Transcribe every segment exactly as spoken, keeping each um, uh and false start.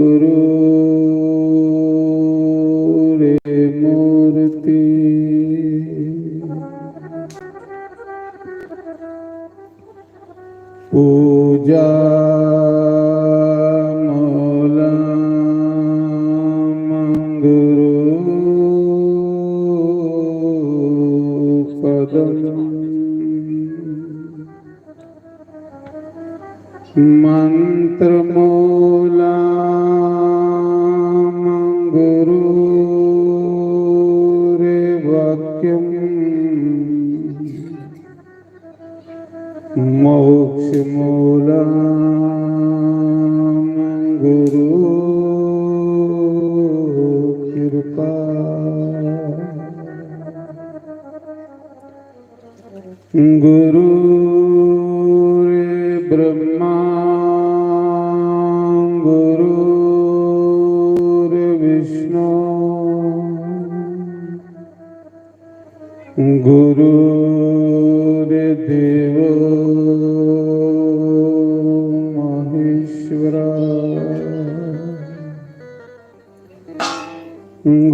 गुरु रे मूर्ति। पूजा मूलम गुरु पदम। मंत्र मूलम गुरु रे वाक्यम। मोक्ष मूलम गुरु कृपा। गुरु रे ब्रह्मा गुरु रे विष्णु गुरु रे देव महेश्वरा।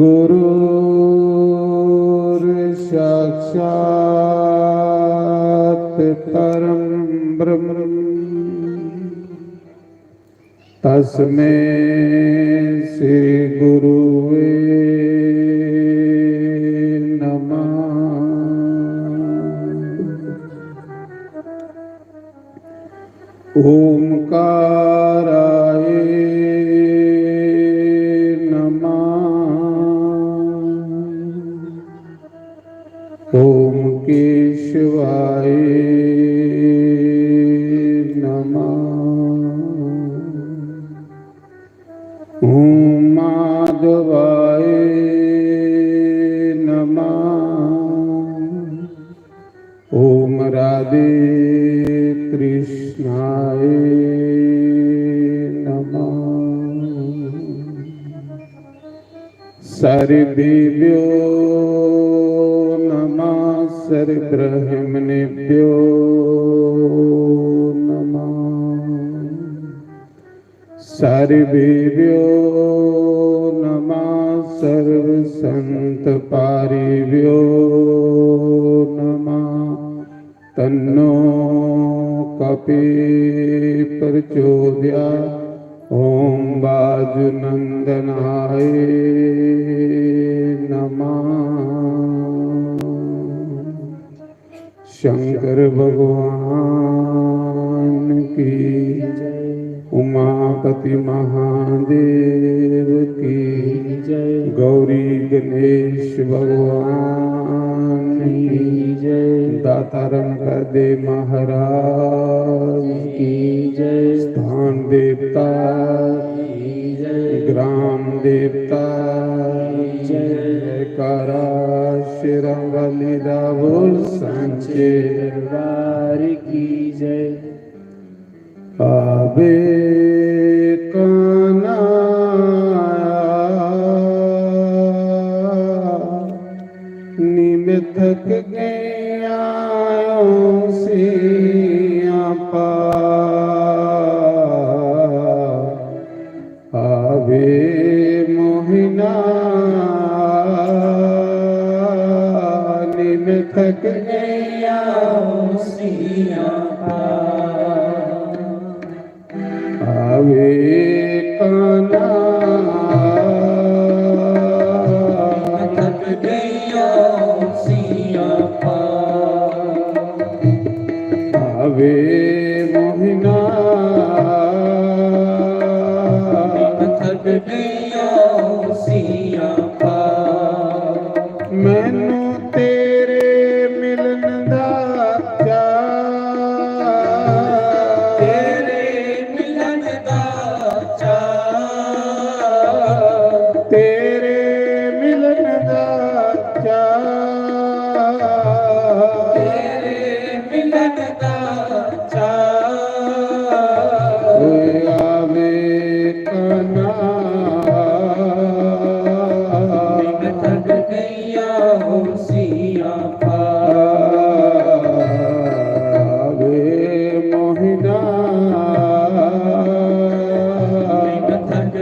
गुरु रे साक्षात परम ब्रह्म। तस्मे श्री गुरुवे नमः। ओंकाराय नमः। ओम केशवाय नमः। ओम माधवाय नमः। ओम राधे कृष्णाय नमः। सर्वेभ्यो नमः, सर्वब्राह्मणेभ्यो नमः। सर्वेभ्यो नमः, सर्वसंतपारिभ्यो नमः। तन्नो कपि प्रचोदयात्। ओम वायुनंदनाय नमः। शंकर भगवान की जय। उमापति महादेव की जय। गौरी गणेश भगवान की जय। दाताराम का दे महाराज की जय। स्थान देवता की जय। ग्राम देवता की जय। जयकारा शेरां वाली दा बोल सांचे दरबार की जय। आवे कान्हा, नी मैं थक गया सियापा। आवे मोहिना, नी मैं थक गया सियापा। आवे कान्हा, थक गया सियापा। आवे मोहिना, थक गया सियापा। मैनू तेरे मिलन दा चाऽ। तेरे मिलन दा चाऽ। तेरे मिलन दा चाऽ। तेरे मिलन दा चाऽ। ओए आवे कान्हा। थक गया सियापा। आवे मोहिना। थक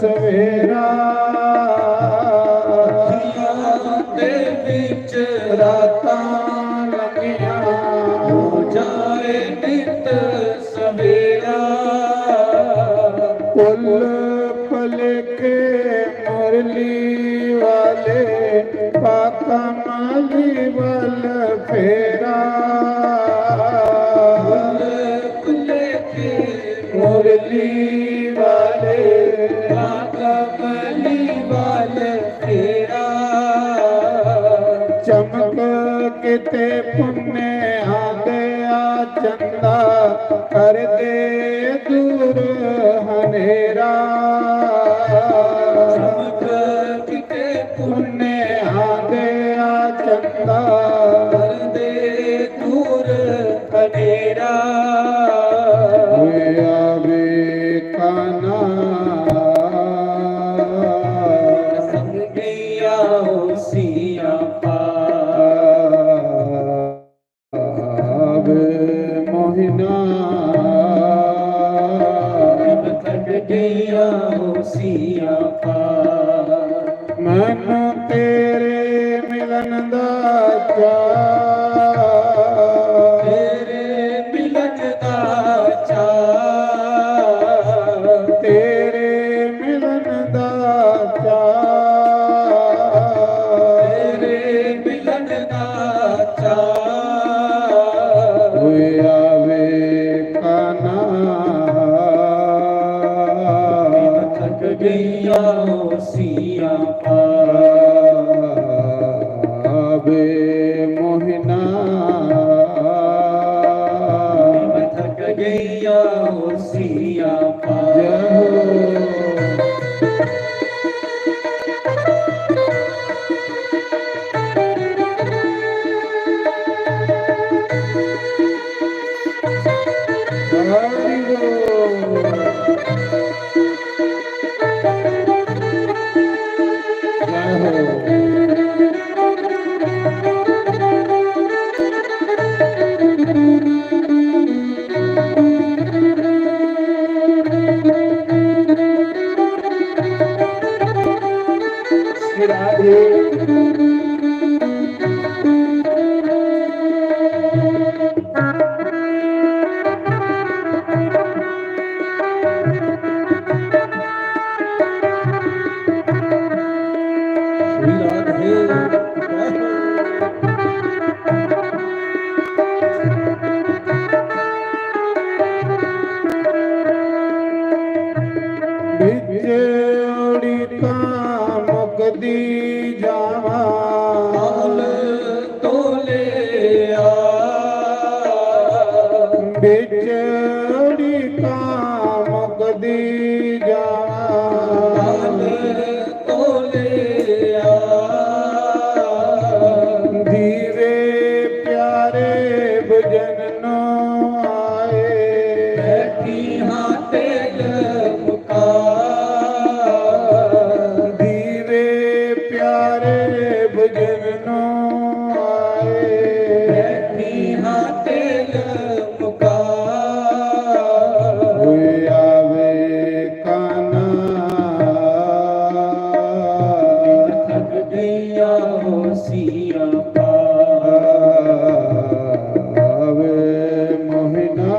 ਸਵੇਰਾ, ਅੱਖੀਆਂ ਦੇ ਵਿੱਚ ਰਾਤਾਂ ਲੰਘੀਆਂ, ਹੋ ਜਾਏ ਨਿਤ ਸਵੇਰਾ। ਪੁੱਲ ਭੁਲੇਖੇ, ਮੁਰਲੀ ਵਾਲੇ, ਪਾਕਾ ਮਾਲੀ ਵੱਲ ਫੇਰਾ। ਮੁਰਲੀ ਵਾਲੇ, ਪਾਕਾ ਮਾਲੀ ਵੱਲ ਫੇਰਾ। ਚਮਕ ਕਿਤੇ ਪੁੰਨੇ ਆਂਦੇ ਆ ਚੰਦਾ, ਕਰਦੇ ਦੂਰ ਹਨੇਰਾ। ਚਮਕ ਕਿਤੇ ਪੁੰਨੇ ਆਂਦੇ ਆ ਚੰਦਾ, ਕਰਦੇ ਦੂਰ ਹਨੇਰਾ। ਹੋਇਆ ਵੇ ਕਾਨਾ, ਸੰਗੀਆਂ ਹੋਸੀਆਂ ਪਾ। ਆਵੇ ਮੋਹਿਨਾ, ਥੱਕ ਗਈਆਂ ਹੋਸੀਆਂ ਪਾ। ਮੈਨੂੰ ਤੇਰੇ ਮਿਲਣ ਦਾ ਚਾਅ, ਤੇਰੇ ਮਿਲਣ ਦਾ ਚਾਅ, ਤੇਰੇ ਮਿਲਣ ਦਾ ਚਾਅ, ਤੇਰੇ ਮਿਲਣ ਦਾ ਚਾਅ। ਹੋਇਆ ਵੇ ਕਾਨਾ, ਥੱਕ ਗਈਆਂ ਹੋਸੀਆਂ ਪਾ। ਆਵੇ ਮੋਹਿਨਾ, ਥੱਕ ਗਈਆਂ ਹੋਸੀਆਂ ਪਾ। ਜੈ ਹੋ। ਵਿੱਚ ਉੜੀਕਾਂ ਮੁੱਕਦੀ ਜਾਵਾਂ, ਹਾਲ ਤੋਲੇ ਆ। ਵਿੱਚ ਉੜੀਕਾਂ ਮੁੱਕਦੀ ਜਾਵਾਂ, ਹਾਲ ਤੋਲੇ ਆ। ਦੀਵੇ ਪਿਆਰੇ ਬੁਝਣ ਨੂੰ ਆਏ, ਬੈਠੀ ਹਾਂ ਤੇਲ ਮੁਕਾ। ਦੀਵੇ ਪਿਆਰੇ ਬੁਝਣ ਨੂੰ ਆਏ, ਬੈਠੀ ਹਾਂ ਤੇਲ ਮੁਕਾ। ਹੋਇਆ ਵੇ ਕਾਨਾ, ਥੱਕ ਗਈਆਂ ਹੋਸੀਆਂ ਪਾ। ਆਵੇ ਮੋਹਿਨਾ,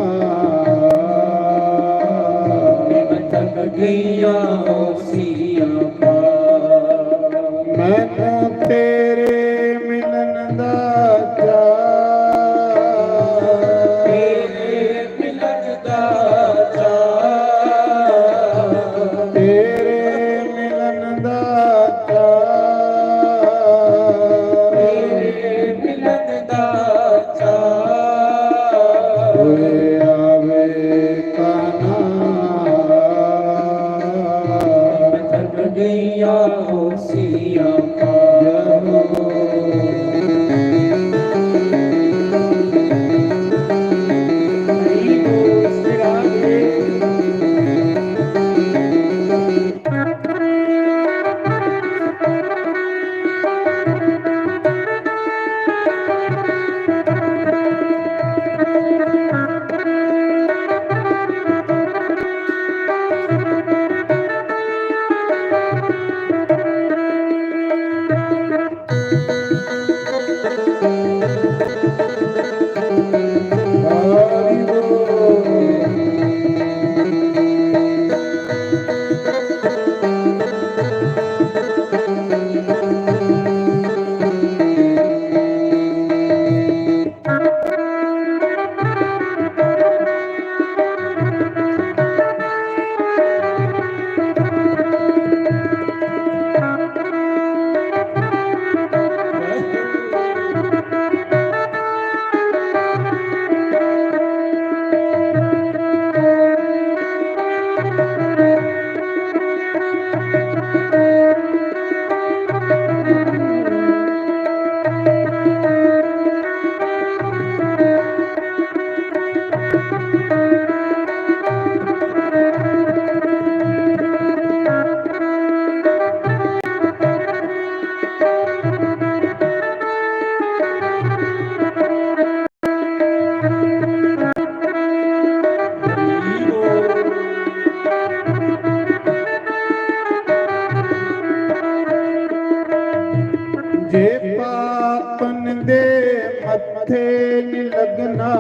नी लगना।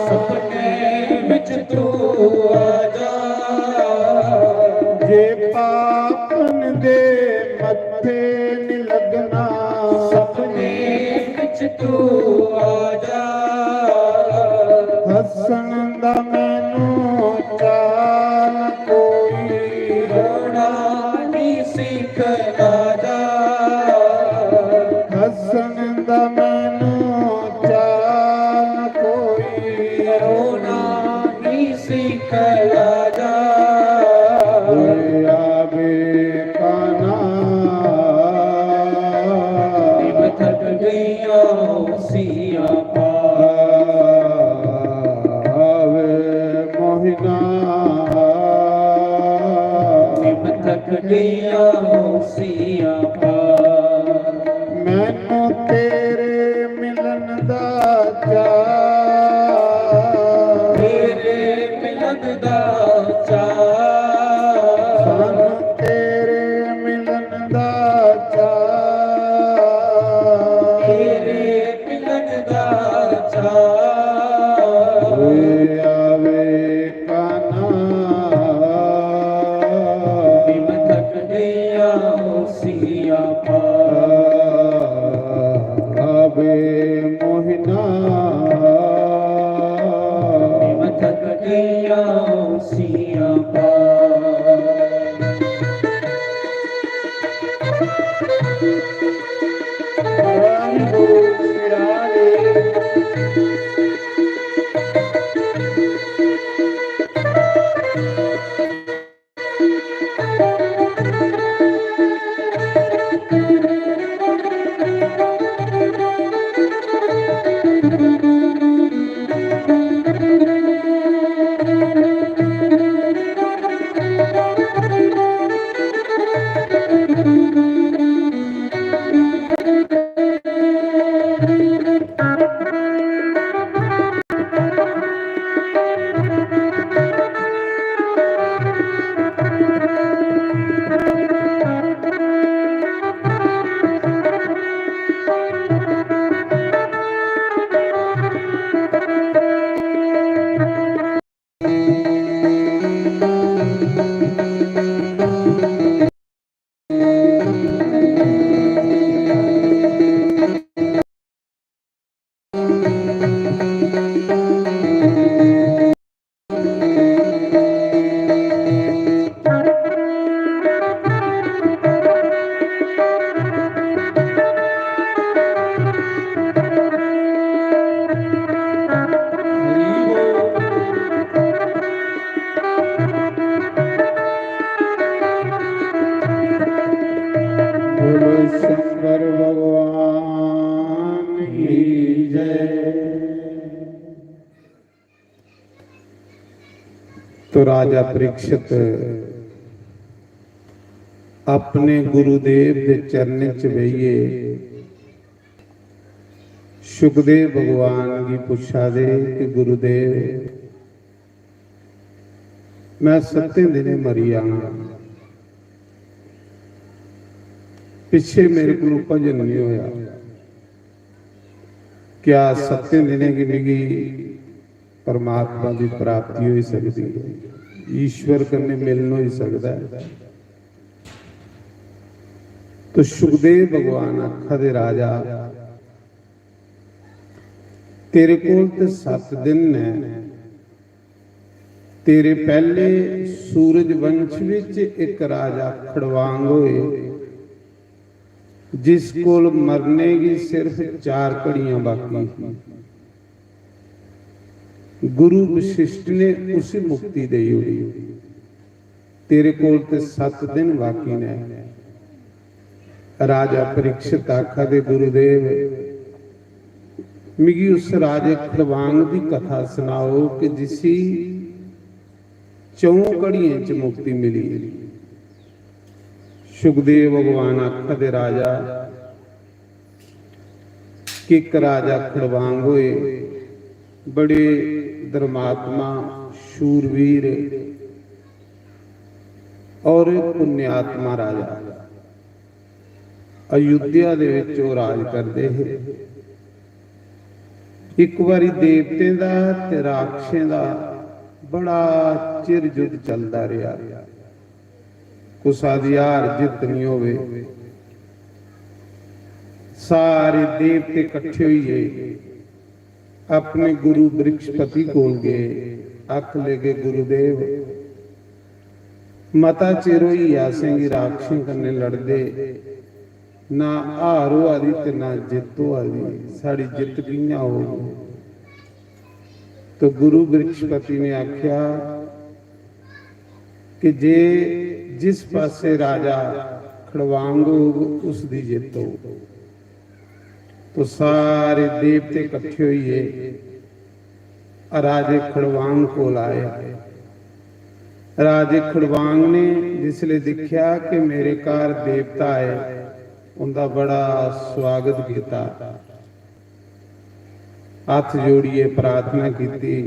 सपने विच तू आ जा। जे पापन दे मत्थे नी लगना। सपने विच तू आ जा। हसन दा मैनू चाल कोई। रोना नी सीख राजा। हसन दा मैनू चाल कोई। रोना नी सीख राजा। कोई आवे काना। मैं थक गई हूँ सियापा। आवे मोहिना। मैं थक गई हूँ सियापा। मैनू तेरे मिलन दा चाऽ। तेरे मिलन दा चाऽ। सानू तेरे मिलन दा चाऽ। तेरे मिलन दा चाऽ। कोई आवे काना। मैं थक गई हूँ सियापा। आवे मोहिना। मैं थक गई हूँ सियापा। बोलो शंकर भगवान की जय। तो राजा परीक्षित अपने गुरुदेव दे चरणें च बेहियै सुखदेव भगवान गी पुच्छा दे कि गुरुदेव, मैं सत्तें दिनें मरी जाना, पिच्छे मेरे कोल भजन नहीं होया, क्या सत्तें दिनें गी मिगी परमात्मा दी प्राप्ति होई सकदी है, ईश्वर कन्नै मिलन होई सकदा है? तो सुखदेव भगवान आखा दे, राजा, तेरे कोल ते सत्त दिन ने। तेरे पहले सूरज वंश विच एक राजा खड़वांग होए, जिस कोल मरने गी सिर्फ चार घड़ियां बाकी ही। गुरु वशिष्ठ ने उसी मुक्ति देई ओड़ी। तेरे कोल ते सत्त दिन बाकी ने। राजा परीक्षित आखा दे, गुरुदेव, मिगी उस राजे खड़वांग दी कथा सनाओ कि जिसी चौं घड़ियें च मुक्ति मिली। सुखदेव भगवान आखा दे, राजा, कि एक राजा खड़वांग होए, बड़े धर्मात्मा, शूरवीर और पुण्यात्मा राजा। अयोध्या दे विच ओह राज करदे हे। इक बारी देवतें दा ते राक्षसें दा बड़ा चिर युद्ध चलदा रेहा। कुसा दी हार जित्त निं होवे। सारे देवते कट्ठे होइयै अपने गुरु बृहस्पति कोल गे। आखन लगे, "गुरुदेव, मता चिर होई गेआ असेंगी राक्षसें कन्नै लड़दे, ना हार होआ दी ते ना जित्त होआ दी, साढ़ी जित्त कि'यां होग?" तो गुरु बृहस्पति ने आख्या कि जे जिस पासे राजा खड़वांग होग, उसदी जित्त होग। तो सारे देवते कट्ठे होइयै राजे खड़वांग कोल आए। राजे खड़वांग ने जिसले दिक्खेआ कि मेरे घर देवता आए, उंदा बड़ा स्वागत कीता। हत्थ जोड़ियै प्रार्थना कीती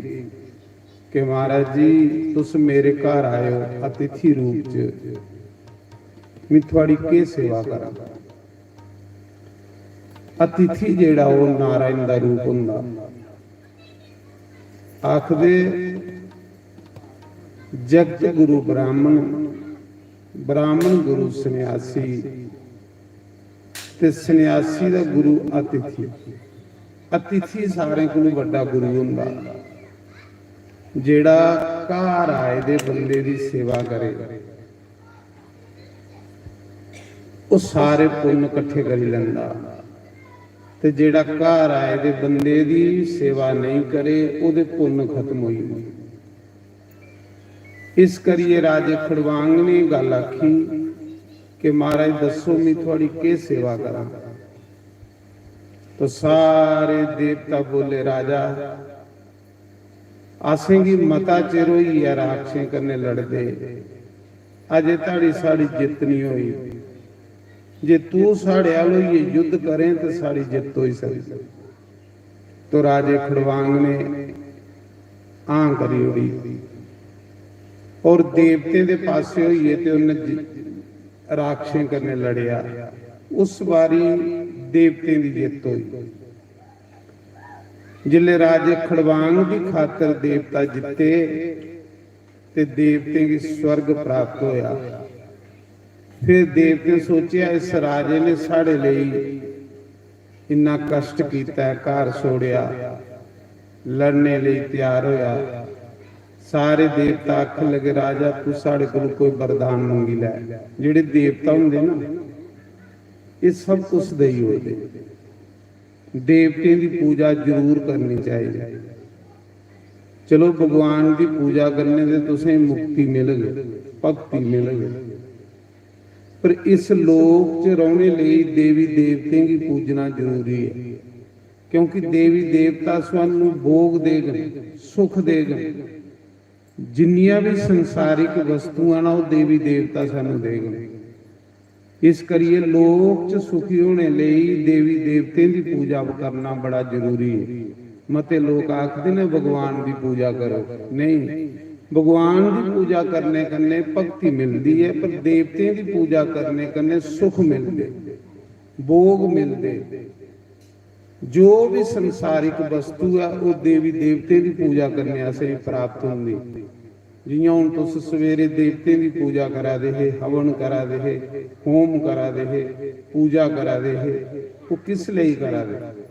कि महाराज जी, तुस मेरे घर आए हो अतिथि रूप च, मैं थुआड़ी केह् सेवा करां? अतिथि जेह्ड़ा ओह् नारायण दा रूप होंदा। आखदे जगत गुरु ब्राह्मण, ब्राह्मण गुरु सन्यासी, ते सन्यासी दा गुरु अतिथि। अतिथि सारें कोलू बड्डा गुरु होंदा, जेह्ड़ा घर आए दे बंदे दी सेवा करे। ओह् सारे पुन्न कट्ठे करी लैंदा। ते जेह्ड़ा घर आए दे बंदे दी सेवा नेईं करे, ओह्दे पुन्न खत्म होई जंदे। इस करियै राजे खड़वांग ने गल्ल आखी कि महाराज, दस्सो, मैं थुआड़ी केह् सेवा करां? तो सारे देवता बोले, राजा, असेंगी मता चिर होई गेआ राक्षसें कन्नै लड़दे, अजें धोड़ी साढ़ी जित्त निं होई। जे तू साढ़े अल होइयै युद्ध करें ते साढ़ी जित्त होई सकदी। तो राजे खड़वांग ने हां करी ओड़ी और देवतें दे पासे होइयै ते उन्नै जि-, राक्षसें कन्नै लड़ेआ। उस बारी देवतें दी जित्त होई। जिसलै राजे खड़वांग दी खातर देवता जित्ते ते देवतें गी स्वर्ग प्राप्त होया। फिर देवतें सोचेआ, इस राजे ने साढ़े लेई इन्ना कष्ट कीता ऐ, घर छोड़ेआ, लड़ने लेई त्यार होया। सारे देवता आखन लगे, राजा, तू साढ़े कोल कोई वरदान मंगी लै। जेह्ड़े देवता होंदे ना, एह् सब कुछ देई ओड़दे। देवतें दी पूजा जरूर करनी चाहिदी। चलो, भगवान दी पूजा करने से तुसें मुक्ति मिलग, भक्ति मिलग, पर इस लोक च रौहने लेई देवी देवतें गी पूजना जरूरी है, क्योंकि देवी देवता सानू भोग देगन, सुख देगन। जिन्नियां भी संसारिक वस्तुआं ना, ओह् देवी देवता सानू देगन। इस करियै लोक च सुखी होने लेई देवी देवतें दी पूजा करना बड़ा जरूरी है। मते लोक आखदे ने, भगवान दी पूजा करो। नहीं, भगवान दी पूजा करने कन्नै भक्ति मिलदी है, पर देवतें दी पूजा करने कन्नै सुख मिलदे, भोग मिलदे। जो भी संसारिक वस्तु ऐ, ओह् देवी देवतें दी पूजा करने असेंगी प्राप्त होंदी। जियां हुन तुस सवेरे देवतें दी पूजा करा दे हे, हवन करा दे हे, होम करा दे हे, पूजा करा दे हे, ओह् किस लेई करा दे?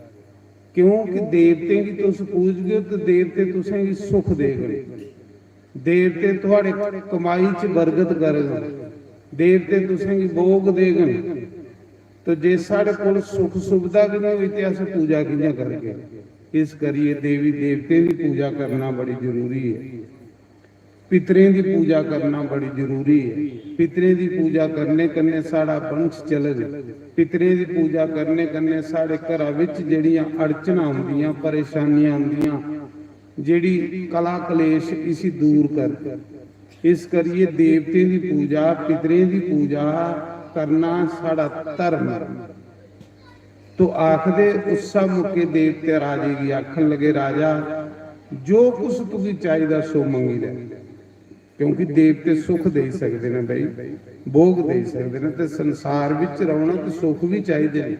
क्योंकि देवतें गी तुस पूजगे ते देवते तुसेंगी सुख देगन। देवते थुआड़े कमाई च बरकत करगन, देवते तुसेंगी भोग देगन। तो जे साढ़े कोल सुख सुविधा गै नहीं होई ते अस पूजा कि'यां करगे? इस करियै देवी देवतें दी पूजा करना बड़ी जरूरी है। पितरें दी पूजा करना बड़ी जरूरी है। पितरें दी पूजा करने कन्नै साढ़ा वंश चलग। पितरें दी पूजा करने कन्नै साढ़े घरा विच जेह्ड़ियां अड़चनां औंदियां, परेशानियां औंदियां, जेह्ड़ी कला कलेश, इसी दूर कर। इस करियै देवतें दी पूजा, पितरें दी पूजा करना साढ़ा धर्म ऐ। तो आखदे, उस्सै मौके देवते राजे गी आखन लगे, राजा, जो कुछ तुगी चाहिदा सो मंगी लै। क्योंकि देवते सुख देई सकदे न भाई, भोग देई सकदे न, ते संसार विच रौह्ना ते सुख बी चाहिदे न,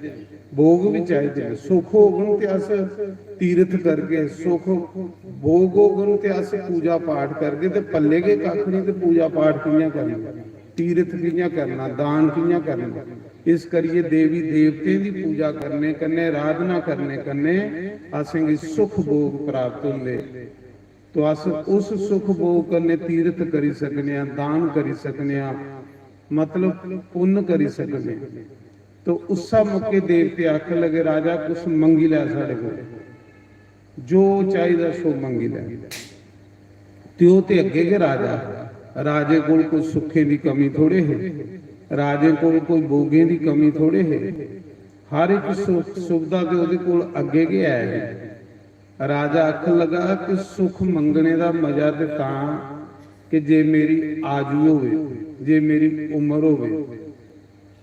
भोग बी चाहिदे न। सुख होगन ते अस तीर्थ करगे, सुख भोग होगन ते अस पूजा पाठ करगे, ते पल्ले गै कक्ख निं ते पूजा पाठ कि'यां करना, तीर्थ कि'यां करना, दान कि'यां करना। इस करियै देवी देवतें दी पूजा करने कन्नै, आराधना करने कन्नै असेंगी सुख भोग प्राप्त होंदे। तो अस उस सुख भोग कन्नै तीर्थ करी सकने आं, दान करी सकने आं, मतलब पुन्न करी सकने आं। तो उस्सै मौके देवते आखन लगे, "राजा, कुछ मंगी लै साढ़े कोल, जो चाहिदा सो मंगी लै।" ते ओह् ते अग्गे गै राजा हा। राजे कोल कोई सुखें दी कमी थोड़े ही, राजे कोल कोई भोगें दी कमी थोड़े ही। हर एक सुख सुविधा ते ओह्दे कोल अग्गे गै ऐ ही। राजा आखन लगा कि सुख मंगने दा मजा ते तां कि जे मेरी आयु होवे, जे मेरी उम्र होवे।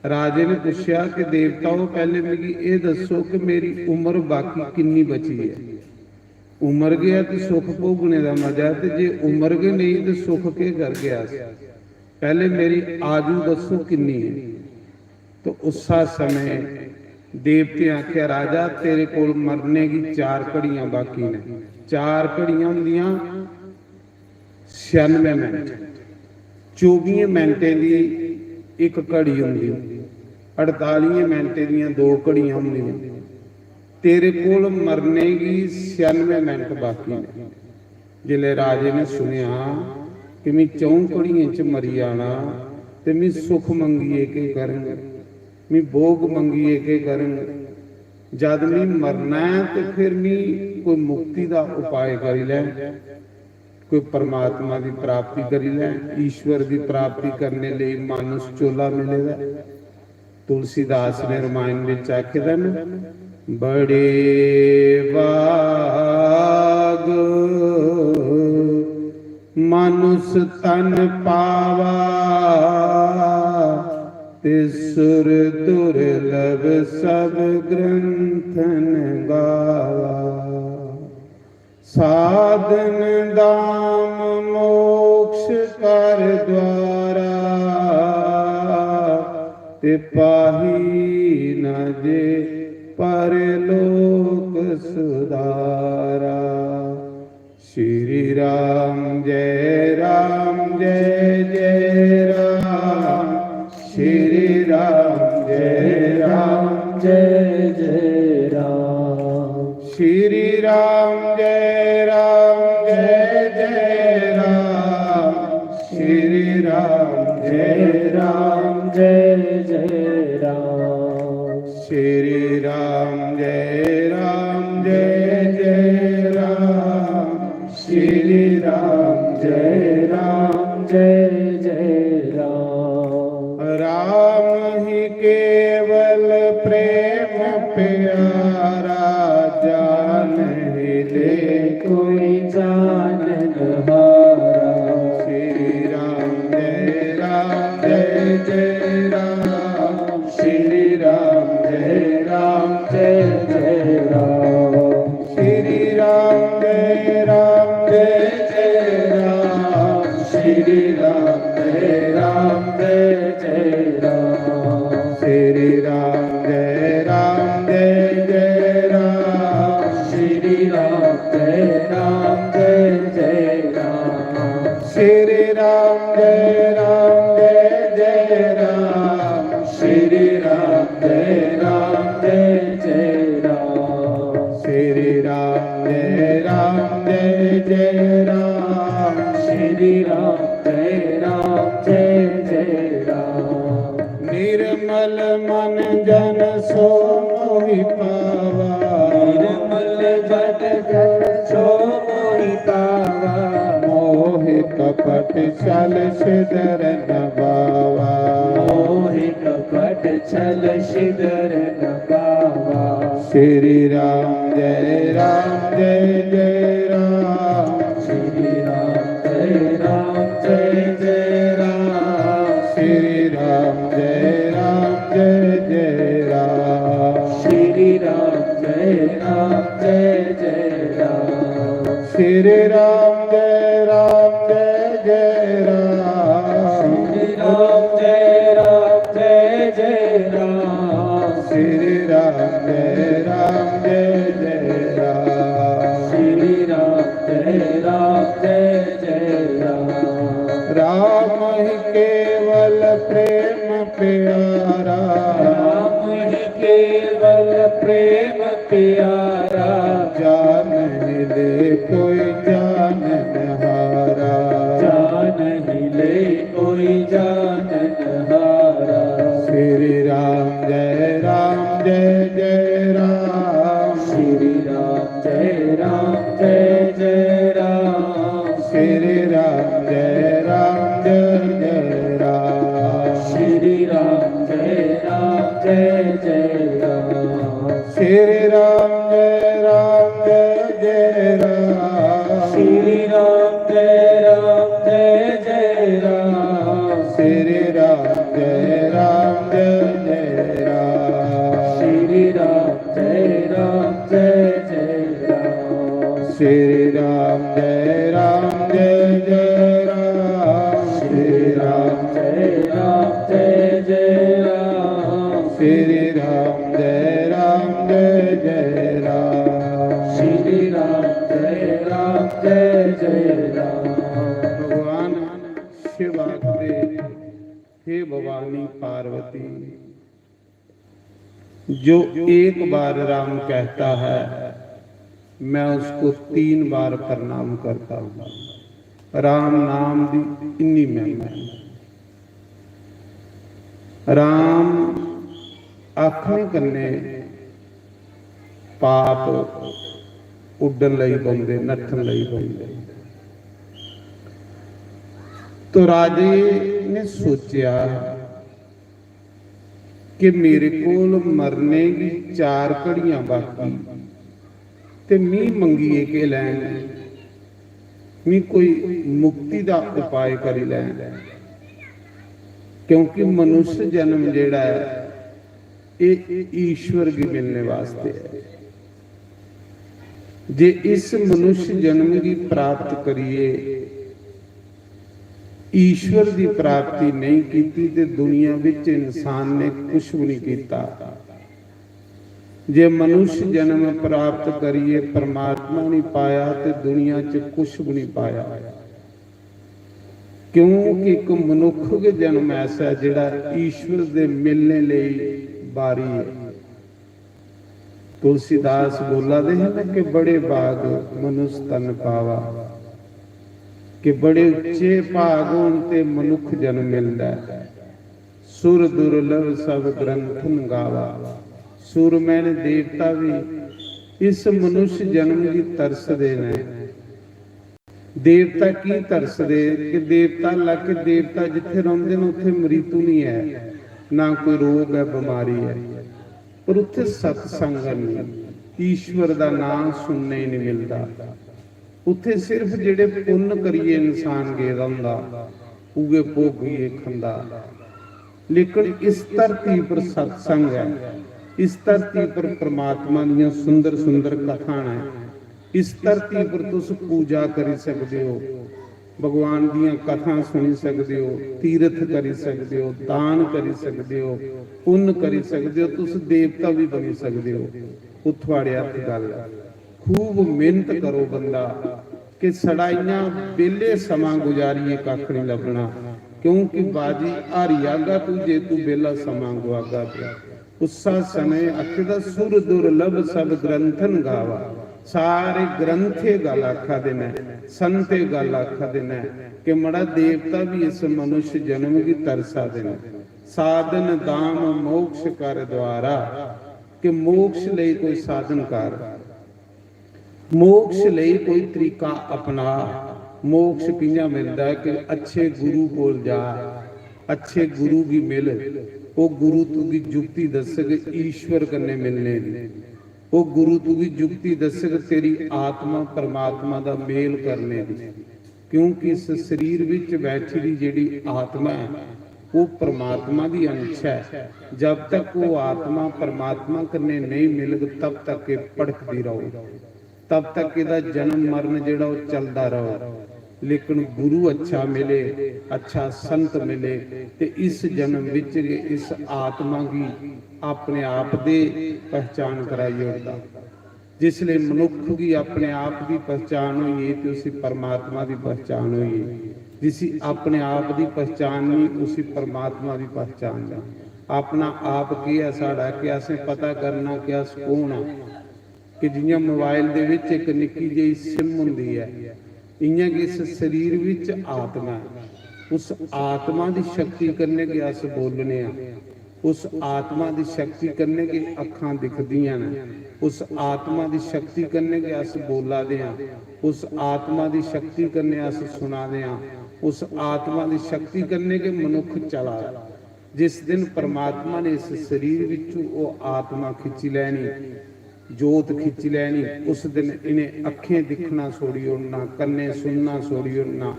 राजे ने पुच्छेआ कि देवताओ, पैह्ले मिगी एह् दस्सो कि मेरी उम्र बाकी किन्नी बची ऐ। उम्र गै ऐ ते सुख भोगने दा मजा ऐ, ते जे उम्र गै नेईं ते सुख केह् करगे अस? पैह्ले मेरी आयु दस्सो किन्नी ऐ? तो उस्सा समें देवतें आखेआ, "राजा, तेरे कोल मरने गी चार घड़ियां बाकी न।" चार घड़ियां होंदियां छियानुवैं मिनट, चौबियें मिनटें दी इक घड़ी होंदी, अड़तालियें मिनटें दियां दो घड़ियां होंदियां। तेरे कोल मरने गी छियानुवैं मिनट बाकी न। जिसलै राजे ने सुनेआ कि "मी च'ऊं घड़ियें च मरी जाना, ते मी सुख मंगियै केह् करङ, मी भोग मंगियै केह् करङ? जद मी मरना ऐ ते फिर मी कोई मुक्ति दा उपाय करी लैं, कोई परमात्मा दी प्राप्ति करी लैं।" ईश्वर दी प्राप्ति करने लेई मानुष चोला मिले दा ऐ। तुलसीदास ने रामायण विच आखे दा न, "बड़े भाग मानुष तन पावा, ते सुर दुर्लभ सब ग्रंथन गावा।" साधन धाम मोक्ष कर द्वारा, ते पाही न जे परलोक सुधारा। श्री राम जय राम जय जय राम, श्री राम जय राम जय जय राम। श्री राम जय राम जय जय राम, श्री राम जय राम जय जय राम। श्री राम जय राम जय जय राम, श्री राम जय राम जय जय राम। राम ही केवल प्रेम प्यारा, जान ही ले कोई जान हारा। श्री राम जय राम जय जय राम, श्री राम जय राम जय जय राम। श्री राम जय राम जय जय राम, श्री राम जय राम जय जय राम। श्री राम जय राम जय जय राम, श्री राम जय राम जय जय राम। श्री राम जय राम जय जय राम, श्री राम जय राम जय जय राम। श्री राम जय राम जय जय राम, श्री राम जय राम जय जय राम। निर्मल मन जन सो मोहि पावा, निर्मल जन सो मोहि पावा। मोह कपट छल छिदर न भावा, मोह कपट छल छिदर न भावा। श्री राम जय राम जय जय राम, श्री राम जय राम जय जय राम। श्री राम जय राम जय जय राम, श्री राम जय राम जय जय राम। श्री राम जय राम जय जय राम जय जय राम। राम ही केवल प्रेम प्यारा। राम ही केवल प्रेम प्यारा। जा नहीं ले कोई जानन हारा। जा नहीं ले कोई जानन हारा। श्री राम जय राम जय जय राम। श्री राम जय राम जय जय राम। श्री राम जय राम जय जय राम। श्री राम जय राम जय जय राम। श्री राम जय राम जय जय राम। श्री राम जय राम जय जय राम। श्री राम जय राम जय जय राम। श्री राम जय राम जय जय राम। श्री राम जय राम जय जय राम। श्री राम जय राम जय जय राम। श्री राम जय राम जय जय राम। श्री राम जय राम जय जय राम। भगवान शिव आखदे, हे भवानी पार्वती, जो एक बार राम कहता है, मैं उसको तीन बार प्रणाम करता हूँ। राम नाम दी इन्नी महिमा है। राम आखने कन्नै पाप उड्डन लगी पौंदे, नट्ठन लगी पौंदे। तो राजे ने सोचेआ कि मेरे कोल मरने गी चार घड़ियां बाकी, ते मी मंगियै केह् लैन, मी कोई मुक्ति दा उपाय करी लैन, क्योंकि मनुष्य जन्म जेह्ड़ा ऐ, एह् ईश्वर गी मिलने वास्ते ऐ। जे इस मनुष्य जन्म गी प्राप्त करियै ईश्वर दी प्राप्ति नेईं कीती ते दुनिया विच इंसान ने कुछ भी नहीं कीता। जे मनुष्य जन्म प्राप्त करियै परमात्मा नहीं पाया ते दुनिया च कुछ भी नहीं पाया। क्योंकि एक मनुख गै जन्म ऐसा ऐ जेह्ड़ा ईश्वर दे मिलने लेई बारी ऐ। तुलसीदास बोला दे हे ना कि बड़े भाग मनुष्य तन पावा, कि बड़े उच्चे भाग होन ते मनुख जन्म मिलदा ऐ। सुर दुर्लभ सब ग्रंथन गावा। सुरमैन देवता भी इस मनुष्य जन्म गी तरसदे न। देवता की तरसदे कि देवता, हालांकि देवता जित्थे रौंह्दे न, उत्थे मृत्यु नहीं है, ना कोई रोग है, बीमारी है, पर उत्थे सत्संग नहीं, ईश्वर दा नाम सुनने ही नहीं मिलदा। उत्थे सिर्फ जेह्ड़े पुन्न करियै इंसान गेदा होंदा, उ'ऐ भोगियै खंदा। लेकिन इस धरती पर सत्संग है, इस धरती पर परमात्मा दियां सुंदर सुंदर कथां न। इस धरती पर तुस पूजा करी सकदे ओ, भगवान दियां कथां सुनी सकदे ओ, तीरथ करी सकदे ओ, दान करी सकदे ओ, पुन्न करी सकदे ओ, तुस देवता भी बनी सकदे ओ। ओह् थुआड़े हत्थ गल्ल ऐ। खूब मेहनत करो बंदा, कि छड़ा इ'यां बेह्ले समां गुजारियै कक्ख निं लब्भना, क्योंकि बाजी हारी जागा तू जे तू बेह्ला समां गुआगा ते। उस्सा समें आखे दा सुर दुर्लभ सब ग्रंथन गावा। सारे ग्रंथ एह् गल्ल आखा दे न, संत एह् गल्ल आखा दे न कि मड़ा देवता भी इस मनुष्य जन्म गी तरसा दे न। साधन दाम मोक्ष कर द्वारा, कि मोक्ष लेई कोई साधन कर, मोक्ष लेई कोई तरीका अपना। मोक्ष कि'यां मिलदा ऐ कि अच्छे गुरु कोल जा, अच्छे गुरु गी मिल, ओह् गुरु तुगी जुक्ति दस्सग ईश्वर कन्नै मिलने दी। ओह् गुरु तुगी जुक्ति दस्सग तेरी आत्मा परमात्मा दा मेल करने दी। क्योंकि इस शरीर विच बैठी दी जेह्ड़ी आत्मा ऐ, ओह् परमात्मा दी अंश ऐ। जब तक ओह् आत्मा परमात्मा कन्नै नेईं मिलग, तब तक एह् भटकदी रौह्ग, तब तक एह्दा जन्म मरण जेह्ड़ा ओह् चलदा रौह्ग। लेकिन गुरु अच्छा मिले, अच्छा संत मिले, ते इस जन्म विच गै इस आत्मा गी अपने आप दे पहचान कराई ओड़दा। जिसले मनुख गी अपने आप दी पहचान होई गेई ते उसी परमात्मा दी पहचान होई गेई। जिसी अपने आप दी पहचान नहीं, उसी परमात्मा दी पहचान नहीं। अपना आप केह् ऐ साढ़ा, कि असें पता करना कि अस कौन आं। कि जियां मोबाइल दे विच इक निक्की जेही सिम होंदी ऐ, इयां गै इस शरीर विच आत्मा ऐ। उस आत्मा दी शक्ति कन्नै गै अस बोलने आं, उस आत्मा दी शक्ति कन्नै गै अक्खां दिखदियां न, उस आत्मा दी शक्ति कन्नै गै अस बोला दे आं, उस आत्मा दी शक्ति कन्नै अस सुना दे आं, उस आत्मा दी शक्ति कन्नै गै मनुख चला दा। जिस दिन परमात्मा ने इस शरीर विचों ओह् आत्मा खिच्ची लैनी, जोत खिच्ची लैनी, उस दिन इ'नें अक्खें दिक्खना छोड़ी ओड़ना, कन्नें सुनना छोड़ी ओड़ना,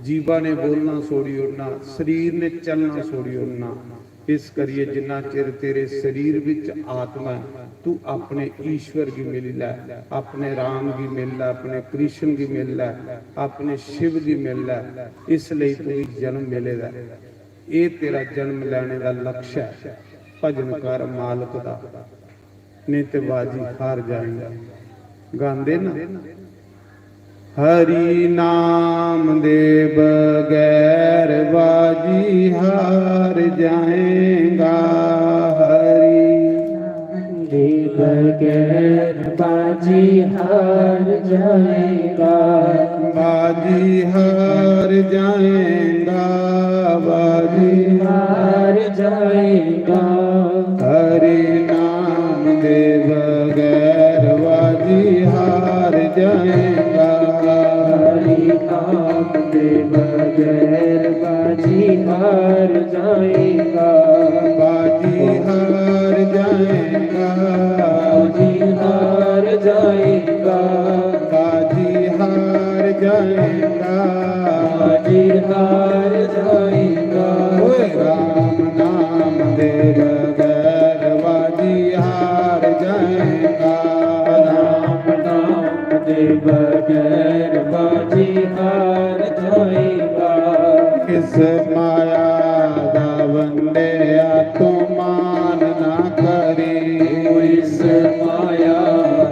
जीवा ने बोलना छोड़ी ओड़ना, शरीर ने चलना छोड़ी ओड़ना। इस करियै जिन्ना चिर तेरे शरीर विच आत्मा ऐ, तू अपने ईश्वर गी मिली लै, अपने राम गी मिल लै, अपने कृष्ण गी मिल लै, अपने शिव गी मिल लै। इस लेई तुगी जन्म मिले दा ऐ। एह् तेरा जन्म लैने दा लक्ष्य ऐ। भजन कर मालक दा, नहीं ते बाजी हार जाएंगा। गांदे ना, हरि नाम दे बगैर बाजी हार जाएगा। हरि नाम दे बगैर बाजी हार जाएगा। बाजी हार जाएगा, बाजी हार जाएगा। हरि नाम दे बगैर बाजी हार जाएगा। हरि नाम दे बगैर बाजी हार जाएगा। बाजी हार जाएगा। बाजी हार जाएगा। बाजी हार जाएगा। बाजी हार जाएगा। ओए राम नाम दे बगैर बाजी हार जाएगा। राम नाम दे बगैर बाजी हार जाएगा। इस माया दा बंदेआ तू मान ना करी। इस माया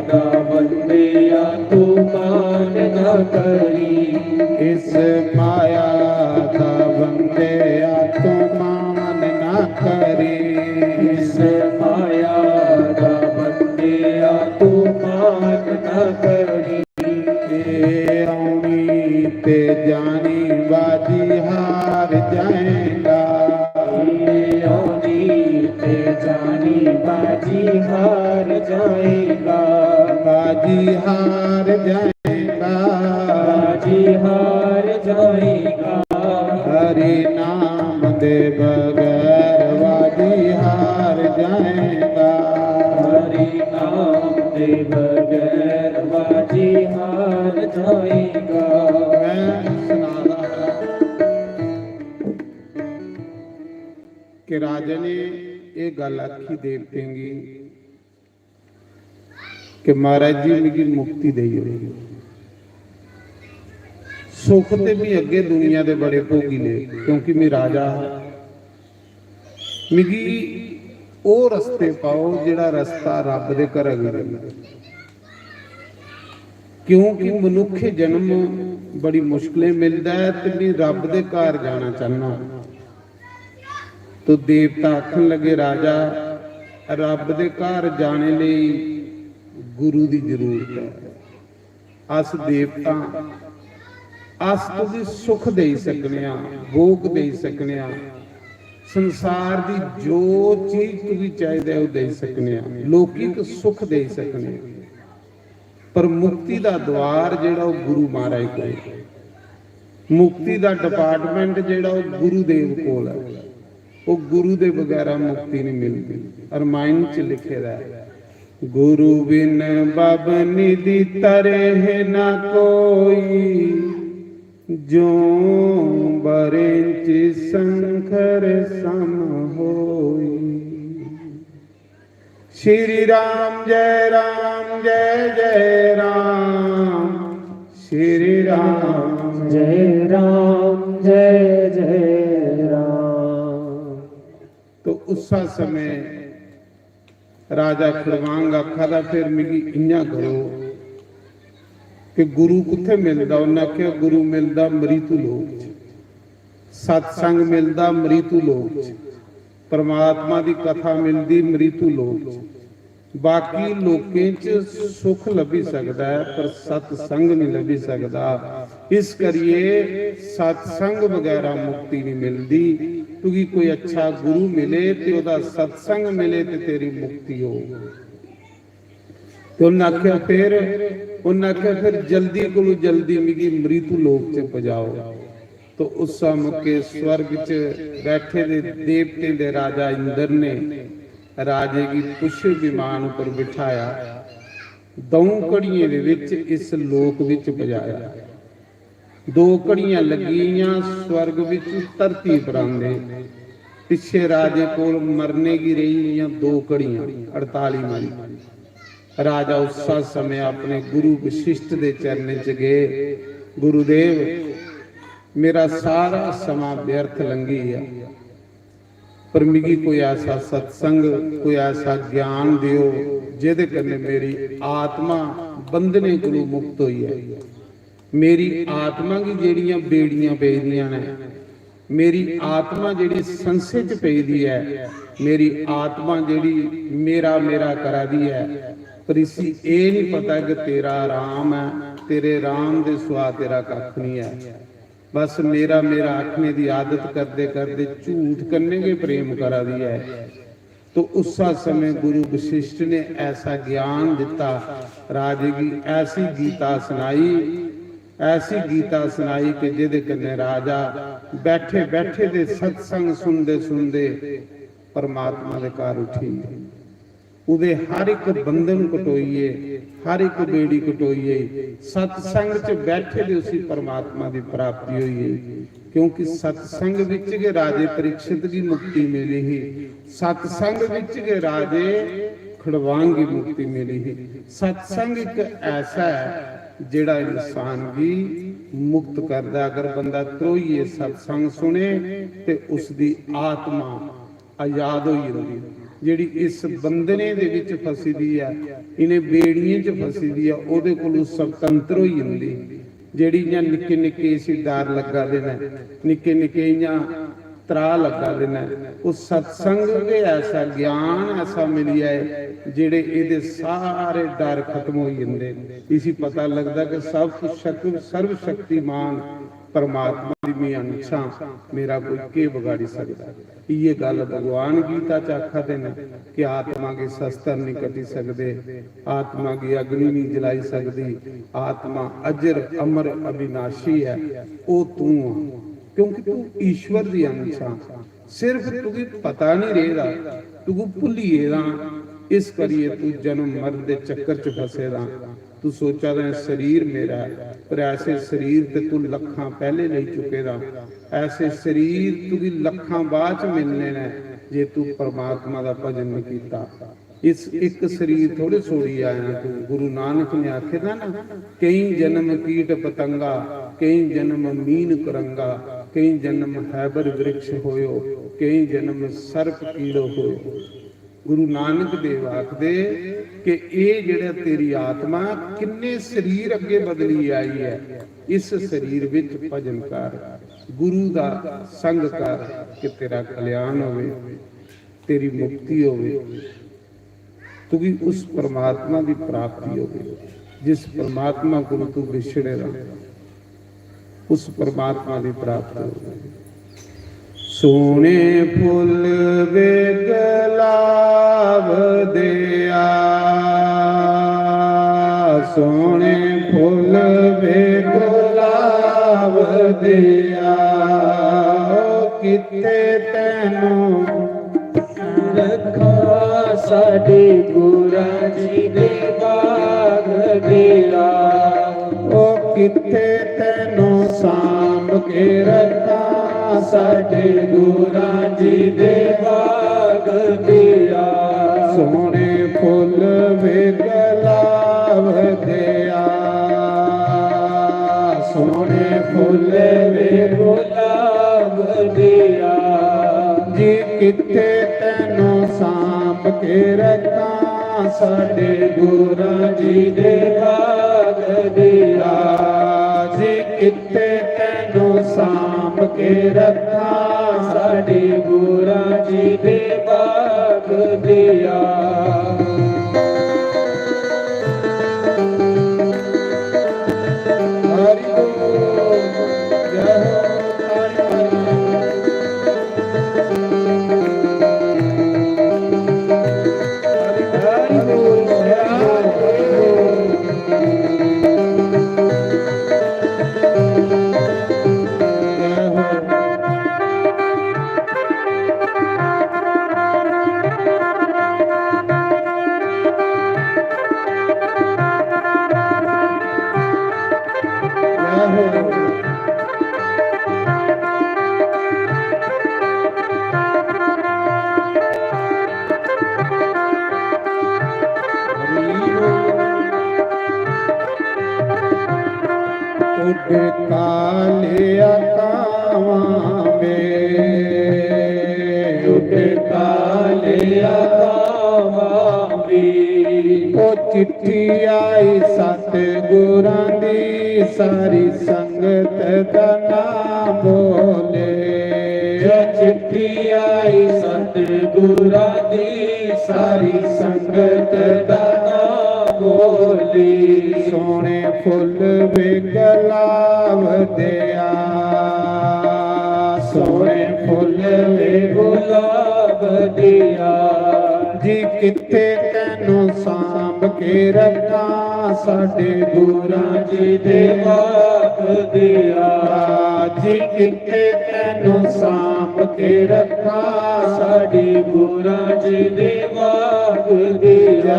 दा बंदेआ तू मान ना करी। इस माया दा बंदेआ तू मान ना करी। इस माया दा बंदेआ तू मान ना करी। ए औनी ते जानी बाजी हार जाएगा। ए औनी ते जानी बाजी हार जाएगा। बाजी हार जाएगा। बाजी हार जाएगा। हरि नाम दे बगैर बाजी हार जाएगा। हरि नाम दे बगैर बाजी हार जाएगा। मैं सुना रहा कि राजा ने ये गल आखी देवतें गी कि महाराज जी, मिगी मुक्ति देई ओड़ो। सुख ते मी अग्गे दुनिया दे बड़े भोगी ले, क्योंकि मैं राजा हा। मिगी ओह् रस्ते पाओ जेह्ड़ा रस्ता रब दे घरा गी जंदा। क्योंकि मनुक्ख जन्म बड़ी मुश्कलें मिलदा ऐ ते मैं रब दे घर जाना चाहना। तो देवता आखन लगे, राजा, रब दे घर जाने लेई गुरु दी जरूरत ऐ। अस देवता, अस तुगी सुख देई सकने आं, भोग देई सकने आं, संसार दी जो चीज तुगी चाहिदा ऐ, ओह् देई सकने आं, लौकिक सुख देई सकने आं। पर मुक्ति दा द्वार जेह्ड़ा, ओह् गुरु महाराज कोल ऐ। मुक्ति दा department जेह्ड़ा, ओह् गुरुदेव कोल ऐ। ओह् गुरु दे बगैरा मुक्ति नहीं मिलदी। रामायण च लिखे दा ऐ, "गुरु बिन भव निधि तरे ना कोई, जो बरें च शंकर सम होई।" श्री राम जय राम जय जय राम, श्री राम जय राम जय जय राम। तो उस समय राजा खड़वांग आखा दा, "फिर मिगी इ'यां करो कि गुरु कुत्थै मिलदा?" उन्नै आखेआ, "गुरु मिलदा मृत्यु लोक च, सत्संग मिलदा मृत्यु लोक च, परमात्मा दी कथा मिलदी मृत्यु लोक च। बाकी लोकें च सुख लब्भी सकदा ऐ, पर सत्संग नहीं लब्भी सकदा। इस करिए सत्संग बगैरा मुक्ति नहीं मिलदी। तुगी कोई अच्छा गुरु मिले ते ओह्दा सत्संग मिले ते तेरी मुक्ति हो।" ते उन्नै आखेआ, "फिर?" उन्नै आखेआ, "फिर जल्दी कोलू जल्दी मिगी मृत्यु लोक च पजाओ।" तो उस मौके स्वर्ग च बैठे दे देवतें दे राजा इंद्र ने राजे गी पुष्प विमान उपर बिठाया। दऊं घड़ियें दे विच इस लोक विच पजाया। दो घड़ियां लग्गियां स्वर्ग विच धरती पर आंदे। पिच्छे राजे कोल मरने गी रेही इयां दो घड़ियां, अड़ताली मिनट। राजा उस्सा समय अपने गुरु वशिष्ठ दे चरणें च गए, "गुरुदेव, मेरा सारा समां व्यर्थ लंघी गया, पर मिगी कोई ऐसा सत्संग, कोई ऐसा ज्ञान दियो, जेह्दे कन्नै मेरी आत्मा बंधने कोलू मुक्त होई जाए। मेरी आत्मा गी जेह्ड़ियां बेड़ियां पेदियां न, मेरी आत्मा जेह्ड़ी संशय च पेदी ऐ, मेरी आत्मा जेह्ड़ी मेरा, मेरा करा दी ऐ, पर इसी एह् निं पता कि तेरा राम ऐ, तेरे राम दे सिवा तेरा कक्ख निं ऐ। बस मेरा, मेरा आखने दी आदत करदे, करदे झूठ कन्नै गै प्रेम करा दी ऐ।" तो उस्सा समय गुरु वशिष्ठ ने ऐसा ज्ञान दिता, राजे गी ऐसी गीता सुनाई, ऐसी गीता सुनाई कि जेह्दे कन्नै राजा बैठे बैठे दे सत्संग सुनदे सुनदे परमात्मा दे घर उठी गे। ओह्दे हर इक बंधन कटोइये, हर इक बेड़ी कटोइये सत्संग च बैठे दे उसी परमात्मा दी प्राप्ति होई गेई। क्योंकि सत्संग विच गै राजे परीक्षित गी मुक्ति मिली ही, सत्संग विच गै राजे खड़वांग गी मुक्ति मिली ही। सत्संग इक ऐसा ऐ जेह्ड़ा इंसान गी मुक्त करदा। अगर बंदा ध्रोइयै सत्संग सुने ते उसदी आत्मा आजाद होई जंदी। जेह्ड़ी इस बंधने दे विच फसी दी ऐ, इ'नें बेड़ियें च फसी दी ऐ, ओह्दे कोलू स्वतंत्र होई जंदी। जेह्ड़ी इ'यां निक्के निक्के इसी डर लग्गा दे न, निक्के निक्के इ'यां त्राह् लग्गा दे न, ओह् सत्संग गै ऐसा ज्ञान ऐसा मिली जाए, जेह्ड़े एह्दे सारे डर खत्म होई जंदे। इसी पता लगदा कि सब कुछ शक्ति, सर्वशक्तिमान परमात्मा दी मैं अंश आं, मेरा कोई केह् बगाड़ी सकदा? इयै गल्ल भगवान गीता च आखा दे न कि आत्मा गी शस्त्र नहीं कटी सकदे, आत्मा गी अग्नि नहीं जलाई सकदी, आत्मा अजर अमर अविनाशी ऐ, ओह् तू आ, क्योंकि तू ईश्वर दी अंश आ। सिर्फ तुगी पता नहीं रेहदा, तुगी भुल्ली गेदा, इस करियै तू जन्म मरण दे चक्कर च फसे दा। तू सोचा दा ऐ शरीर मेरा ऐ, पर ऐसे शरीर ते तू लक्खां पैह्ले लेई चुके दा। ऐसे शरीर तुगी लक्खां बाद च मिलने न जे तू परमात्मा दा भजन नहीं कीता। इस इक शरीर थोड़े छोड़ी आया तू। गुरु नानक ने आखे दा ना, "केई जन्म कीट पतंगा, केई जन्म मीन करंगा, केई जन्म हैबर वृक्ष होयो, केई जन्म सर्प कीड़ो होयो।" गुरु नानक देव आखदे कि एह् जेह्ड़ा तेरी आत्मा किन्ने शरीर अग्गे बदली आई ऐ, इस शरीर विच भजन कर, गुरु दा संग कर कि तेरा कल्याण होवे, तेरी मुक्ति होवे, तुगी उस परमात्मा दी प्राप्ति होवे जिस परमात्मा कोल तू बिछड़े दा। उस परमात्मा दी प्राप्ति होवे। सोहने फुल्ल वे गुलाब देआ, सोहने फुल्ल वे गुलाब देआ, ओ कित्थे तैनू रखा साडे गुरां जी दे बाग देआ। ओ कित्थे तैनू सांभ के रखा साडे गुरां जी दे बाग देआ। सोहने फुल्ल वे गुलाब देआ, सोहने फुल्ल वे गुलाब देआ। जी कित्थे तैनू सांभ के रखां साडे गुरां जी दे बाग दिया। जी कित्ते तैनू सांभ के रखां साडे गुरां जी दे बाग दिया। हरि बोल। जय हो। उड कालिया कावां में, उड कालिया कावां में। ओ चिट्ठी आई सतगुरां दी, सारी संगत दा नाम बोले। जो चिट्ठी आई सतगुरां दी, सारी संगत दा नाम बोले। सोहने फुल वे गुलाब दिया, सोहने फुल वे गुलाब दिया। जी कित्ते तैनू सांभ के रखां साडे गुरां जी दे बाग दिया। जी कित्ते तैनू सांभ के रखां साडे गुरां जी दे बाग दिया।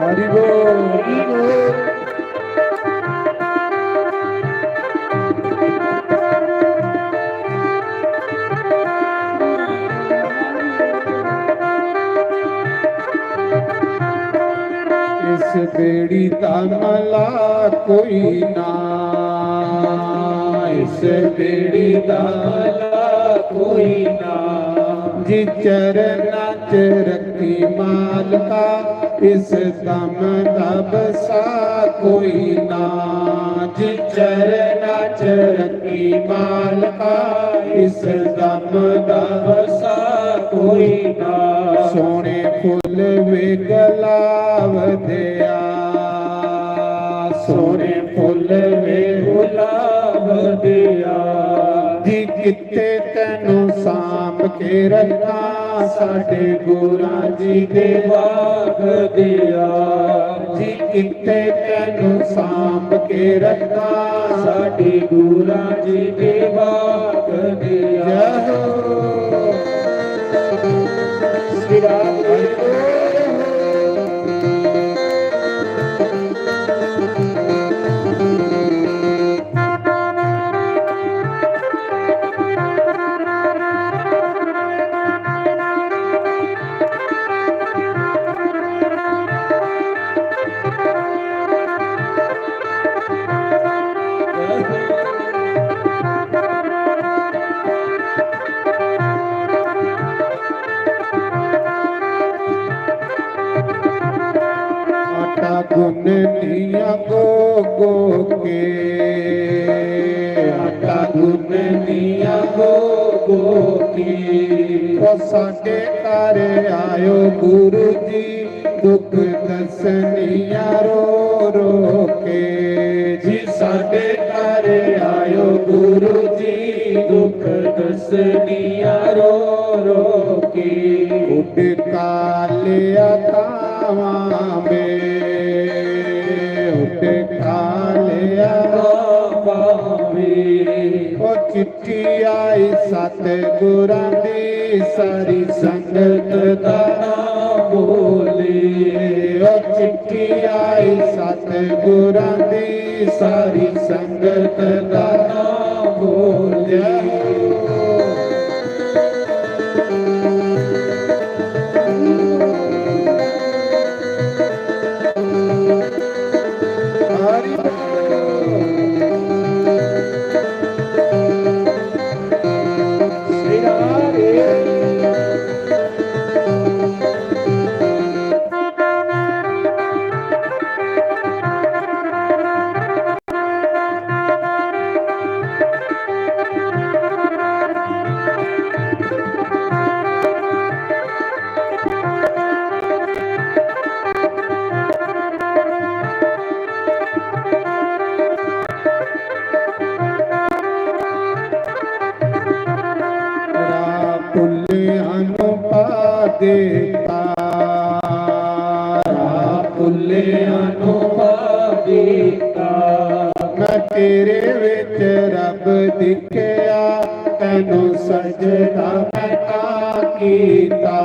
हरि बोल। इस बेड़ी दा मला कोई ना, इस बेड़ी दा मला कोई ना। जी चरना च रखी मालका, इस दम दा बसा कोई ना। जी चरना च रखी मालका, इस दम दा बसा कोई ना। सोहने फुल वे गुलाब दिया, सोहने फुल वे गुलाब दिया। जी कित्ते तैनू सांभ के रखां साडे गुरां जी दे बाग दिया। जी कित्ते तैनू सांभ के रखां साडे गुरां जी दे बाग दिया। जय हो। श्री राम। आटा गुन्ननिया गो गो के, आटा गुन्ननिया गो गो के। ओ साडे घर आयो गुरु जी, दुख दसनिया रो रो के। जी साडे घर आयो गुरु जी, दुख दसनिया रो रो के। उड कालिया कावां में, उड कालिया कावां में। ओ चिट्ठी आई सतगुरां दी, सारी संगत दा नाम बोले। ओ चिट्ठी आई सतगुरां दी, सारी संगत दा नाम बोले। हरि बोल। श्री हरि। राह भुल्लेआं नू पा दित्ता, राह भुल्लेआं नू पा दित्ता। मैं तेरे विच रब दिखेया, तैनू सजदा मैं तां कीता।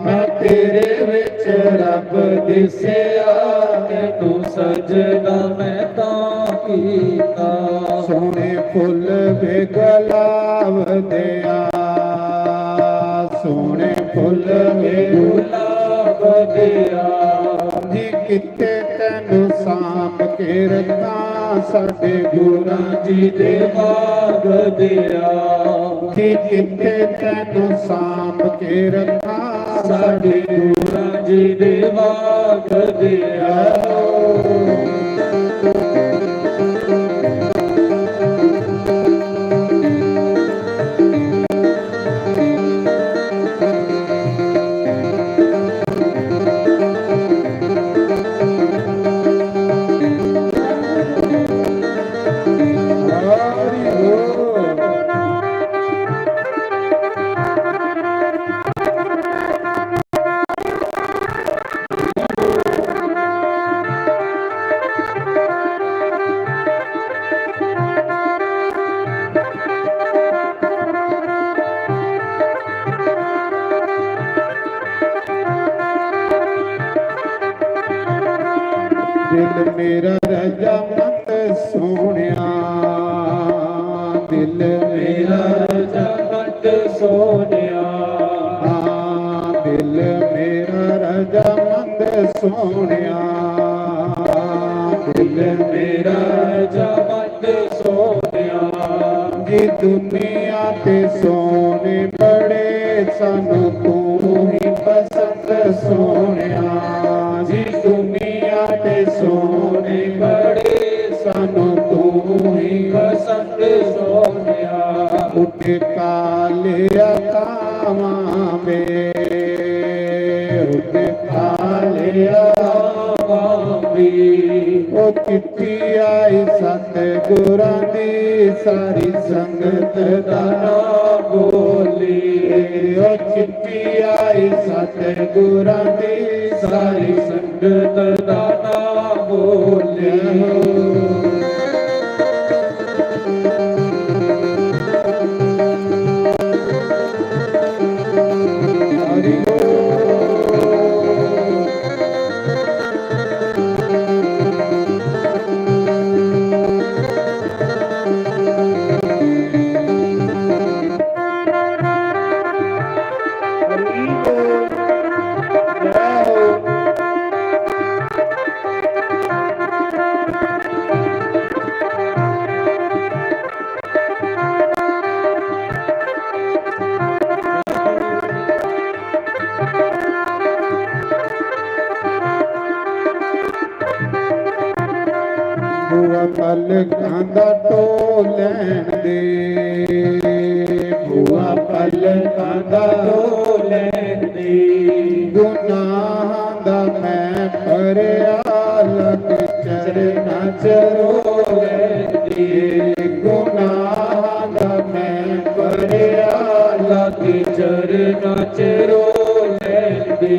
मैं तेरे विच रब दिसेया, तैनू सजदा मैं तां कीता। सोहणे फुल वे गुलाब देआ, सोहणे फुल वे गुलाब देआ। जी कित्ते तैनू सांभ के रखां, साडे गुरां जी दे बाग देआ। जी कित्ते तैनू सांभ के रखां, साडे गुरां जी दे बाग देआ। दिल मेरा रजामंद सोहणिया, दिल मेरा रजामंद सोहणिया। हाँ, दिल मेरा रजामंद सोहणिया, दिल मेरा रजामंद सोहणिया। जी दुनिया ते सोहणे बड़े, सानू तू ही पसंद सोहणिया। जी दुनिया ते सोहणे बड़े, सानू तू ही पसंद सोहणिया। उठ कालिया कावां वे, उठ कालिया कावां वे। ओ चिट्ठी आई सतगुरां दी, सारी संगत दा नाम बोली। ओ चिट्ठी आई सतगुरां दी, सारी संगत दा नाम बोली। हरि बोल। बुआ पलकां दा ढो लैण दे, बुआ पलकां दा ढो लैण दे। गुनाहां दा मैं भरेआ लग चरणां च रो लैण दे। गुनाहां दा मैं भरेआ लग चरणां च रो लैण दे।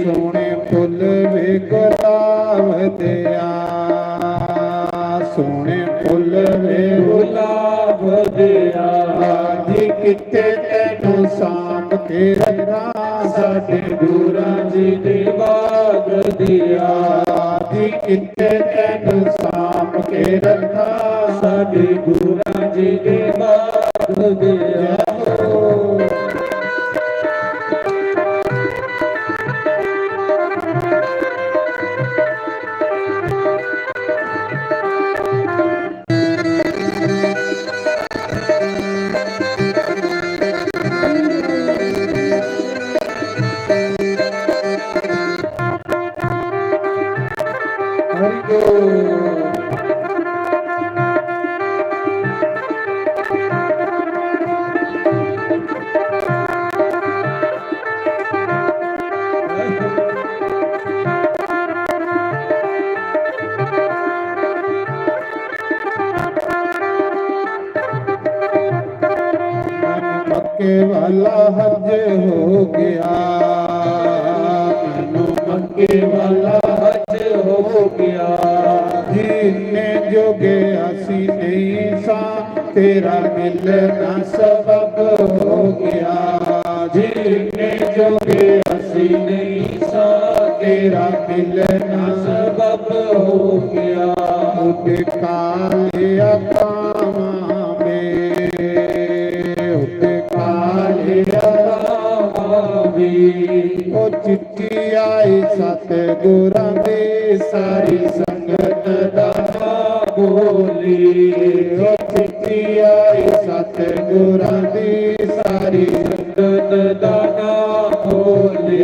सोहणे फुल वे गुलाब देआ, सोहणे फुल वे गुलाब देआ। जी कित्ते तैनू सांभ के रखा साडे गुरां जी दे बाग दिया। जी किते तैनू सांभ के रखा साडे गुरां जी दे बाग दिया। मक्के वाला हज हो गया, मैनू मक्के वाला हज हो गया। जीने जोगे असी नहीं सा, तेरा मिलना सबब हो गया। जीने जोगे असी नहीं सा, तेरा मिलना सबब हो गया। उठ काले अकामा में, उठ काले अकामा में। ओ चिट्ठी आई सतगुरां दी, सारी संगत दा नां बोली। ओ चिट्ठी आई सतगुरां दी, सारी संगत दा नां बोली।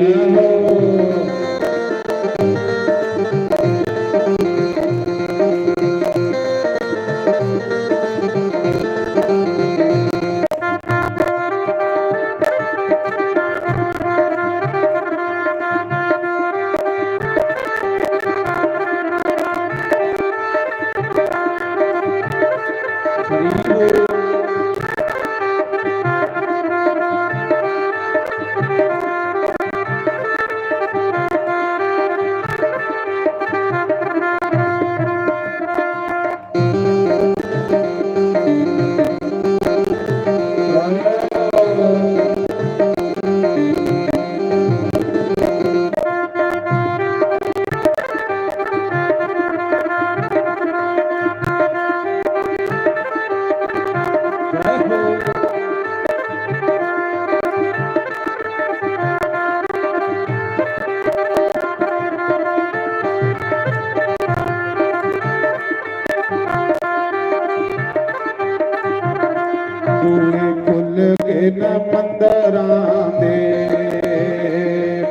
बूहे खुल गए न मंदरां दे,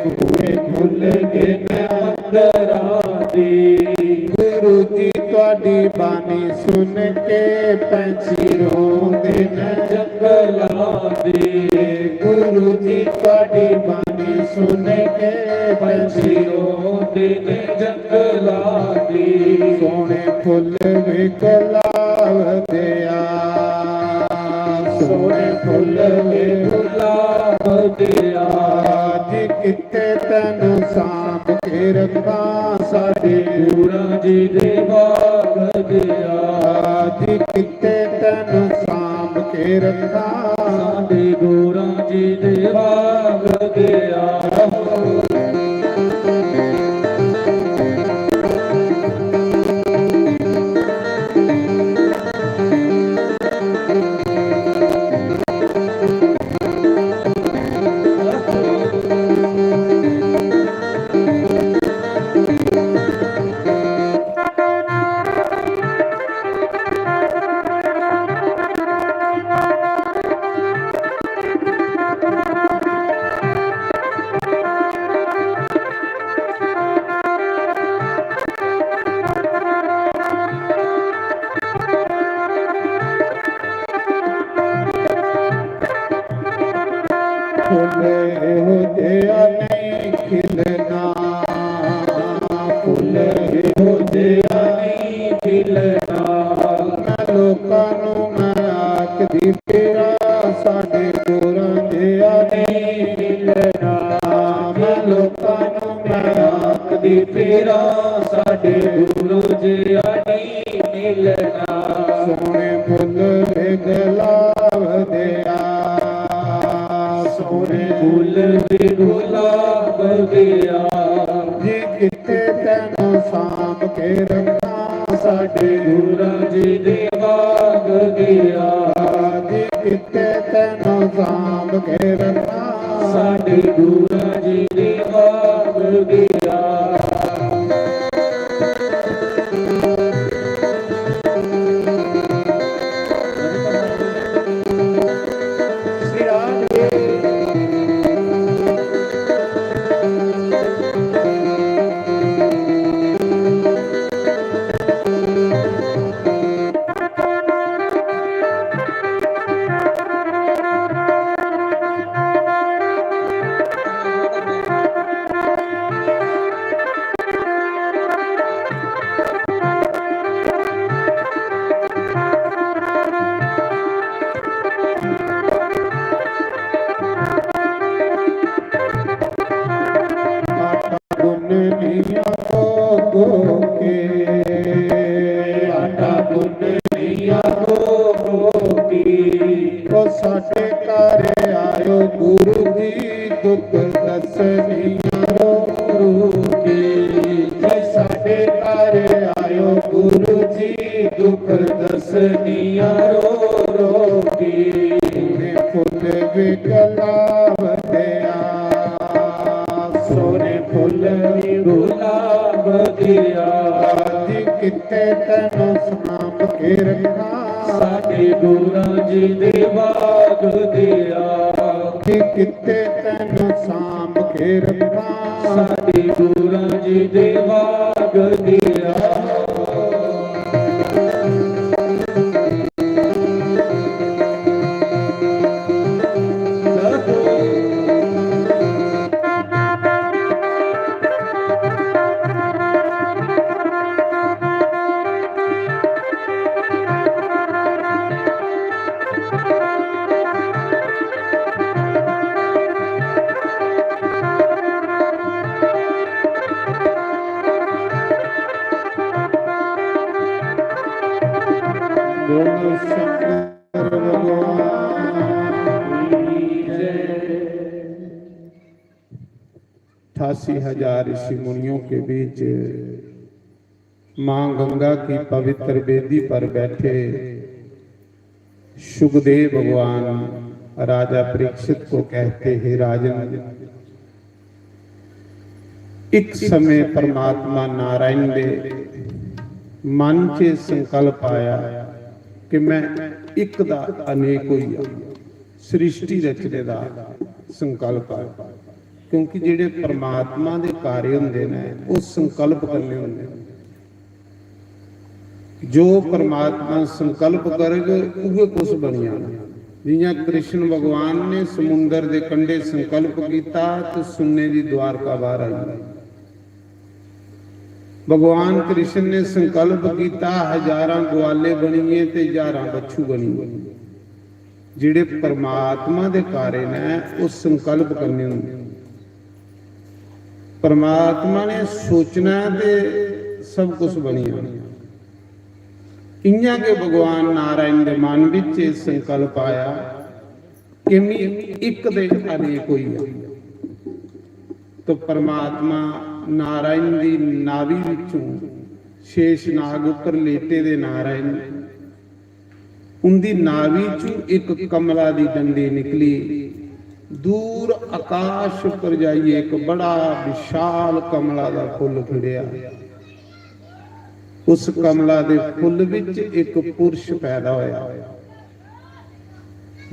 बूहे खुल गए न मंदरां दे। गुरु जी तुहाडी बाणी सुन के पैंछी रोंदे न जंगलां दे। गुरु जी तुहाडी बाणी सुन के पैंछी रोंदे न जंगलां दे। सोहणे फुल वे गुलाब दे आ, सोहणे फुल वे गुलाब दे आ। जी किते तैनू सांभ के रखा साडे गुरां जी दे बाग दे आ। जी किते तैनू सांभ के रखा साडे गुरां जी दे बाग दे आ। फुल एहो जेहा नहीं खिलना, फुल एहो जेहा नहीं खिलना। मैं लोकां नू मैं आखदी फिरां, साडे गुरां जेहा नहीं मिलना। मैं लोकां नू मैं आखदी फिरां, साडे गुरां जेहा नहीं मिलना। सोहणे फुल वे गुलाब दे आ, सोहणे रखा। साडे गुरां जी दे बाग दिया। जी किते तैनू सांभ के रखा। साडे गुरां जी दे बाग दिया। श्री राम जी। आटा गुन्ननिया गो गो के, आटा गुन्ननिया गो गो की। ओ साडे घर आयो गुरु जी, दुख दसनिया रो रो के। ओ साडे घर आयो गुरु जी, दुख दसनिया रो रो के। फुल भी गुलाब दिया, सोने फुल भी गुलाब दिया। जी किते तैनू सांभ के रखा। साडे गुरां जी दे बाग दिया। जी किते तैनू सांभ के रखा। साडे गुरां जी दे बाग दिया। बोलो शंकर भगवान की जय। अठासी हजार ऋषि मुनियों के बीच मां गंगा की पवित्र वेदी पर बैठे शुकदेव भगवान राजा परीक्षित को कहते, हे राजन, एक समय परमात्मा नारायण दे मन च संकल्प आया कि मैं एक दा अनेक होई जां, सृष्टि रचने दा संकल्प आया। क्योंकि जेह्ड़े परमात्मा दे कार्य होंदे ने, ओह् संकल्प कन्नै होंदे ने। जो परमात्मा संकल्प करग, उ'ऐ कुछ बनी जाना। जि'यां कृष्ण भगवान ने समुंदर दे कंढे संकल्प कीता ते सुन्ने दी द्वारका बाहर आई। भगवान कृष्ण ने संकल्प कीता, हजारां ग्वाले बनिए ते हजारां बच्छू बनिए। जेह्ड़े परमात्मा दे कार्य न, ओह् संकल्प कन्नै होंदे। परमात्मा ने सोचना ते सब कुछ बनी जाना। इ'यां गै भगवान नारायण दे मन बिच एह् संकल्प आया कि मी इक दे अनेक होई जा। तो परमात्मा नारायण दी नाभि विचों, शेष नाग उप्पर लेटे दे नारायण, उंदी नाभि चू इक कमला दी डंडी निकली। दूर आकाश उप्पर जाइयै इक बड़ा विशाल कमला दा फुल्ल खिड़ेआ। उस कमला दे फुल्ल विच इक पुरुष पैदा होया,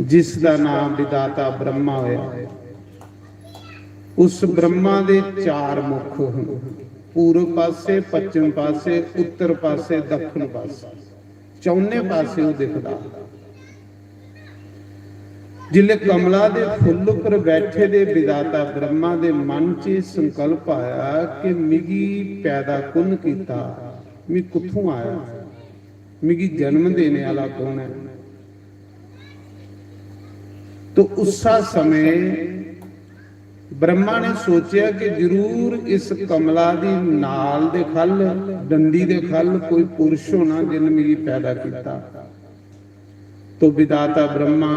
जिस दा नाम विधाता ब्रह्मा होया। उस ब्रह्मा दे चार मुख हन, पूर्व पासे, पश्चिम पासे, उत्तर पासे, दक्खन पासे। चौने पासे ओह् दिखदा। जिसले कमला दे फुल्ल पर बैठे दे विधाता ब्रह्मा दे मन च एह् संकल्प आया कि मिगी पैदा कु'न कीता, मी कुत्थों आया, मिगी जन्म देने आह्ला कौन ऐ? तो उस्सा समें ब्रह्मा ने सोचेआ कि जरूर इस कमला दी नाल दे ख'ल्ल, डंडी दे ख'ल्ल कोई पुरुष होना जिन्न मिगी पैदा कीता। तो विधाता ब्रह्मा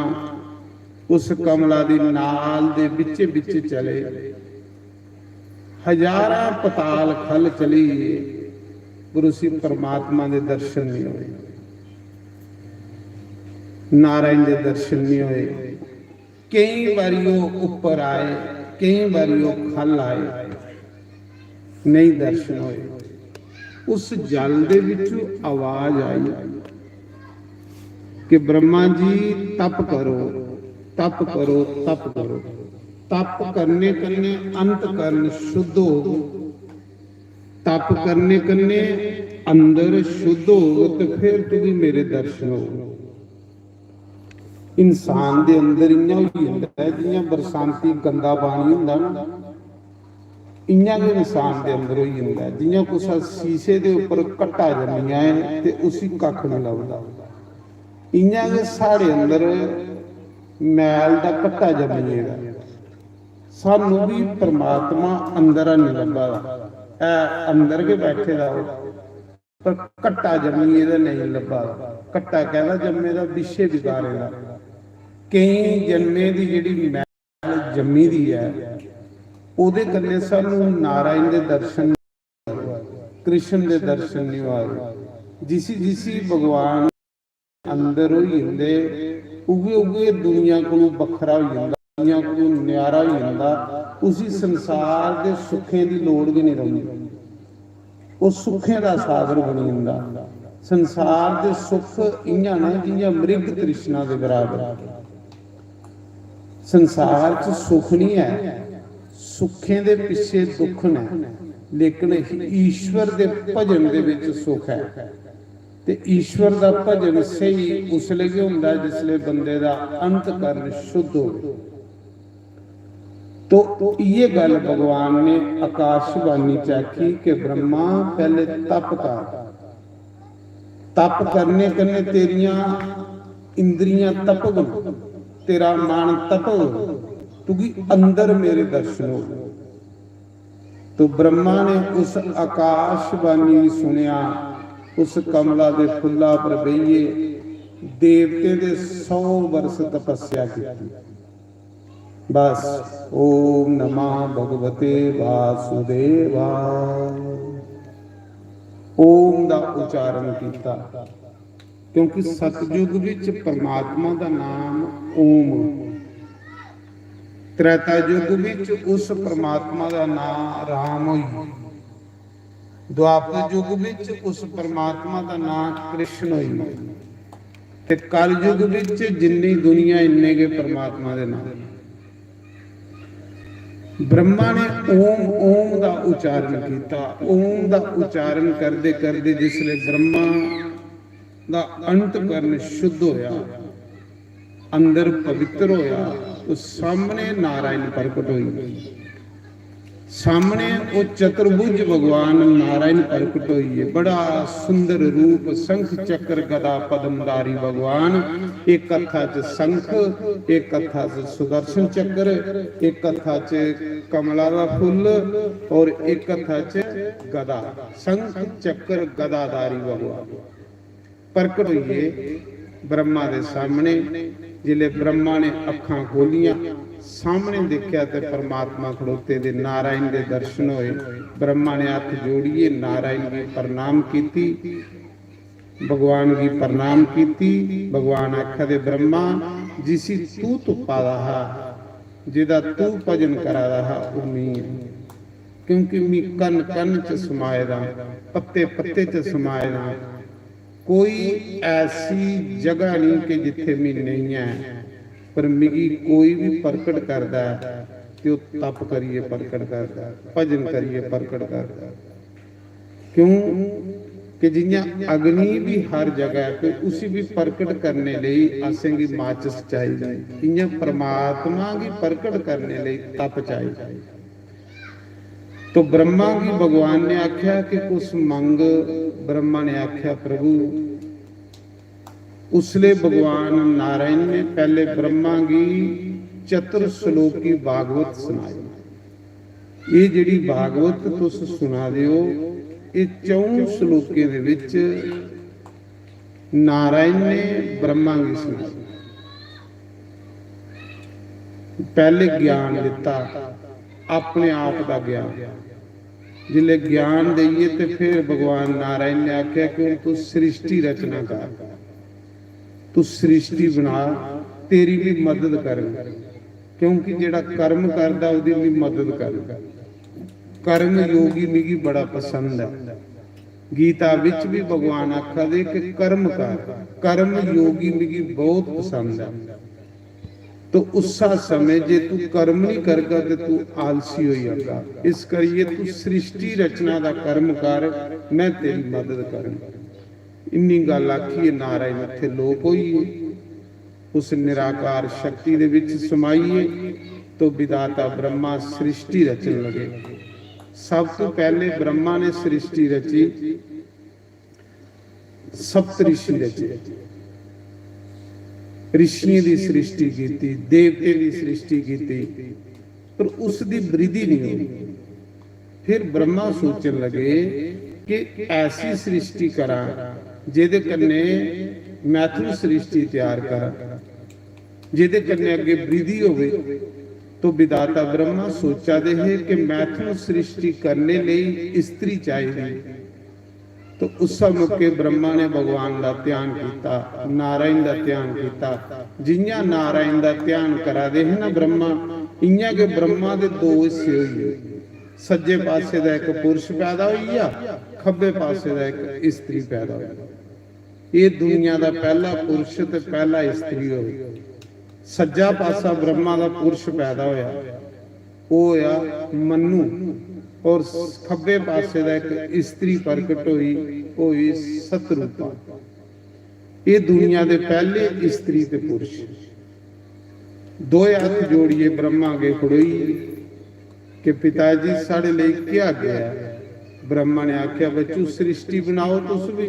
उस कमला दी नाल दे बिच्चे बिच्चे चले। हजारां पताल ख'ल्ल चली गे। पर उसी परमात्मा दे दर्शन नहीं होए, नारायण दे दर्शन नहीं होए। केई बारी ओह् उप्पर आए, केई बारी ओह् ख'ल्ल आए, नहीं दर्शन होए। उस जल दे विचों आवाज आई कि ब्रह्मा जी, तप करो, तप करो, तप करो। तप करने कन्नै अंतकरण शुद्ध होग, तप करने कन्नै अंदर शुद्ध होग ते फिर तुगी मेरे दर्शन होग। इंसान दे अंदर इ'यां होई जंदा ऐ जि'यां बरसांती गंदा पानी होंदा ना, इ'यां गै इंसान दे अंदर होई जंदा ऐ। जि'यां कुसै शीशे दे उप्पर घट्टा जम्मी जाए ते उसी कक्ख निं लभदा, इ'यां गै साढ़े अंदर मैल दा घट्टा जम्मी गेदा ऐ। सानू बी परमात्मा अंदर हैनी लब्भा दा ऐ, अंदर गै बैठे दा ओह्, पर घट्टा जम्मी गेदा नेईं लब्भा दा। घट्टा कैह्दा जम्मे दा? विशे विकारें दा। केईं जन्में दी जेह्ड़ी मैल जम्मी दी ऐ, ओह्दे कन्नै सानू नारायण दे दर्शन, कृष्ण दे दर्शन नहीं होआ दे। जिसी जिसी भगवान अंदर होई जंदे, उ'ऐ उ'ऐ दुनिया कोलू बक्खरा होई जंदा, दुनिया कोलू न्यारा होई जंदा। उसी संसार दे सुखें दी लोड़ गै नहीं रौंह्दी। ओह् सुखें दा सागर बनी जंदा। संसार दे सुख इ'यां न जि'यां मृग तृष्णा दे बराबर। संसार च सुख नहीं ऐ, सुखें दे पिच्छे दुख न, लेकिन ईश्वर दे भजन दे विच सुख ऐ। ते ईश्वर दा भजन स्हेई उसलै गै होंदा जिसलै बंदे दा अंतकरण शुद्ध होवे। तो इ'यै गल्ल भगवान ने आकाशवाणी च आखी कि ब्रह्मा, पैह्ले तप कर, तप करने कन्नै तेरियां इंद्रियां तपगन, तेरा मन तपग, तुगी अंदर मेरे दर्शन होग। तो ब्रह्मा ने उस आकाशवाणी गी सुनेआ, उस कमला दे फुल्ला पर बेहियै देवतें दे सौ बरस तपस्या कीती। बस, ओम नमः भगवते वासुदेवाय, ओम दा उच्चारण कीता। क्योंकि सतयुग विच परमात्मा दा नाम ओम, त्रेता युग विच उस परमात्मा दा नाम राम होई, द्वापर युग विच उस परमात्मा दा नाम कृष्ण होई, ते कल युग विच जिन्नी दुनिया इन्ने गै परमात्मा दे नाम। ब्रह्मा ने ओम ओम दा उच्चारण कीता। ओम दा उच्चारण करदे करदे जिसले ब्रह्मा दा अंतकरण शुद्ध होया, अंदर पवित्र होया, तो सामने नारायण प्रकट होई। सामने वो चतुर्भुज भगवान नारायण प्रकट होइए। बड़ा सुंदर रूप, शंख चक्र गदा पद्मधारी भगवान। एक हत्था च शंख, एक हत्था च सुदर्शन चक्र, एक हत्था च कमला दा फुल्ल और एक हत्था च गदा। शंख चक्र गदाधारी भगवान प्रकट होइए ब्रह्मा दे सामने। जिसले ब्रह्मा ने अखां खोलियां, सामने देखा ते परमात्मा खड़ोते दे, नारायण दे दर्शन होए। ब्रह्मा ने हत्थ जोड़िए नारायण गी प्रणाम कीती, भगवान गी प्रणाम कीती। भगवान आखा दे, ब्रह्मा, जिसी तू तुप्पा दा हा, जेदा तू भजन करा दा हा, ओह मी ऐ। क्योंकि मी कन कन च समाए दा, पत्ते पत्ते च समाए दा। कोई ऐसी जगह नहीं कि जित्थे मी नहीं ऐ, पर मिगी कोई भी प्रकट करदा ऐ ते ओह तप करिए प्रकट करदा ऐ, भजन करिए प्रकट करदा ऐ। क्यों कि जियां अग्नि भी हर जगह ऐ, ते उसी भी प्रकट करने लेई असेंगी माचिस चाहिदी, इयां परमात्मा गी प्रकट करने लेई तप चाहिदा। तो ब्रह्मा गी भगवान ने आख्या कि कुछ मंग। ब्रह्मा ने आख्या, प्रभु, उसले भगवान नारायण ने पहले ब्रह्मा गी चतुर श्लोकी भागवत सुनाई। ये जेड़ी भागवत तुस सुना दे हो, ये चौं श्लोकें दे विच नारायण ने ब्रह्मा गी सुनाई। पहले ज्ञान दिता, अपने आप दा ज्ञान। जिसलै ज्ञान देइयै ते फिर भगवान नारायण ने आखेआ कि हून तू सृष्टि रचना कर, तू सृष्टि बना, तेरी भी मदद करङ, क्योंकि जेह्ड़ा कर्म करदा ओह्दी भी मदद करङ। कर्म योगी मिगी बड़ा पसंद ऐ। गीता विच भी भगवान आखा दे कि कर्म कर, कर्म योगी मिगी बहुत पसंद ऐ। तो उस्सा समय जे तू कर्म नहीं करगा ते तू आलसी होई जागा। इस करियै तू सृष्टि रचना दा कर्म कर, मैं तेरी मदद करङ। इन्नी गल्ल आखियै नारायण उत्थे लोप होई गे। उस निराकार शक्ति दे विच समाइयै तो विधाता ब्रह्मा सृष्टि रचन लगे। सब तो पहले ब्रह्मा ने सृष्टि रची, सप्त ऋषि रचे, ऋषियें दी सृष्टि कीती, देवतें दी सृष्टि कीती, पर उस दी वृद्धि नहीं होई। फिर ब्रह्मा सोचन लगे कि ऐसी सृष्टि करां जेदे कन्ने मैथुन सृष्टि तैयार करां, जेदे कन्ने अग्गे वृद्धि होवे। तो विधाता ब्रह्मा सोचा दे हे कि मैथुन सृष्टि करने लेई स्त्री चाहिदी। तो उस मौके ब्रह्मा ने भगवान दा ध्यान कीता, नारायण दा ध्यान कीता। जियां नारायण दा ध्यान करा दे हे ना ब्रह्मा, इयां गै ब्रह्मा दे दो हिस्से होई गे। सज्जे पासे दा इक पुरुष पैदा होई गेआ, खब्बे पासे दा इक स्त्री पैदा होई गेई। एह् दुनिया दा पैह्ला पुरुष ते पैह्ला स्त्री होई। सज्जा पासा ब्रह्मा दा पुरुष पैदा होया, ओह् होया मनु, और खब्बे पासे दा इक स्त्री प्रकट होई, होई सतरूपा। एह् दुनिया दे पैह्ले स्त्री ते पुरुष। दोए हत्थ जोड़ियै ब्रह्मा अग्गें खड़ोई गे कि पिता जी, साढ़े लेई केह् आज्ञा ऐ? ब्रह्मा ने आखेआ, बच्चू, सृष्टि बनाओ तुस बी।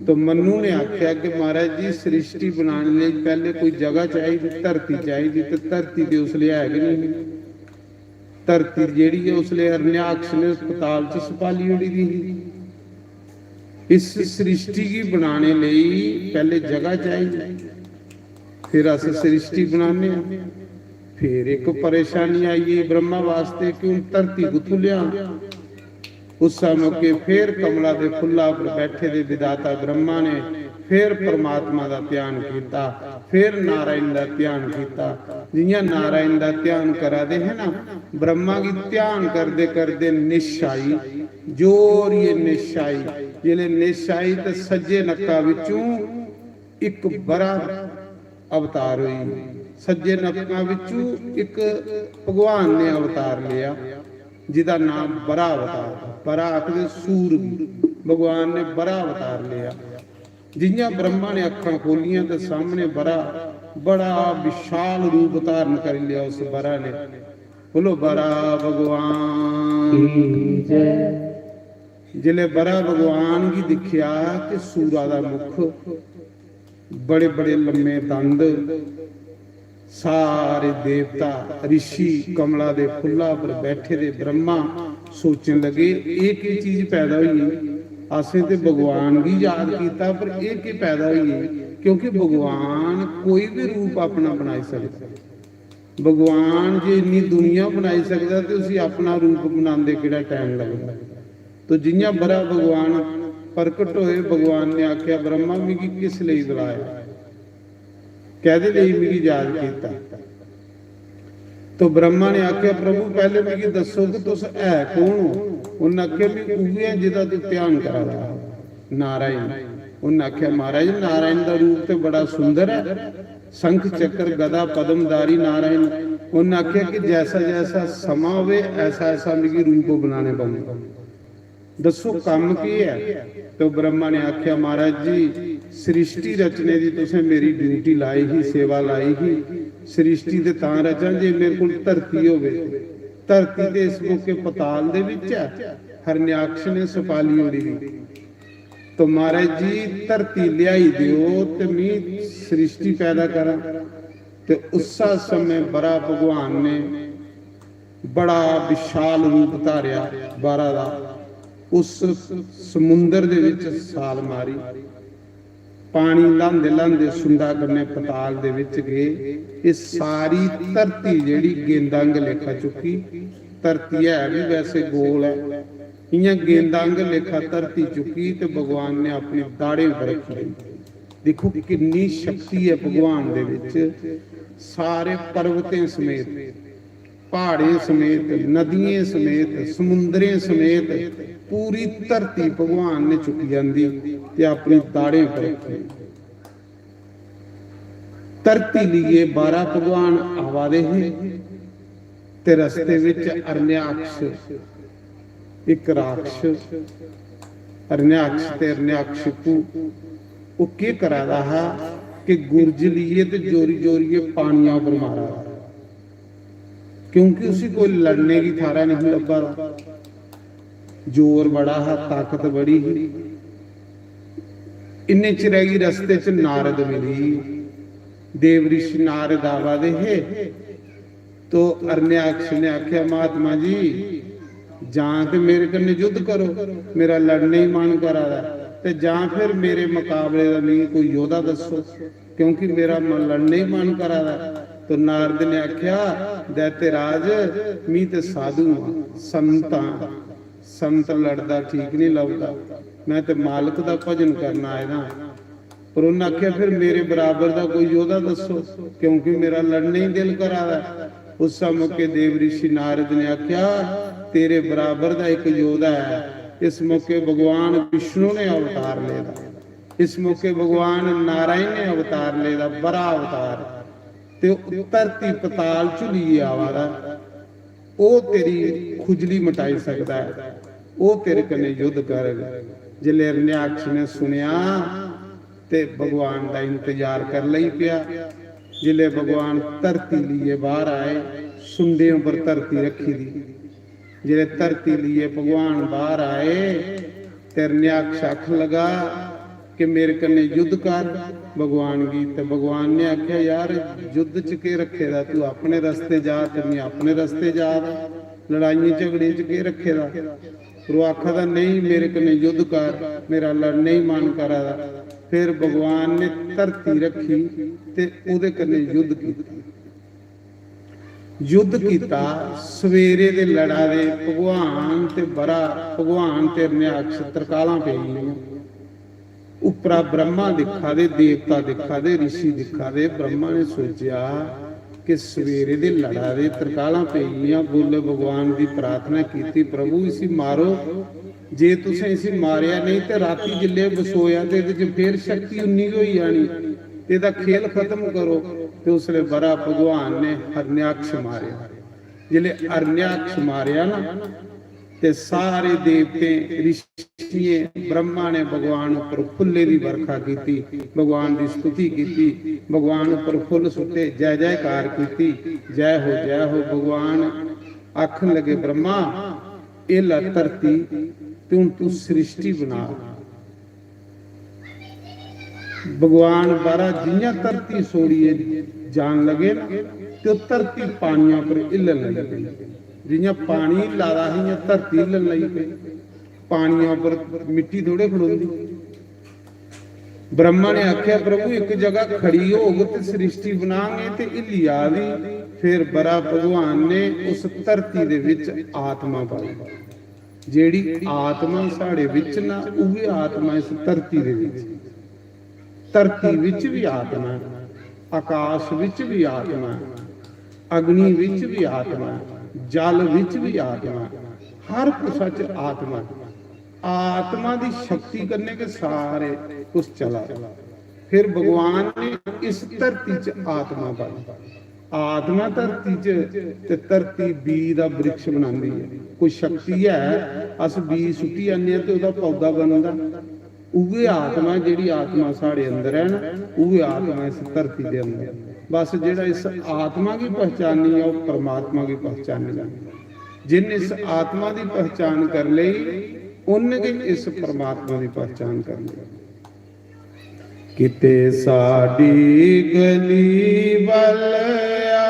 तो मनु ने आखेआ कि महाराज जी, सृष्टि बनाने लेई पैह्ले कोई जगह चाहिदी, धरती चाहिदी, ते धरती ते उसलै है गै नहीं। धरती जेह्ड़ी ऐ, उसलै हरण्याक्ष ने पताल च सपाली ओड़ी दी ही। इस सृष्टि गी बनाने लेई पैह्ले जगह चाहिदी, फिर अस सृष्टि बनाने आं। फिर इक परेशानी आई गेई ब्रह्मा वास्ते कि हून धरती कुत्थूं लिआं? उस मौके फिर कमला दे फुल्ला पर बैठे दे विधाता ब्रह्मा ने फिर परमात्मा दा ध्यान कीता, फिर नारायण दा ध्यान कीता। जियां नारायण दा ध्यान करा दे हे ना, ब्रह्मा गी ध्यान करदे करदे निश आई, जोर ये निश आई। जिसलै निश आई ते सज्जे नक्का विचों इक बरा अवतार होई। सज्जे नक्का विचों इक भगवान ने अवतार लिया, जिदा नाम बरा अवतार। बरा आखदे सूर गी। भगवान ने बरा अवतार लिया। जियां ब्रह्मा ने अक्खां खोलियां ते सामने बरा, बड़ा विशाल रूप धारण करी लिया उस बरा ने। बोलो, बरा भगवान की जय। जिसलै बरा भगवान गी दिक्खेआ कि सूरा दा मुख, बड़े बड़े लम्मे दंद, सारे देवता, ऋषि, कमला दे फुल्ला पर बैठे दे ब्रह्मा सोचन लगे, एह् केह् चीज पैदा होई गेई? असें ते भगवान गी याद कीता, पर एह् केह् पैदा होई गेई? क्योंकि भगवान कोई भी रूप अपना बनाई सकदा। भगवान जे इन्नी दुनिया बनाई सकदा ते उसी अपना रूप बनांदे केह्ड़ा टाइम लगदा? तो जियां बरा भगवान प्रकट होए, भगवान ने आखेआ, ब्रह्मा, मिगी किस लेई बुलाया? कैह्दे लेई मिगी याद कीता? तो ब्रह्मा ने आखेआ, प्रभु, पैह्ले मिगी दस्सो कि तुस है कौन ओ? उन्नै आखेआ, में उ'ऐ आं जेह्दा तू ध्यान करा दा हा, नारायण। उन्नै आखेआ, महाराज, नारायण दा रूप ते बड़ा सुंदर ऐ, शंख चक्र गदा पद्मधारी नारायण। उन्नै आखेआ कि जैसा जैसा समां होवे, ऐसा ऐसा मिगी रूप बनाने पौंदा। दस्सो, कम्म केह् ऐ? तो ब्रह्मा ने आखेआ, महाराज जी, सृष्टि रचने दी तुसें मेरी ड्यूटी लाई ही, सेवा लाई ही। सृष्टि ते तां रचां जे मेरे कोल धरती होवे। धरती ते इस मौके पताल दे बिच ऐ, हरण्याक्ष ने सपाली ओड़ी दी। तो महाराज जी, धरती लियाई देओ ते मी सृष्टि पैदा करां। ते उस्सा समय बरा भगवान ने बड़ा विशाल रूप धारेआ बारा दा। उस समुंदर दे विच छाल मारी, पानी ल्हांदे ल्हांदे सुंडा कन्नै पताल दे विच गे। एह् सारी धरती जेह्ड़ी गेंदा आंगर लेखा चुक्की, धरती है भी वैसे गोल ऐ। इ'यां गेंदा आंगर लेखा धरती चुक्की ते भगवान ने अपनी दाढ़ें पर रक्खी लेई। दिक्खो किन्नी शक्ति ऐ भगवान दे विच। सारे पर्वतें समेत, प्हाड़ें समेत, नदियें समेत, समुंदरें समेत पूरी धरती भगवान ने चुक्की आंदी ते अपनी दाढ़ें पर रक्खी। धरती लेइयै बारा भगवान आवा दे हे ते रस्ते विच अरण्याक्ष, इक राक्षस, अरण्याक्ष ते अरण्याक्षकू, ओह् केह् करा दा हा कि गुरज लेइयै ते जोरी जोरियै पानिया उप्पर मारा दा, क्योंकि उसी कोई लड़ने गी थारा नहीं लब्भा दा। जोर बड़ा हा, ताकत बड़ी ही। इन्ने चिरै गी रस्ते च नारद मिली। देव ऋषि नारद आवा दे हे। तो अरण्याक्ष ने आख्या, "महात्मा जी, जां ते मेरे कन्नै युद्ध करो, मेरा लड़ने ही मन करा दा, ते जां फिर मेरे मकाबले दा मिगी कोई योद्धा दस्सो, क्योंकि मेरा मन, लड़ने ही मन करा दा।" तो नारद ने आख्या, "दैत्य राज, मी ते साधु आं, संत आं, संत लड़दा ठीक नहीं लगदा, मैं ते मालक दा भजन करन आए दा आं।" पर उन्हें आख्या, "फिर मेरे बराबर दा कोई योद्धा दस्सो, क्योंकि मेरा लड़ने ही दिल करा दा है।" उस मौके देव ऋषि नारद ने आख्या, "तेरे बराबर दा एक योद्धा है।" इस मौके भगवान विष्णु ने अवतार लेदा, इस मौके भगवान नारायण ने अवतार लेदा, बरा अवतार, ते ओह् धरती पताल झुलियै आवा दा। ओह् तेरी खुजली मटाई सकदा ऐ, ओह् तेरे कन्नै युद्ध करग। जिसलै अरण्याक्ष ने सुनेआ ते भगवान दा इंतजार कर लई पेआ। जिसलै भगवान धरती लेइयै बाहर आए, सुंडें उप्पर धरती रक्खी दी, जिसलै धरती लेइयै भगवान बाहर आए ते अरण्याक्ष आखन लगा कि मेरे कन्नै युद्ध कर भगवान गी। ते भगवान ने आखेआ, "यार, युद्ध च केह् रक्खे दा? तू अपने रस्ते जा ते में अपने रस्ते जा दा, लड़ाइयें झगड़े च केह् रक्खे दा?" पर ओह् आखा दा, "नेईं, मेरे कन्नै युद्ध कर, मेरा लड़ने ही मन करा दा।" फिर भगवान ने धरती रक्खी ते ओह्दे कन्नै युद्ध कीता। युद्ध कीता। सवेरे दे लड़ा दे भगवान ते बरा, भगवान ते अरण्याक्ष, तरकालां पेई गेइयां। उप्परा ब्रह्मा दिक्खा दे, देवता दिक्खा दे, ऋषि दिक्खा दे। ब्रह्मा ने सोचेआ कि सवेरे दे लड़ा दे, तरकालां पेई गेइयां, बोले, भगवान दी प्रार्थना कीती, "प्रभु, इसी मारो, जे तुसें इसी मारेआ नेईं ते रातीं जिसलै बसोआ ते एह्दे च फिर शक्ति उन्नी गै होई जानी, ते एह्दा खेल खत्म करो।" ते उसलै बरा भगवान ने हरण्याक्ष मारेआ। जिसलै हरण्याक्ष मारेआ ना, ते सारे देवतें, ऋषियें, ब्रह्मा ने भगवान उप्पर फुल्लें दी बरखा कीती, भगवान दी स्तुति कीती, भगवान उप्पर फुल्ल सुट्टे, जय जयकार कीती, "जय हो, जय हो।" भगवान आखन लगे, "ब्रह्मा, एह् लै धरती, ते हून तू सृष्टि बना।" भगवान बाहरा जियां धरती छोड़ियै जान लगे ना, ते ओह् धरती पानिया पर हिल्लन लगी पेई। जियां पानी हिल्ला दा हा, इयां धरती हिल्लन लगी पेई। पानिया पर मिट्टी थोड़े खड़ोंदी। ब्रह्मा ने आखेआ, "प्रभु, इक जगह खड़ी होग ते सृष्टि बनांगे ते हिल्ली आ दी।" फिर बरा भगवान ने उस धरती दे विच आत्मा पाई। जेह्ड़ी आत्मा साढ़े विच ना, उ'ऐ आत्मा इस धरती दे विच। धरती विच भी आत्मा ऐ, आकाश विच भी आत्मा ऐ, अग्नि विच भी आत्मा ऐ, जल विच भी आत्मा ऐ, हर कुसा च आत्मा ऐ। आत्मा दी शक्ति कन्नै गै सारे कुछ चला दे। फिर भगवान ने इस धरती च आत्मा पाई। आत्मा धरती च ते धरती बीऽ दा वृक्ष बनांदी ऐ। कोई शक्ति ऐ, अस बीऽ सुट्टी आने आं ते ओह्दा पौधा बनदा। उ'ऐ आत्मा, जेह्ड़ी आत्मा साढ़े अंदर ऐ ना, उ'ऐ आत्मा इस धरती दे अंदर। बस जेह्ड़ा इस आत्मा गी पहचानी जा, ओह् परमात्मा गी पहचानी जा। जिन इस आत्मा दी पहचान कर लेई, उन्न गै इस परमात्मा दी पहचान कर लेई। किते साडी गली वालिया,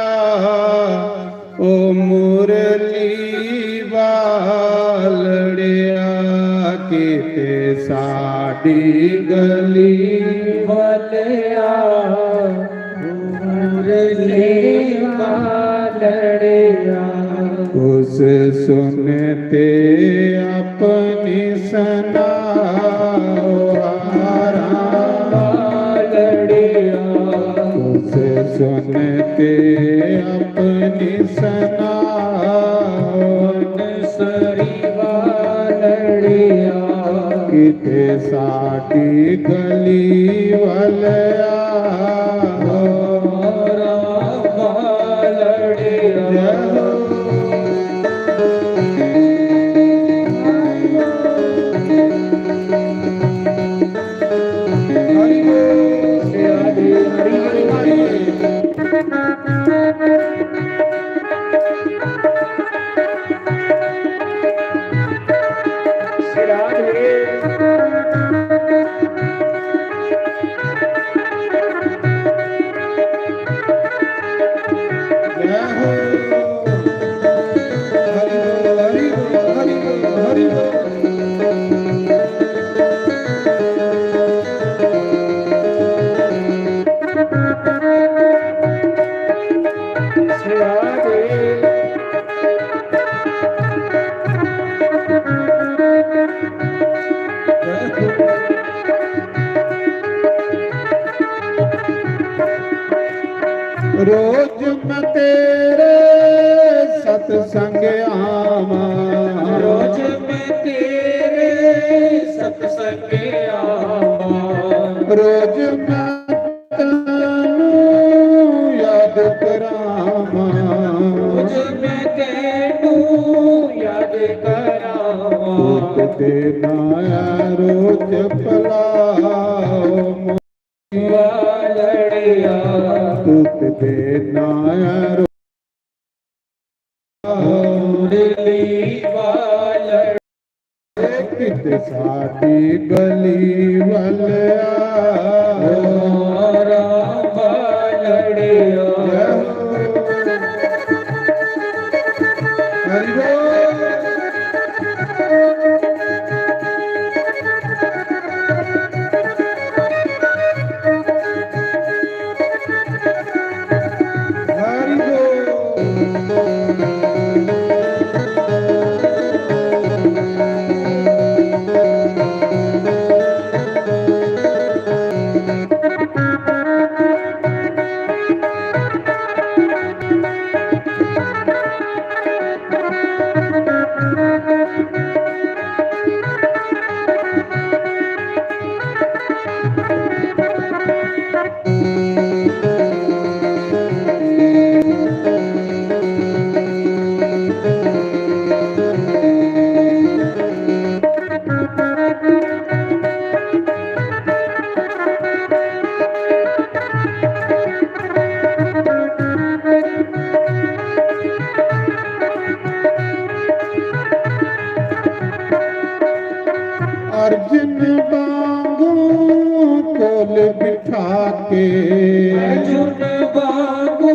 ओ मुरली वालड़िया, किते साडी गली वालिया, ओ मुरली वालड़िया, उस सुनते अपनी सुनाओ हारा लड़िया। तुस सुनते अपनी सुनाओ सरीवा लड़िया। किते साडी गली वाले आओ रामा लड़िया। जय हो। हरि बोल, हरि हरि हरि। सिराज है। जय हो। हरि बोल, हरि बोल, हरि बोल, हरि बोल। रोज मैं तेरे सत्संग आवा। रोज मैं तेरे सत्संग आवा। रोज मैं तेनू याद करावा। रोज मैं तेनू याद करावा। पुत दे नाया रोज पलाओ। वालड़िया। पुत दे नाया रो मुरली वालड़। कित साडी गली वालया। ओ राम वालड़िया। हरि बोल। हरि बोल। अर्जुन वांगू कोल बिठा के। अर्जुन वांगू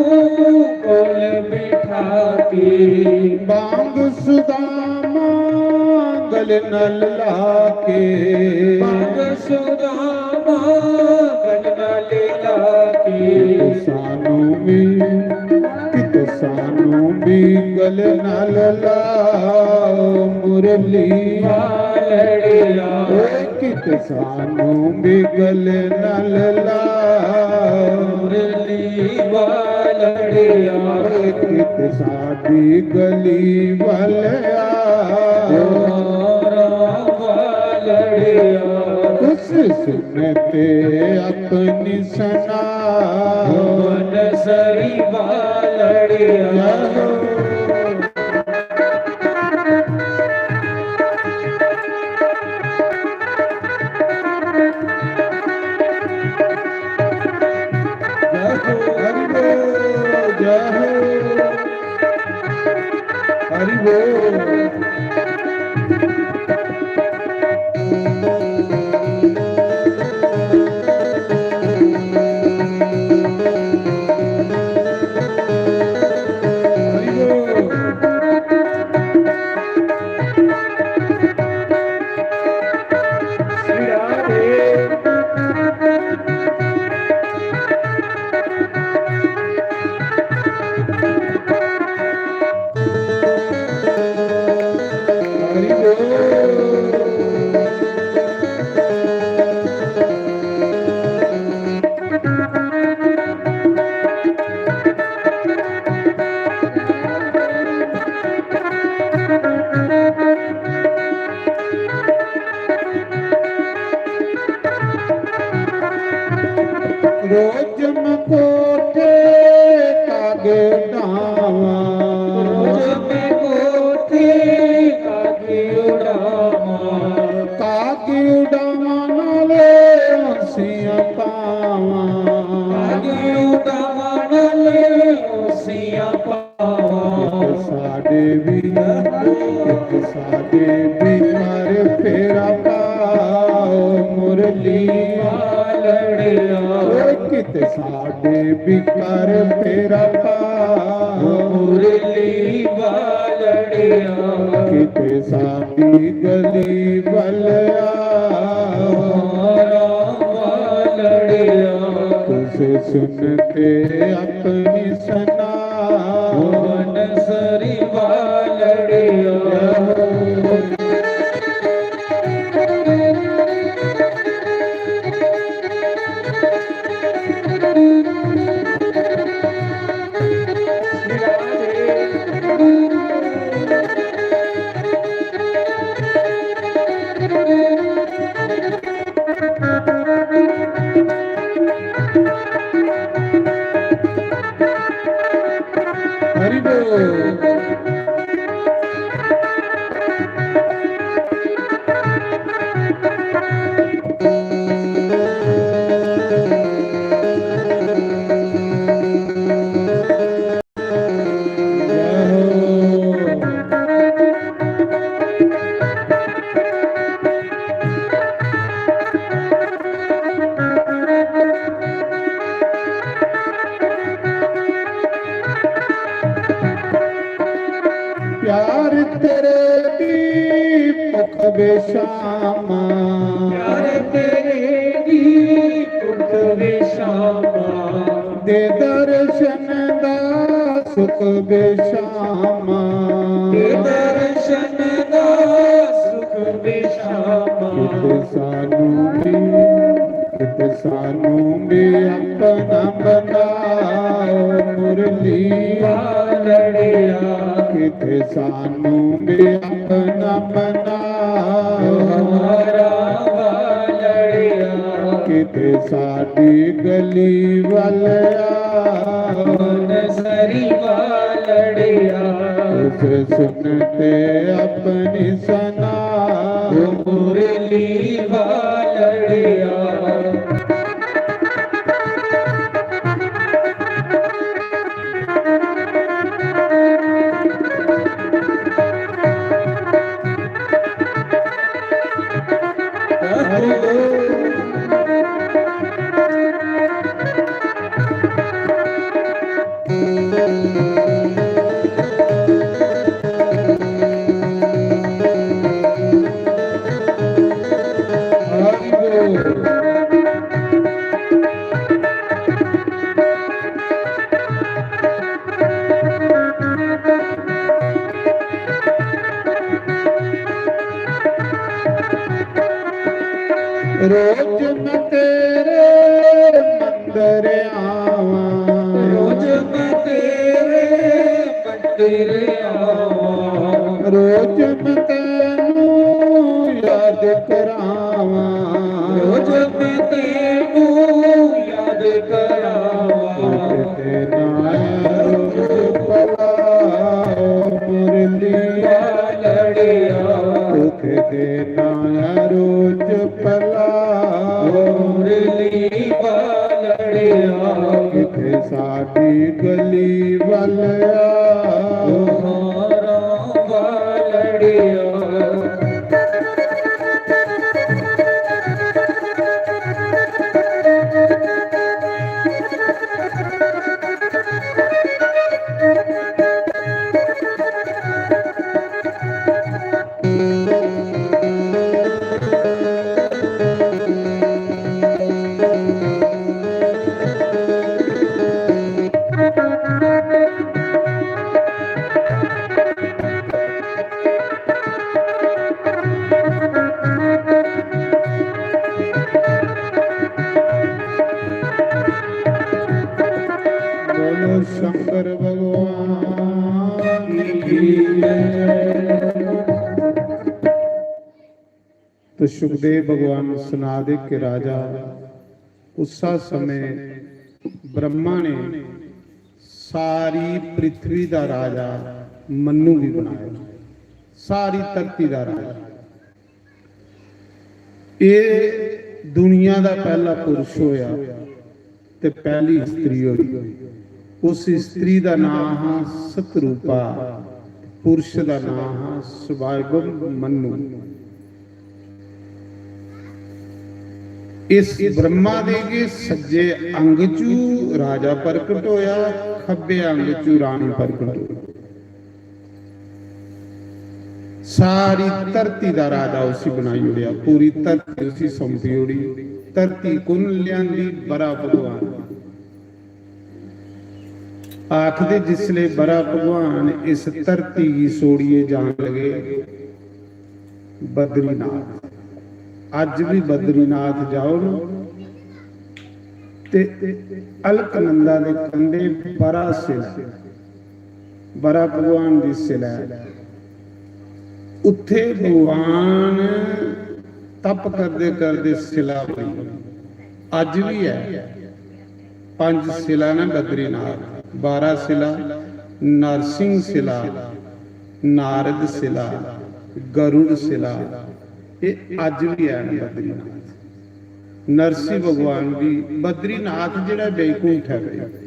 कोल बिठा के। बांग सुदामा गल नल लाके। बांग सुदामा गल नल लाके। सानू भी, कित सानू भी गल नल लाओ मुरली वालड़िया। ओए कित सानू भी गल नल लाओ मुरली वालड़िया। ओए कित साडी गली वालया। ओ राम वालड़िया। तुस सुनते अपनी सुनाओ। भुवन सरी वालड़िया। जय हो, हरि बोल, जय हो। हरि बोल। हरि बोल। रोज मैं कोठे कागे उड़ावां। रोज मैं कोठे कागे उड़ावां। कागे उड़ावां नाले उसियां पावां। कागे उड़ावां नाले उसियां पावां। कित साडे भी, कित साडे भी कर फेरा पाओ मुरली वालड़िया। ओए कित साडे भी कर फेरा पाओ मुरली वालड़िया। कित साडी गली वल आओ वालड़िया। तुस सुनते अपनी सना भुवन सरी वालड़िया। हरि बोल। प्यार तेरे दी भुख बेशामा। प्यार तेरे दी भुख बेशामा। दे दर्शन दा सुख बेशामा। दे दर्शन दा सुख बेशामा। कित सानू भी, कित सानू भी अपना बनाओ मुरली वालड़िया। कित सानू भी अपना बनाओ हमारा वालड़िया। कित साडी गली वल आओ सरी वालड़िया। तुस सुनते अपनी सना मुरली वालड़िया। रोज मैं तेरे मंदिर आवां। रोज मैं तेरे मंदिर आवां। रोज मैं तैनू याद करावां। रोज मैं तैनू याद करावां। तेरा रोज भला मुरली वालड़िया। दुख देना रोज भला मुरली वालड़िया। किथे साडी गली वालया। हारा वालड़िया। तो सुखदेव भगवान सुना दे कि राजा, उस्सा समय ब्रह्मा ने सारी पृथ्वी दा राजा मन्नू गी बनाया, सारी धरती दा राजा। एह् दुनिया दा पैह्ला पुरुष होया ते पैह्ली स्त्री होई। उस स्त्री दा नांऽ हा सतरूपा, पुरुष दा नांऽ हा सुभागम मन्नू। इस ब्रह्मा दे गै सज्जे अंग चू राजा प्रकट होया, खब्बे अंग चू रानी प्रकट होई। सारी धरती दा राजा उसी बनाई ओड़ेआ, पूरी धरती उसी सौंपी ओड़ी। धरती कु'न लेआंदी? बरा भगवान। आखदे जिसले बरा भगवान इस धरती गी छोड़ियै जान लगे बद्रीनाथ, अज्ज भी बद्रीनाथ जाओ ना ते अलकनंदा दे कंढे बरा सिला, बरा भगवान दी सिला ऐ। उत्थे भगवान तप करदे करदे सिला बनी, अज्ज भी ऐ। पंज सिला न बद्रीनाथ, बारा सिला, नरसिंह सिला, नारद सिला, गरुड़ सिला, एह् अज्ज बी हैन बद्रीनाथ। नरसिंह भगवान बी, बद्रीनाथ जेह्ड़ा बैकुंठ ऐ भाई,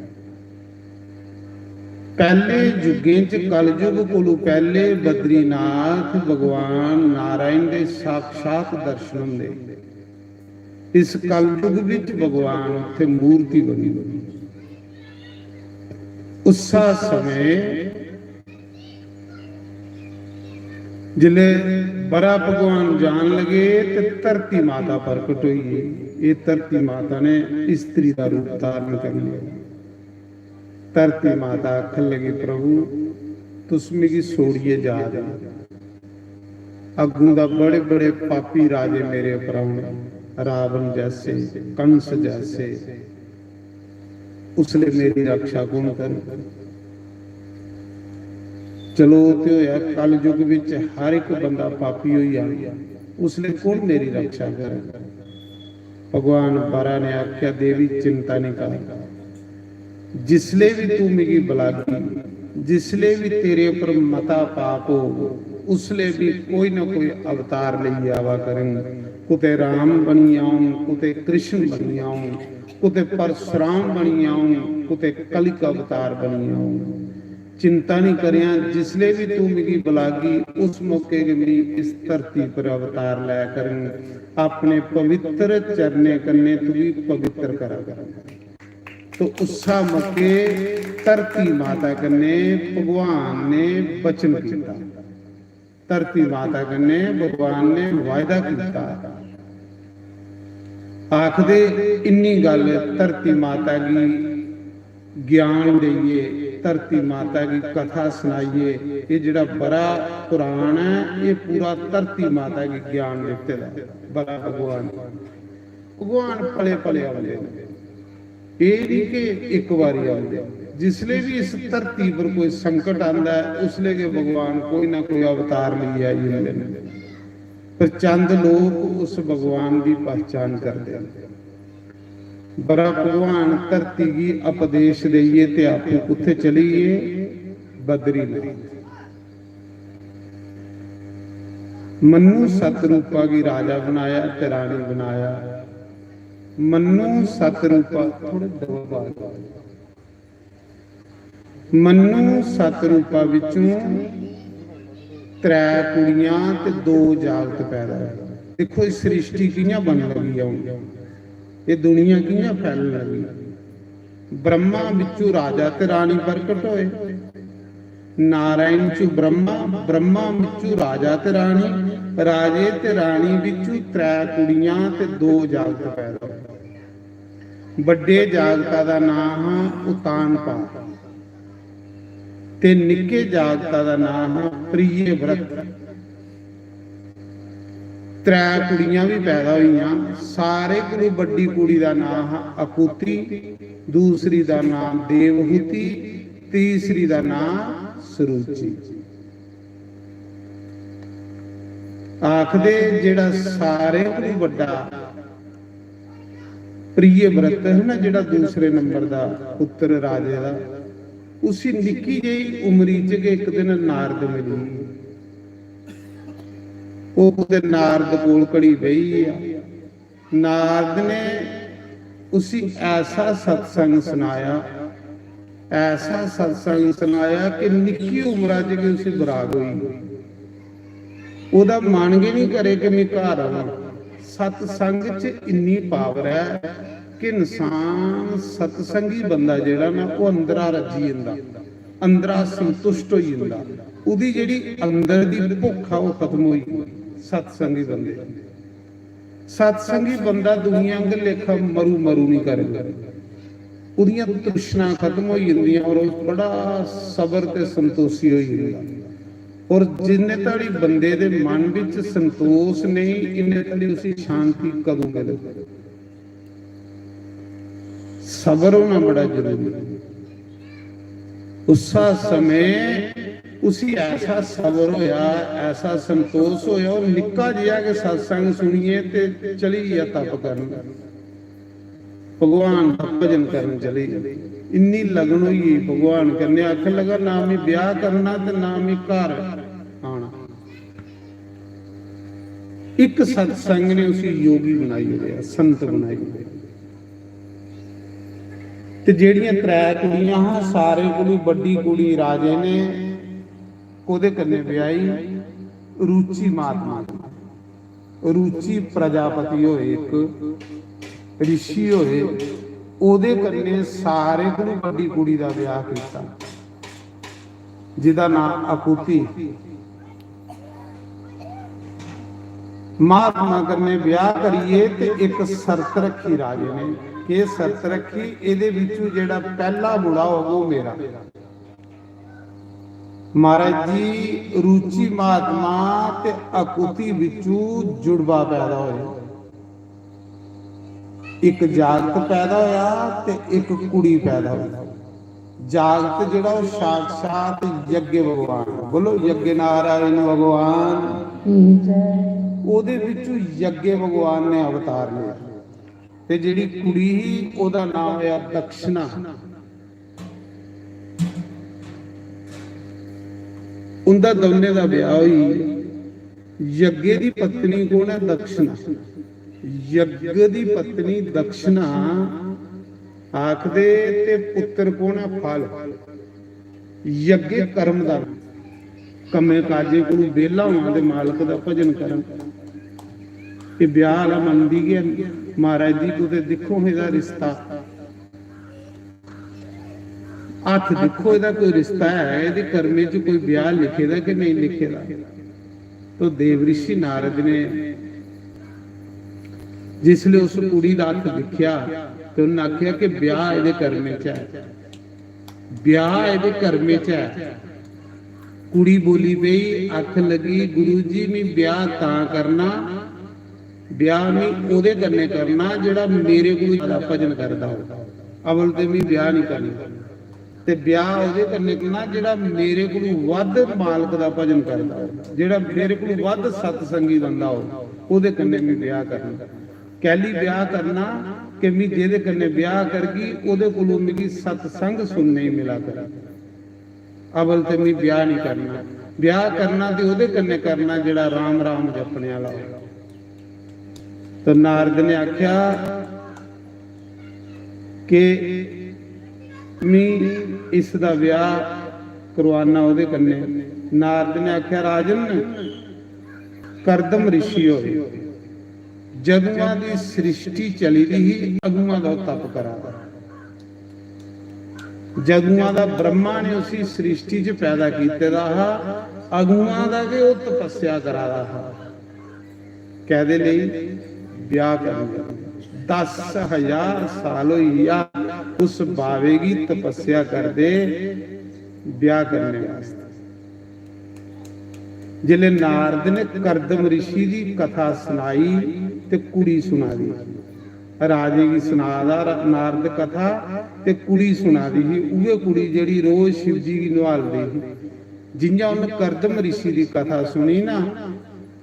पैह्ले युगें च, कलयुग कोलू पैह्ले बद्रीनाथ भगवान नारायण दे साक्षात दर्शन होंदे। इस कलयुग विच भगवान उत्थे मूर्ति बनी होई। उस्सा समय जिसले बरा भगवान जान लगे ते धरती माता प्रकट होई गेई। ये धरती माता ने स्त्री का रूप धारण कर लिया। धरती माता आखन लगी, "प्रभु, तुस मिगी छोड़ियै जा दे ओ। अग्गूं दा बड़े-बड़े पापी राजे मेरे उप्पर औने, रावण जैसे, कंस जैसे, उसले मेरी रक्षा कौन करे?" चलो, ते होया कलयुग विच हर एक बंदा पापी होई जाना, उसले कौन मेरी रक्षा करे? भगवान बरा ने आख्या, "देवी, चिंता नहीं कर, जिसले भी तू मिगी बुलागी, जिसले भी तेरे पर मता पाप हो, उसले भी कोई ना कोई अवतार लेइयै आवा करंग। कुते राम बनी आऊं, कुते कृष्ण बनी आऊं, कुते परशुराम बनी आऊं, कुते कलिक अवतार बनी आऊं। चिंता नहीं करेआं, जिसले भी तू मिगी बुलागी, उस मौके गै मिगी इस धरती पर अवतार लै करंग, अपने पवित्र चरणें कन्नै तुगी पवित्र करा करंग।" तो उस्सा मौके धरती माता कन्नै भगवान ने वचन किया, धरती माता कन्नै भगवान ने वायदा किया। आखदे इन्नी गल्ल धरती माता गी ज्ञान देइयै, धरती माता गी कथा सनाइयै, एह् जेह्ड़ा बरा पुराण ऐ, एह् पूरा धरती माता गी ज्ञान दित्ते दा, बरा भगवान। भगवान पले पले औंदे न। एह् निं कि इक बारी औंदे। जिसले भी इस धरती पर कोई संकट आंदा ऐ, उसले गै भगवान कोई ना कोई अवतार लेइयै आई जंदे न। पर चंद लोक उस भगवान दी पहचान करदे न। बरा भगवान धरती गी उपदेश देइयै ते आपूं कुत्थै चली गे? बद्रीनाथ। मन्नू सतरूपा गी राजा बनाया ते रानी बनाया। मन्नू सतरूपा, थोड़े दबाव, मन्नू सतरूपा विचों त्रै कुड़ियां ते दो जागत पैदा होए। दिक्खो, एह् सृष्टि कि'यां बनन लगी ऐ, हून एह् दुनिया कि'यां फैलन लगी। ब्रह्मा बिच्चू राजा ते रानी प्रकट होए। नारायण चू ब्रह्मा, ब्रह्मा बिच्चू राजा ते रानी, राजे ते रानी बिच्चू त्रै कुड़ियां ते दो जागत पैदा होए। बड्डे जागता दा नांऽ हा उतानपाद ते निक्के जागता दा नांऽ हा प्रियव्रत। त्रै कुड़ियां बी पैदा होइयां। सारे कोलू बड्डी कुड़ी दा नांऽ हा अकुति, दूसरी दा नांऽ देवहूति, तीसरी दा नांऽ सुरुचि। आखदे जेह्ड़ा सारें कोला बड्डा प्रिय व्रत है ना, जेह्ड़ा दूसरे नंबर दा पुत्र राजे दा, उसी निक्की जेही उमरी च गै इक दिन नारद मिली। ओह् कुतै नारद कोल घड़ी बेही गेआ। नारद ने उसी ऐसा सत्संग सनाया, ऐसा सत्संग सनाया कि निक्की उमरा च गै उसी बराग होई गेई। ओह्दा मन गै नहीं करे कि मैं घर आवां। सत्संग च इन्नी पावर ऐ कि इंसान सत्संगी बंदा जेह्ड़ा ना, ओह् अंदरा रज्जी जंदा, अंदरा संतुष्ट होई जंदा। ओह्दी जेह्ड़ी अंदर दी भुक्ख आ, ओह् खत्म होई जंदी सत्संगी बंदे दी। सत्संगी बंदा दुनिया आंगर लेखा मरू मरू नहीं करदा। ओह्दियां तृष्णा खत्म होई जंदियां और ओह् बड़ा सबर ते संतोषी होई जंदा। और जिन्ने धड़ी बंदे दे मन बिच संतोष नहीं, इन्ने धड़ी उसी शांति कदों मिले? सबर होना बड़ा जरूरी है। उस्सा समय उसी ऐसा सबर होया, ऐसा संतोष होया, ओह् निक्का जेहा गै सत्संग सुनियै ते चली गेआ तप करन, भगवान दा भजन करन चली गेआ। इन्नी लगन होई गेई भगवान कन्नै, आखन लगा, "ना मैं ब्याह करना ते ना मैं घर आना।" इक सत्संग ने उसी योगी बनाई ओड़ेआ, संत बनाई ओड़ेआ। ते जेह्ड़ियां त्रै कुड़ियां हां, सारें कोलू बड्डी कुड़ी राजे ने कोह्दे कन्नै ब्याही? रुचि महात्मा कन्नै। रुचि प्रजापति होए, इक ऋषि होए, ओह्दे कन्नै सारें कोलू बड्डी कुड़ी दा ब्याह कीता, जिदा नां अकुति। महात्मा कन्नै ब्याह करियै ते इक शर्त रखी राजे ने। केह् शर्त रखी? एह्दे बिच्चू जेह्ड़ा पैह्ला मुड़ा होग, ओह् मेरा। महाराज जी, रुचि महात्मा ते अकुति बिच्चू जुड़वा पैदा होया। इक जागत पैदा होया ते इक कुड़ी पैदा होई। जागत जेह्ड़ा, ओह् साक्षात यज्ञ भगवान, बोलो, यज्ञ नारायण भगवान। ओह्दे बिच्चू यज्ञ भगवान ने अवतार लिया। ते जेह्ड़ी कुड़ी ही, ओह्दा नाम होया दक्षिणा। उंदा दौनें दा ब्याह होई। यज्ञ दी पत्नी कौन ऐ? दक्षिणा। यज्ञ दी पत्नी दक्षिणा आखदे, ते पुत्र कौन ऐ? फल। यज्ञ कर्म दा, कम्में काजें कोलू बेह्ला होवां ते मालक दा भजन करां। एह् ब्याह आह्ला मनदी गै निं। महाराज जी, कुतै दिक्खो एह्दा रिश्ता, हत्थ दिक्खो, एह्दा कोई रिश्ता ऐ, एह्दे कर्में च कोई ब्याह लिखे दा कि नेईं लिखे दा? तो देव ऋषि नारद ने जिसले उस कुड़ी दा हत्थ दिक्खेआ, ते उन्नै आखेआ कि ब्याह एह्दे कर्में च ऐ, ब्याह एह्दे कर्में च ऐ। कुड़ी बोली पेई, आखन लगी, "गुरु जी, मी ब्याह तां करना, ब्याह मी ओह्दे कन्नै करना जेह्ड़ा मेरे कोलू ज्यादा भजन करदा हो। अवल ते मी ब्याह निं करना, ते ब्याह ओह्दे कन्नै करना जेह्ड़ा मेरे कोलू वध मालक दा भजन करदा हो, जेह्ड़ा मेरे कोलू वध सत्संगी बंदा हो, ओह्दे कन्नै मी ब्याह करना।" कैली ब्याह करना कि मी जेह्दे कन्नै ब्याह करगी, ओह्दे कोलू मिगी सत्संग सुनने गी मिला करग। अवल ते मी ब्याह निं करना, ब्याह करना ते ओह्दे कन्नै करना जेह्ड़ा राम राम जपने आह्ला हो। तो नारद ने आखेआ कि मी इस दा ब्याह करवाना ओह्दे कन्नै। नारद ने आखेआ, "राजन, करदम ऋषि होए, जदुआं दी सृष्टि चली दी ही, अगुआं दा ओह् तप करा दा। जदुआं दा ब्रह्मा ने उसी सृष्टि च पैदा कीते दा हा, अगुआं दा गै ओह् तपस्या करा दा हा।" कैह्दे लेई? ब्याह करने लेई। दस हजार साल होई गेआ उस बावे गी तपस्या करदे, ब्याह करने वास्तै। जिसलै नारद ने करदम ऋषि दी कथा सनाई ते कुड़ी सुना दी, राजे गी सना दा रा-, नारद कथा, ते कुड़ी सुना दी ही, उ'ऐ कुड़ी जेह्ड़ी रोज शिव जी गी नुहालदी ही। जि'यां उन्न करदम ऋषि दी कथा सुनी ना,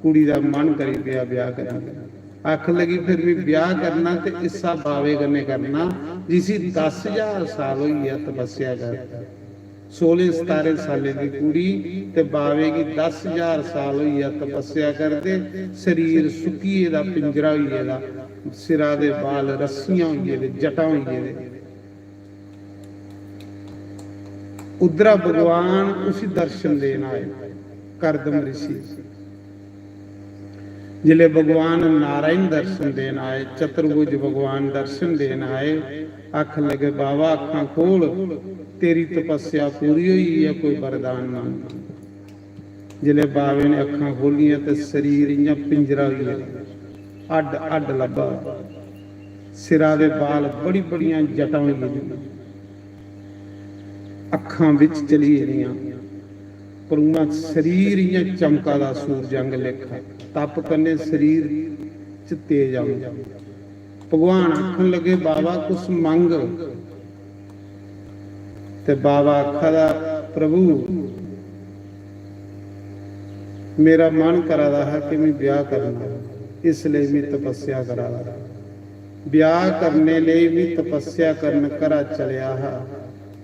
कुड़ी दा मन करी पेआ ब्याह करने दा। आखन लगी, "फिर में ब्याह करना ते इस्सा बावे कन्नै करना, जिसी दस हजार साल होई गेआ तपस्या करदे।" सोलें सतारें सालें दी कुड़ी ते बावे गी दस हजार साल होई गेआ तपस्या करदे, शरीर सुक्की गेदा, पिंजरा होई गेदा, सिरा दे बाल रस्सियां होई गेदे, जटां होई गेदे। उद्धरा भगवान उसी दर्शन देन आए, करदम ऋषि। जिसले भगवान नारायण दर्शन देन आए, चतुर्भुज भगवान दर्शन देन आए, आखन लगे, "बाबा, अक्खां खोल, तेरी तपस्या पूरी होई है, कोई वरदान मंग।" जिसले बावे ने अक्खां खोलियां ते शरीर इ'यां पिंजरा होई गेआ, हड्ड हड्ड लब्भा, सिरा दे बाल, बड़ी बड़ियां जटां होई गेदियां, अक्खां बिच चली गेदियां, पर उ'आं शरीर इ'यां चमका दा सूरज आंगर लेखा, तप कन्नै शरीर च तेज औंदा। भगवान आखन लगे, "बाबा, कुछ मंग।" ते बाबा आखा दा, "प्रभु, मेरा मन करा दा हा कि में ब्याह करना, इसलेई में तपस्या करा दा। ब्याह करने लेई में तपस्या करन घरा चलेआ हा,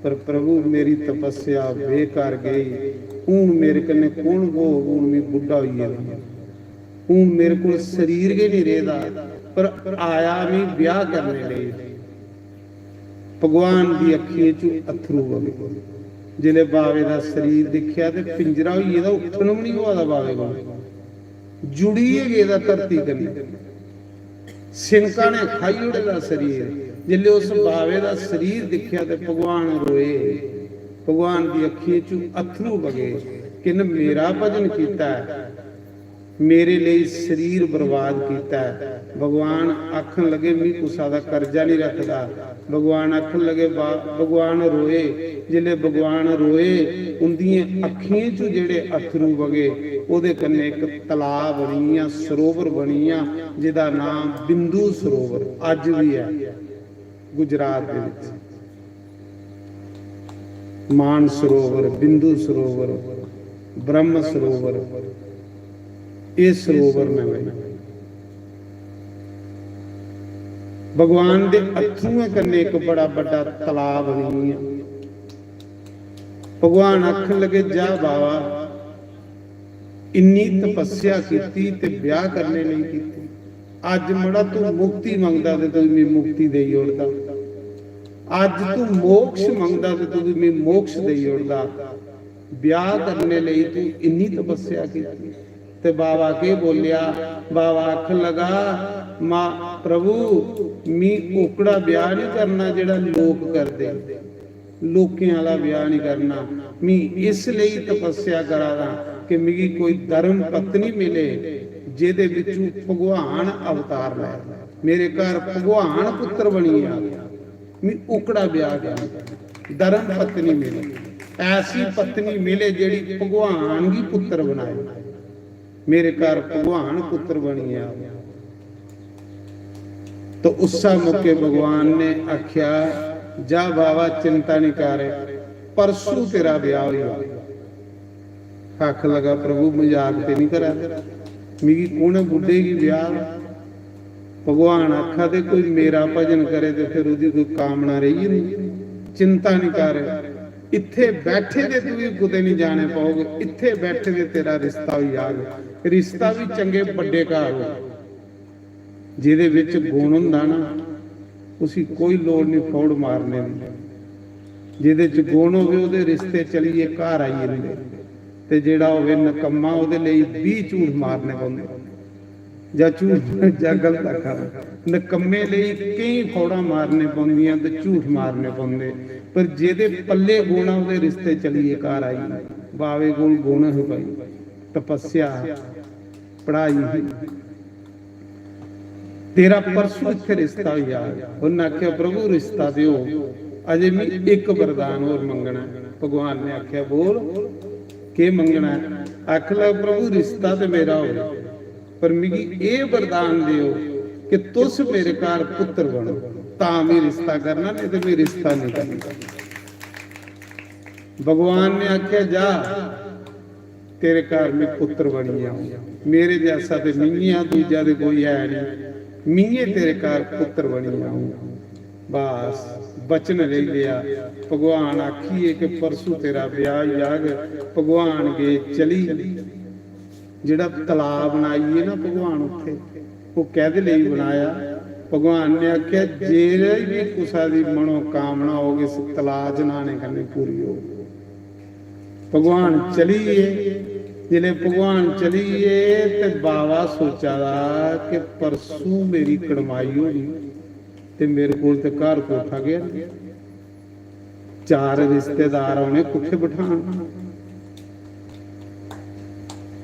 पर प्रभु, मेरी तपस्या बेकार गेई। हून मेरे कन्नै कौन बौह्ग? हून में बुड्ढा होई गेदा, हून मेरे कोल शरीर गै नहीं रेह्दा, पर आया में ब्याह करने लेई।" भगवान दी अक्खियें च अत्थरू बगे। जिसले बावे दा शरीर दिक्खेआ ते पिंजरा होई गेदा, उट्ठन बी नहीं होआ दा बावे कोल, जुड़ी गै गेदा धरती कन्नै, सिनका ने खाई ओड़े दा शरीर। जिसले उस बावे दा शरीर दिक्खेआ ते भगवान रोए, भगवान दी अक्खियें च अत्थरू बगे कि इन्न मेरा भजन कीता ऐ, मेरे लेई शरीर बर्बाद कीता ऐ। भगवान आखन लगे, "मी कुसा दा कर्जा नहीं रखदा।" भगवान आखन लगे, "बा-, भगवान रोए।" जिसले भगवान रोए, उंदियें अक्खियें च जेह्ड़े अत्थरू बगे, ओह्दे कन्नै इक तलाऽ बनी गेआ, सरोवर बनी गेआ, जेह्दा नाम बिंदु सरोवर अज्ज बी ऐ गुजरात दे विच। मान सरोवर, बिंदु सरोवर, ब्रह्म सरोवर, एह् सरोवर न भाई। भगवान दे अत्थरुएं कन्नै इक बड़ा बड्डा तलाऽ बनी गेआ। भगवान आखन लगे, "जा बाबा, इन्नी तपस्या कीती ते ब्याह करने लेई कीती। अज्ज मड़ा तू मुक्ति मंगदा ते तुगी में मुक्ति देई ओड़दा। अज्ज तू मोक्ष मंगदा ते तुगी में मोक्ष देई ओड़दा। ब्याह करने लेई तू इन्नी तपस्या कीती।" ते बाबा केह् बोलेआ? बाबा आखन लगा, "मां, प्रभु, मी ओकड़ा ब्याह नहीं करना जेह्ड़ा लोक करदे।" लोकें आह्ला ब्याह नहीं करना। मी इस लेई तपस्या करा दा कि मिगी कोई धर्म पत्नी मिले जेह्दे बिच्चू भगवान अवतार लै। मेरे घर भगवान पुत्र बनी जा। मी ओकड़ा ब्याह करना। धर्म पत्नी मिले, ऐसी पत्नी मिले जेह्ड़ी भगवान गी पुत्र बनाए। मेरे घर भगवान पुत्र बनी आ। तो उस्सै मौके भगवान ने आख्या, "जा बाबा, चिंता नहीं कर, परसों तेरा ब्याह होई जाग।" आखन लगा, "प्रभु, मजाक ते नहीं करा दे? मिगी कु'न बुड्ढे गी ब्याह?" भगवान आखा दे, "कोई मेरा भजन करे ते फिर ओह्दी कोई कामना रेही जंदी? चिंता नहीं कर, इत्थे बैठे दे तुगी कुतै नहीं जाने पौग, इत्थे बैठे दे तेरा रिश्ता होई जाग।" रिश्ता भी चंगे बड्डे घर हो, जेह्दे बिच गुण होंदा ना, उसी कोई लोड़ नहीं फौड़ मारने दी। जेह्दे च गुण होवे, ओह्दे रिश्ते चलिए घर आई जंदे, ते जेह्ड़ा होवे नकम्मा, ओह्दे लेई बीह झूठ मारने पौंदे। जां झूठ, जां गलत आखा दा, नकम्मे लेई केईं फौड़ां मारने पौंदियां ते झूठ मारने पौंदे, पर जेह्दे पल्ले गुण आ, ओह्दे रिश्ते चलिए घर आई जंदे। बावे कोल गुण हे भाई, तपस्या, पढ़ाई ही। "तेरा परसों इत्थै रिश्ता होई जाग।" उन्नै आखेआ, "प्रभु, रिश्ता ते होग, अजें मी इक वरदान होर मंगना ऐ।" भगवान ने आखेआ, "बोल, केह् मंगना ऐ?" आखन लगा, "प्रभु, रिश्ता ते मेरा होग, पर मिगी एह् वरदान देओ कि तुस मेरे घर पुत्र बनो, तां में रिश्ता करना, नेईं ते में रिश्ता नेईं करना।" भगवान ने आखेआ, "जा, तेरे घर में पुत्र बनी जाऊं। मेरे जैसा ते मिंगे आं, दूजा ते कोई है नहीं। मिंगे तेरे घर पुत्र बनी जाऊं। बस, वचन लेई लेआ। भगवान आखिए कि परसों तेरा ब्याह होई जाग। भगवान गे चली। जेह्ड़ा तलाऽ बनाइए ना भगवान, उत्थे ओह् कैह्दे लेई बनाया? भगवान ने आखेआ, जेह्ड़ी बी कुसा दी मनोकामना होग, इस तलाऽ च न्हाने कन्नै पूरी होग। भगवान चली गे। जिसलै भगवान चली गे ते बाबा सोचा दा कि परसों मेरी कड़माई होनी ते मेरे कोल ते घर कोठा गै निं। चार रिश्तेदार औने, कुत्थे बठान?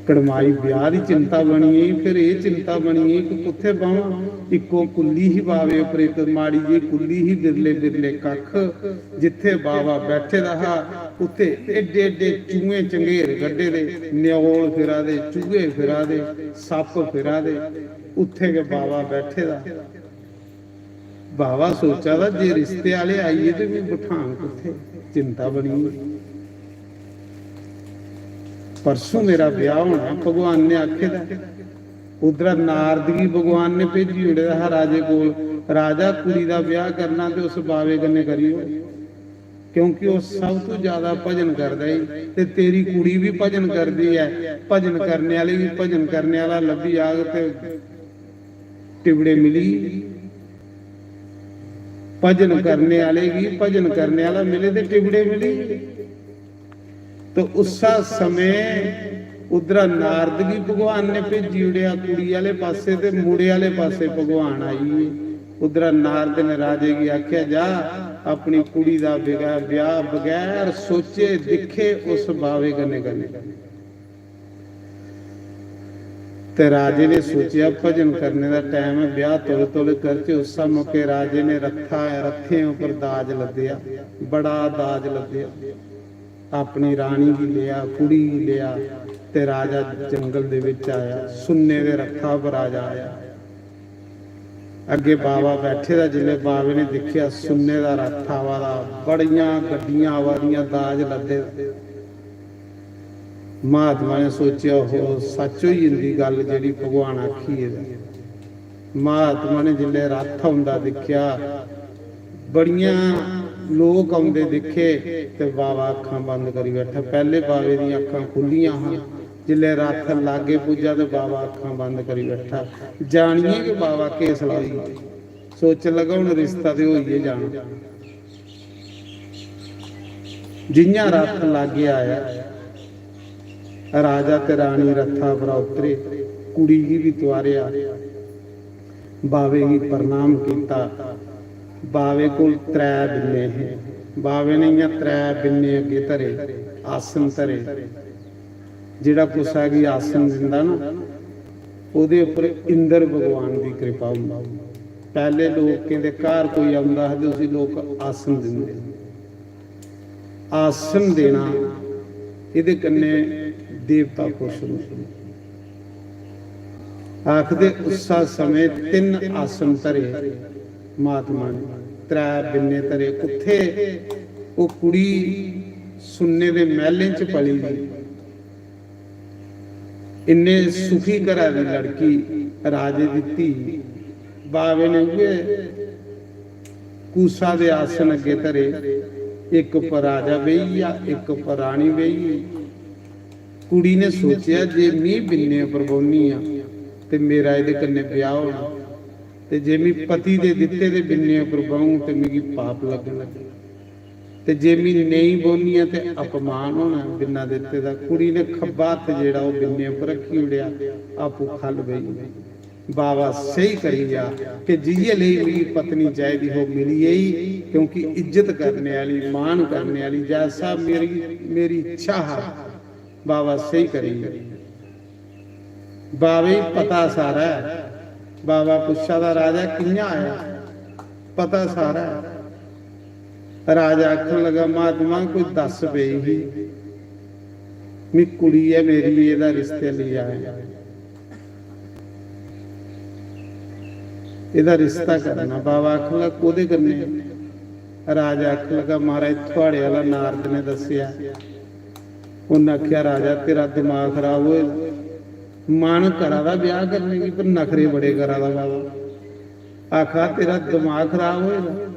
कड़माई ब्याह दी चिंता बनी गेई, फिर एह् चिंता बनी गेई कि कुत्थे बावां। इक्को कुल्ली ही बावे उप्पर, इक माड़ी जेही कुल्ली ही, बिरले बिरले कक्ख। जित्थे बावा बैठे दा हा, उत्थे एड्डे एड्डे चूहे चंगेर कड्ढे दे, न्योल फिरा दे, चूहे फिरा दे, सप्प फिरा दे। उत्थे गै बावा बैठे दा। बावा सोचा दा, जे रिश्ते आह्ले आई गे ते में बठांग कुत्थे? चिंता बनी गेई। परसों मेरा ब्याह होना, भगवान ने आखे दा। उद्धरा नारद गी भगवान ने भेजी ओड़े दा हा राजे कोल, "राजा, कुड़ी दा ब्याह करना ते उस बावे कन्नै करियो।" क्योंकि ओह् सब तों ज्यादा भजन करदा ई, ते तेरी कुड़ी बी भजन करदी ऐ। भजन करने आह्ले गी भजन करने आह्ला लब्भी जाग ते टिबड़े मिली। भजन करने आह्ले गी भजन करने आह्ला मिले ते टिबड़े मिली। तो उस्सा समें उद्धरा नारद गी भगवान ने भेजी ओड़ेआ कुड़ी आह्ले पासै ते मुड़े आह्ले पासै भगवान आई गे। उद्धरा नारद ने राजे गी आखेआ, "जा, अपनी कुड़ी दा बगै-, ब्याह बगैर सोचे दिक्खे उस बावे कन्नै करी।" ते राजे ने सोचेआ, भजन करने दा टैम ऐ, ब्याह तौले तौले करचै। उस्सै मौके राजे ने रत्था, रत्थें उप्पर दाज लद्देआ, बड़ा दाज लद्देआ। अपनी रानी गी लेआ, कुड़ी गी लेआ, ते राजा जंगल दे बिच आया। सुन्ने दे रत्था पर राजा आया। अग्गे बावा बैठे दा, जिसलै बावे ने दिक्खेआ सुन्ने दा रथ आवा दा, बड़ियां गड्डियां आवा दियां, दाज लद्दे दा। महात्मा ने सोचेआ, "ओहो, सच्च होई जंदी गल्ल जेह्ड़ी भगवान आखी गेदा।" महात्मा ने जिसलै रथ औंदा दिक्खेआ, बड़ियां लोक औंदे दिक्खे ते बावा अक्खां बंद करी बैठा। पैह्ले बावे दियां अक्खां खु'ल्लियां हां, जिसलै रथ लाग्गे पुज्जा ते बावा अक्खां बंद करी बैठा। जानियै कि बावा केसला होई गेआ। सोचन लगा, "हून रिश्ता ते होई गै जाना।" जि'यां रथ लाग्गे आया, राजा ते रानी रथा परा उतरे, कुड़ी गी बी तुआरेआ, बावे गी प्रणाम कीता। बावे कोल त्रै बिन्ने हे। बावे ने इ'यां त्रै बिन्ने अग्गे धरे, आसन धरे। जेह्ड़ा कुसै गी आसन दिंदा ना, ओह्दे उप्पर इंद्र भगवान दी कृपा होंदी। पैह्ले लोकें दे घर कोई औंदा हा ते उसी लोक आसन दिंदे। आसन देना, एह्दे कन्नै देवता खुश होंदे। आखदे उस्सा समें तिन्न आसन धरे महात्मा ने, त्रै बिन्ने धरे। कुत्थे ओह् कुड़ी सुन्ने दे मैह्लें च पली दी, इन्ने सुखी घरा दी लड़की, राजे दी धी, बावे ने उ'ऐ कूसा दे आसन अग्गे धरे, इक उप्पर राजा बेही गेआ, इक उप्पर रानी बेही गेई। कुड़ी ने सोचेआ, "जे मी बिन्ने उप्पर बौह्नी आं ते मेरा एह्दे कन्नै ब्याह् होना, ते जे मी पति दे दित्ते दे बिन्ने उप्पर बौह्ङ ते मिगी पाप लग्गना।" ते जे मी नेईं बौह्नी ऐ ते अपमान होना ऐ बिन्ना दित्ते दा। कुड़ी ने खब्बा हत्थ जेह्ड़ा ओह् बिन्ने उप्पर रक्खी ओड़ेआ, आपूं ख'ल्ल बेही गेई। बाबा स्हेई करी गेआ कि जि'यै लेई मिगी पत्नी चाहिदी हो मिली गेई, क्योंकि इज्जत करने आह्ली, मान करने आह्ली, जैसा मेरी, मेरी इच्छा हा, बाबा स्हेई करी गेआ। बावे गी पता सारा ऐ। बावा पुच्छा दा, "राजा कि'यां आया?" पता सारा ऐ। राजा आखन लगा, "महात्मा, कोई दस पेई ही, मी कुड़ी ऐ मेरी, एह्दा रिश्ते लेई आया, एह्दा रिश्ता करना।" बावा आखन लगा, "कोह्दे कन्नै?" राजा आखन लगा, "महाराज, थुआड़े आह्ला नारद ने दस्सेआ।" उन्नै आखेआ, "राजा, तेरा दमाग खराब होए दा, मन करा दा ब्याह करने गी, पर नखरे बड़े करा दा बाबा।" आखा, "तेरा दमाग खराब होए दा,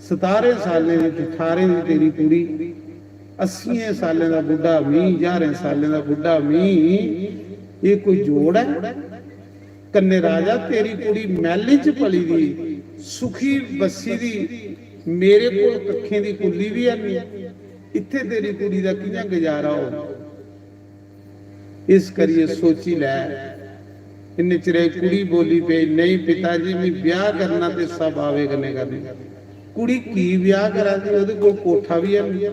सतारें सालें दी ते ठारें दी तेरी कुड़ी, अस्सियें सालें दा बुड्ढा मी, ज्हारें सालें दा बुड्ढा मी, एह् कोई जोड़ ऐ?" कन्नै राजा, तेरी कुड़ी मैह्‌लें च पली दी, सुखी बस्सी दी, मेरे कोल कक्खें दी कुल्ली बी है नहीं, इत्थै तेरी कुड़ी दा कि'यां गुजारा होग? इस करियै सोची लै। इन्ने चिरै कुड़ी बोली पेई, "नेईं पिता जी, मी ब्याह करना ते सब बावे कन्नै करना।" कुड़ी की ब्याह करा दी? ओह्दे कोल कोठा बी है नहीं,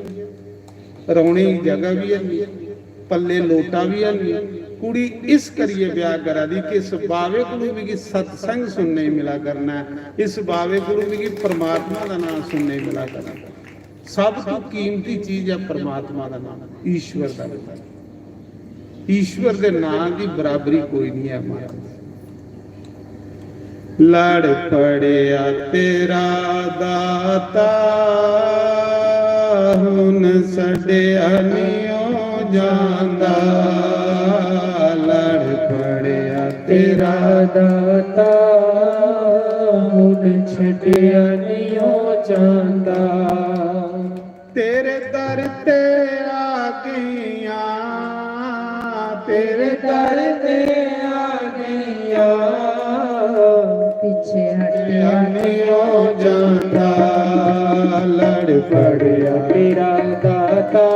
रौह्ने दी जगह बी है नहीं, पल्ले लोटा बी है नहीं। कुड़ी इस करियै ब्याह करा दी कि इस बावे कोलू मिगी सत्संग सुनने गी मिला करना है, इस बावे कोलू मिगी परमात्मा दा नाम सुनने गी मिला करना है। सब तो कीमती चीज है परमात्मा दा नाम, ईश्वर दा नाम। ईश्वर दे नाम दी बराबरी कोई नहीं है, महाराज। लड़ पड़िया तेरा दाता, हुन छड्डिया नियो जांदा। लड़ पड़िया तेरा दाता, हुन छड्डिया नियो जांदा। तेरे दर ते आ गईयां, तेरे दर ते आ गईयां, पिछे हटिया नियो जांदा। लड़ पड़िया तेरा दाता,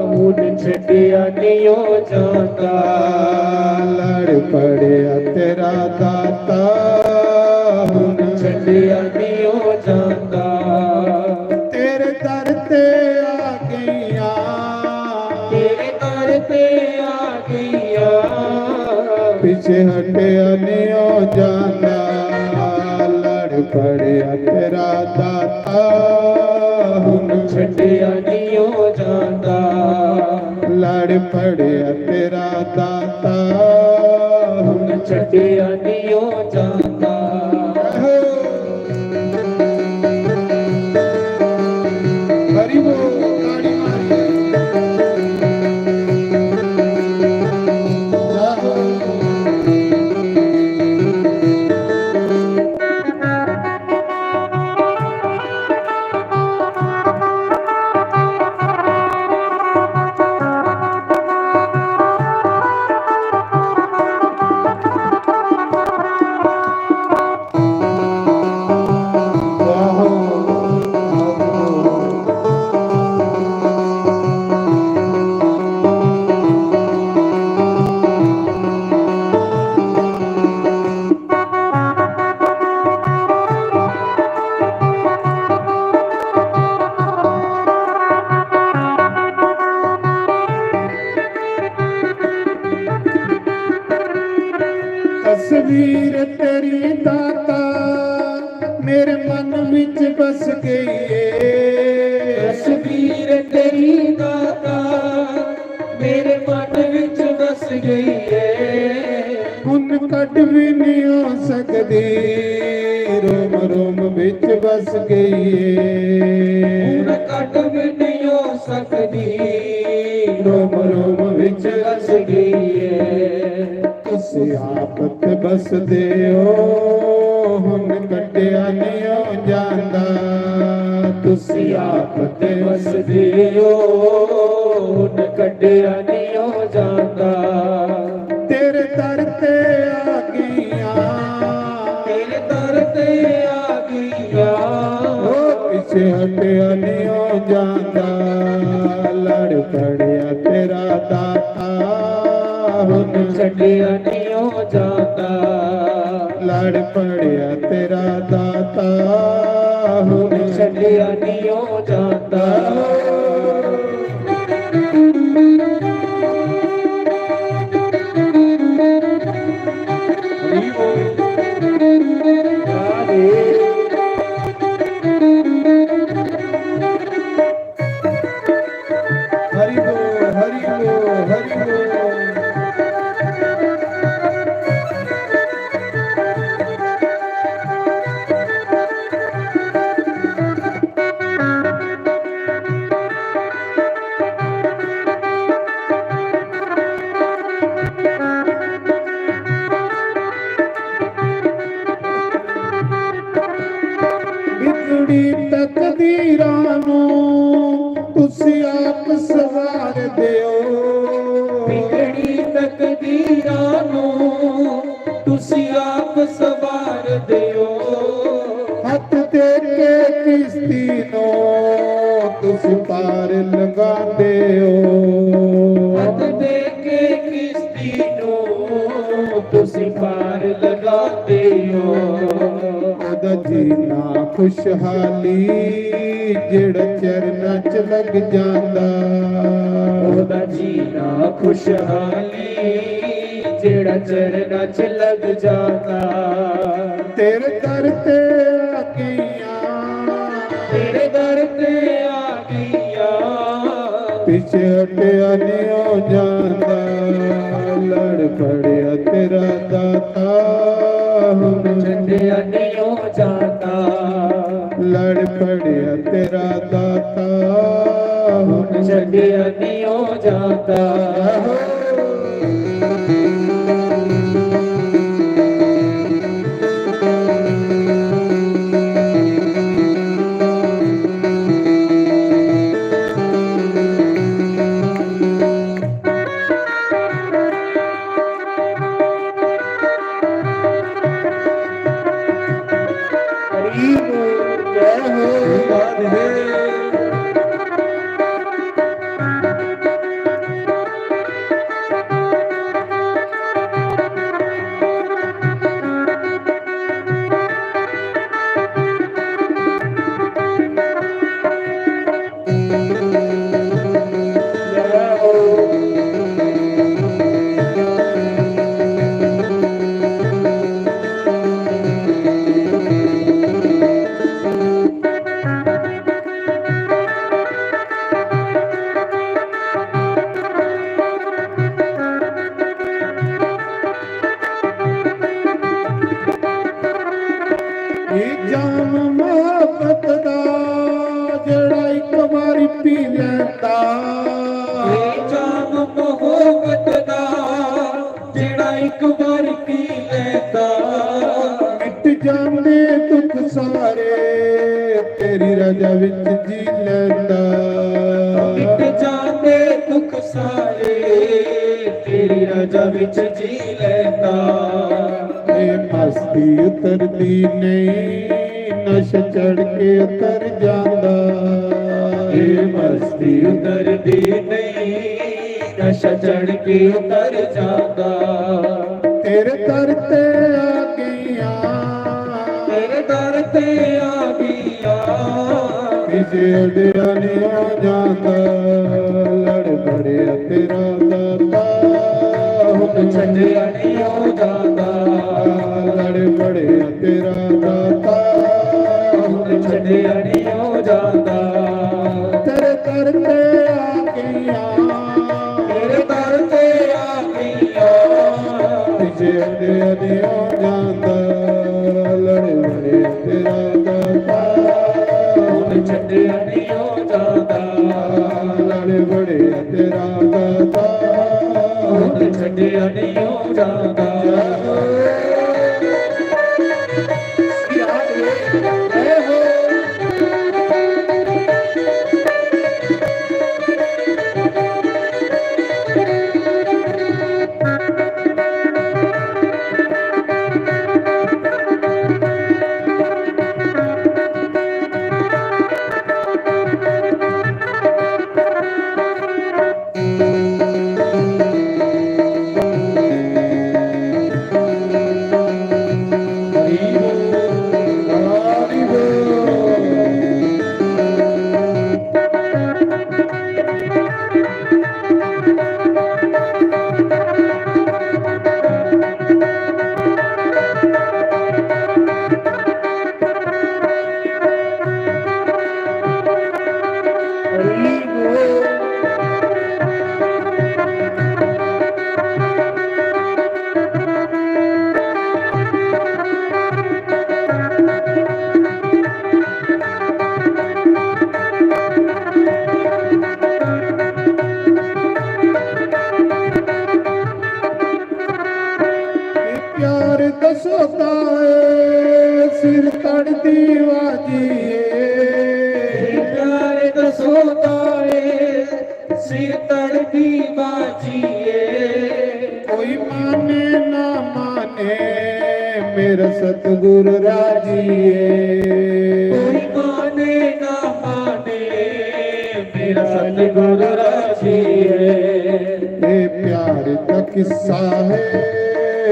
हुन छड्डिया नियो जांदा। लड़ पड़िया तेरा दाता, हुन छड्डिया नियो जांदा। तेरे दर ते आ गईयां, तेरे दर ते आ गईयां, पिछे हटिया नियो जांदा। लड़ पड़िया तेरा दाता, हुन छड्डिया नियो जांदा। लड़ पड़िया तेरा दाता, हुन छड्डिया नियो जांदा। हरि बोल, ताड़ी मारिए। तस्वीर तेरी दाता मेरे मन विच बस गई है। तस्वीर तेरी दाता मेरे मन विच बस गई है। हुन कट भी नहीं हो सकदी, रोम रोम विच बस गई है। हुन कट भी नहीं हो सकदी, रोम रोम विच बस गई है। तुसी आप ते बसदे हो, हुन कड्डिया नियो जांदा। तुसी आप ते बसदे हो, हुन कड्डिया नियो जांदा। तेरे दर ते आ गईयां, तेरे दर ते आ गईयां, ओ पिछे हटिया नियो जांदा। लड़ पड़िया तेरा दाता, हुन छड्डिया नियो जांदा। लड़ पड़िया तेरा दाता, हुन छड्डिया नियो जांदा। हरि बोल, हरि बोल, हरि बोल। ਤਕਦੀਰਾਂ ਨੂੰ ਤੁਸੀਂ ਆਪ ਸਵਾਰ ਦਿਓ। ਵਿਗੜੀ ਤਕਦੀਰਾਂ ਨੂੰ ਤੁਸੀਂ ਆਪ ਸਵਾਰ ਦਿਓ। ਹੱਥ ਦੇ ਕੇ ਕਿਸ਼ਤੀ ਨੂੰ ਤੁਸੀਂ ਪਾਰ ਲੰਘਾਉਂਦੇ ਹੋ। ਹੱਥ ਦੇ ਕੇ ਕਿਸ਼ਤੀ ਨੂੰ ਤੁਸੀਂ ਪਾਰ ਲੰਘਾਉਂਦੇ ਹੋ। ਉਹਦਾ ਜੀਣਾ ਖੁਸ਼ਹਾਲੀ ਜਿਹੜਾ ਚਰਨਾਂ 'ਚ ਲੱਗ ਜਾਂਦਾ। ਉਹਦਾ ਜੀਣਾ ਖੁਸ਼ਹਾਲੀ ਜਿਹੜਾ ਚਰਨਾਂ 'ਚ ਲੱਗ ਜਾਂਦਾ। ਤੇਰੇ ਦਰ ਤੇ ਆ ਗਈਆਂ, ਤੇਰੇ ਦਰ ਤੇ ਆ ਗਈਆਂ। ਪਿੱਛੇ ਹਟਿਆ ਨਹੀਂ ਹੋ ਜਾਂਦਾ। ਲੜ ਪੜਿਆ ਤੇਰਾ ਦਾਤਾ, ਹੁਣ ਛੱਡਿਆ ਨਹੀਂ ਹੋ ਜਾਂਦਾ। ਲੜ ਪੜਿਆ ਤੇਰਾ ਦਾਤਾ, ਹੁਣ ਛੱਡਿਆ ਨਹੀਂ ਹੋ ਜਾਂਦਾ। ਇਹ ਜਾਮ ਮੁਹੱਬਤ ਦਾ ਜਿਹੜਾ ਇੱਕ ਵਾਰੀ ਪੀ ਲੈਂਦਾ। ਇਹ ਜਾਮ ਮੁਹੱਬਤ ਦਾ ਜਿਹੜਾ ਇੱਕ ਵਾਰੀ ਪੀ ਲੈਂਦਾ। ਮਿਟ ਜਾਂਦੇ ਦੁੱਖ ਸਾਰੇ ਤੇਰੀ ਰਜ਼ਾ ਵਿੱਚ ਜੀ ਲੈਂਦਾ। ਮਿਟ ਜਾਂਦੇ ਦੁੱਖ ਸਾਰੇ ਤੇਰੀ ਰਜ਼ਾ ਵਿੱਚ ਜੀ ਲੈਂਦਾ। ਇਹ ਮਸਤੀ ਉਤਰਦੀ ਨਹੀਂ, ਨਸ਼ਾ ਚੜ ਕੇ ਉਤਰ ਜਾਂਦਾ। ਇਹ ਮਸਤੀ ਉਤਰਦੀ ਨਹੀਂ, ਨਸ਼ਾ ਚੜ ਕੇ ਉਤਰ ਜਾਂਦਾ। ਤੇਰੇ ਦਰ ਤੇ ਆ ਗਈਆਂ, ਤੇਰੇ ਦਰ ਤੇ ਆ ਗਈਆਂ। ਪਿੱਛੇ ਹਟਿਆ ਨਹੀਂ ਹੋ ਜਾਂਦਾ। ਲੜ ਪੜਿਆ ਤੇਰਾ ਦਾਤਾ, ਹੁਣ ਛੱਡਿਆ ਨਹੀਂ ਹੋ ਜਾਂਦਾ। ਲੜ ਪੜਿਆ ਤੇਰਾ ਦਾਤਾ, ਹੁਣ ਛੱਡਿਆ ਨਹੀਂ ਹੋ ਜਾਂਦਾ। ਤੇਰੇ ਦਰ ਤੇ ਆ ਗਈਆਂ, ਤੇਰੇ ਦਰ ਤੇ ਆ ਗਈਆਂ। ਪਿੱਛੇ ਹਟਿਆ ਨਹੀਂ ਹੋ ਜਾਂਦਾ। ਲੜ ਪੜਿਆ ਤੇਰਾ ਦਾਤਾ, ਹੁਣ ਛੱਡਿਆ ਨਹੀਂ ਹੋ ਜਾਂਦਾ। ਲੜ ਪੜਿਆ ਤੇਰਾ ਦਾਤਾ, ਹੁਣ ਛੱਡਿਆ ਨਹੀਂ ਹੋ ਜਾਂਦਾ। ਪਿਆਰ ਦਸੋਤਾ ਏ, ਸਿਰ ਤੜਦੀ ਵਾਜੀ ਏ। जिए। कोई माने ना माने, मेरा सतगुरु राजी है। कोई माने ना माने, मेरा सतगुरु राजी है। ये प्यार का किस्सा है,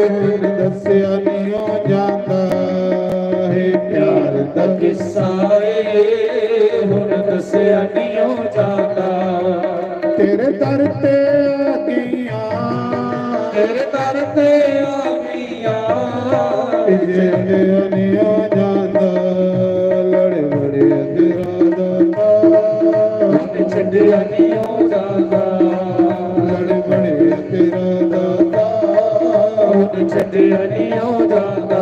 हुण दस्या नहीं हो जाता। ये प्यार का किस्सा है, हुण दस्या नहीं हो जाता। तेरे दर ते आ गईयां, तेरे दर ते आ गईयां। पिछे नहीं हो जाता, लड़ बड़े तेरा दाता। छड्डिया नहीं हो जाता, लड़ बड़े तेरा दाता। छड्डिया नहीं हो जाता।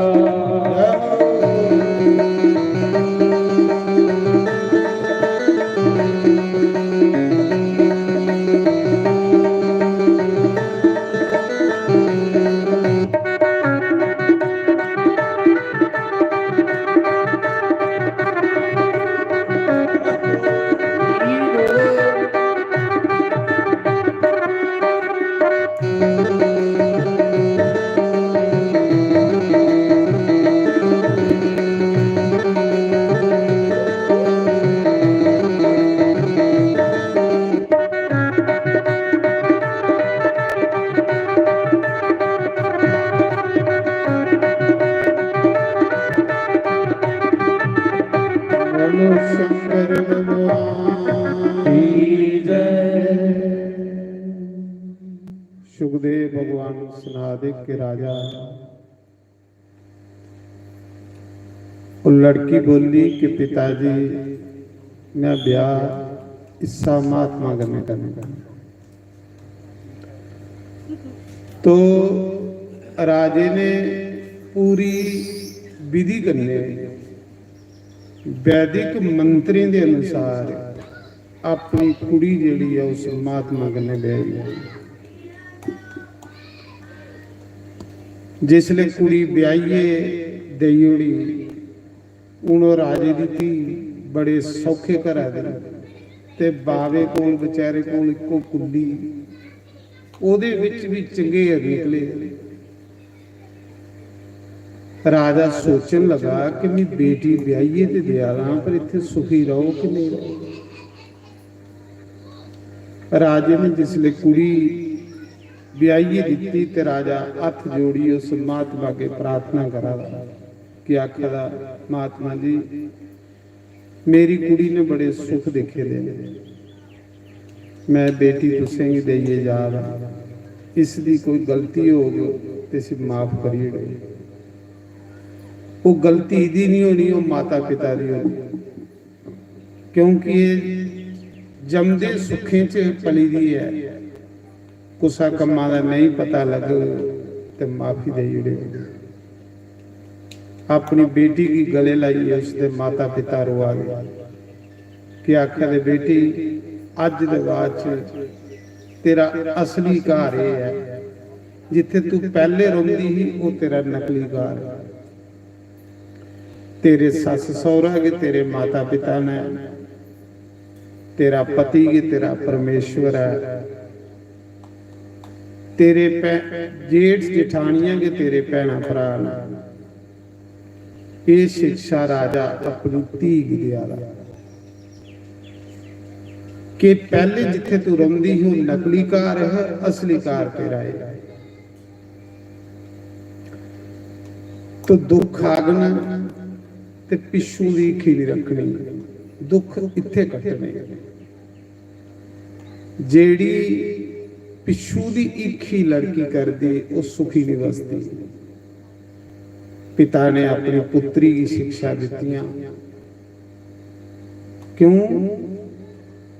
बोलो शंकर भगवान की जय। सुखदेव भगवान सुना दे कि राजा, वो लड़की बोली कि पिताजी, मैं ब्याह इस्सा महात्मा कन्नै करना। तो राजे ने पूरी विधि कन्नै, वैदिक मंत्रें दे अनुसार अपनी कुड़ी जेह्ड़ी ऐ, उस महात्मा कन्नै ब्याही ऐ। जिसलै कुड़ी ब्याहियै देई ओड़ी, हून ओह् राजे दी धी, बड़े सौखे घरा दी, ते बावे कोल, बेचारे कोल इक्को कुल्ली, ओह्दे बिच बी चंगेर निकले। राजा सोचन लगा कि मैं बेटी ब्याहियै ते देआ लां, पर इत्थै सुखी रहो कि नेईं रहो। राजे ने जिसलै कुड़ी ब्याहियै दित्ती ते राजा हत्थ जोड़ियै उस महात्मा अग्गें प्रार्थना करा दा कि आखा दा, महात्मा जी, मेरी कुड़ी ने बड़े सुख दिक्खे दे न, मैं बेटी तुसेंगी देइयै जा दा, इसदी कोई गलती होग ते इसी माफ करी ओड़ो। ओह् गलती इदी निं होनी, ओह् माता पिता दी होनी। क्योंकि एह् जमदे सुखें च पली दी ऐ, कुसा कम्मा दा नेईं पता लग्गग ते माफी देई ओड़ेओ। अपनी बेटी गी गले लाइयै उसदे माता पिता रोआ दे, कि आखा दे, बेटी, अज्ज दे बाद च तेरा असली घर एह् ऐ, जित्थै तू पैह्ले रौंह्दी ही, ओह् तेरा नकली घर ऐ। तेरे सस्स सौह्रा गै तेरे माता पिता न, तेरा पति गै तेरा परमेश्वर ऐ, तेरे भै-, जेठ जठानियां गै तेरे भैनां भ्राऽ न। एह् शिक्षा राजा अपनी धी गी देआ दा कि पैह्ले जित्थै तू रौंह्दी ही, ओह् नकली घर हा, असली घर तेरा एह्। तो दुख आगन ते पिच्छू दी हीखी निं रक्खनी, दुख इत्थै कट्टने। जेह्ड़ी पिच्छू दी हीखी लड़की करदी, ओह् सुखी निं बसदी। पिता ने अपनी पुत्री गी शिक्षा दित्तियां। क्यों?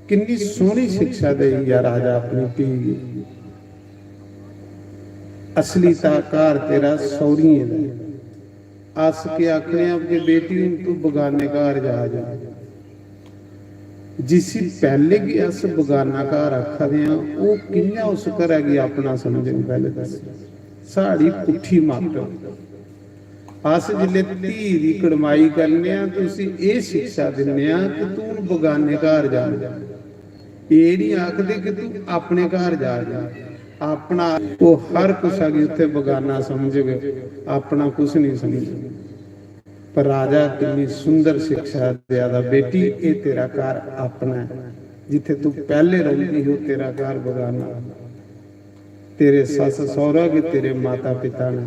किन्नी सोहनी शिक्षा देई गेआ राजा अपनी धी गी। असली तां घर तेरा सौह्रियें दा ऐ। अस केह् आखने आं कि बेटी, हून तू बगाने घर जा, जा। जिसी पैह्ले गै अस बगाना घर आखा दे आं, ओह् कि'यां उस घरै गी अपना समझग? पैह्ले दस्सो। साढ़ी पुट्ठी मत्त। अस जिसलै धी दी कड़माई करने आं, ते उसी एह् शिक्षा दिन्ने आं कि तूं हून बगाने घर जाना। एह् निं आखदे कि तूं अपने घर जा, जा। अपना, ओह् हर कुसै गी उत्थै बगाना समझग, अपना कुछ निं समझग। पर राजा किन्नी सुंदर शिक्षा देआ दा, "बेटी, एह् तेरा घर अपना ऐ, जित्थै तूं पैह्ले रौंह्दी ही, ओह् तेरा घर बगाना। तेरे सस्स सौह्रा गै तेरे माता पिता न,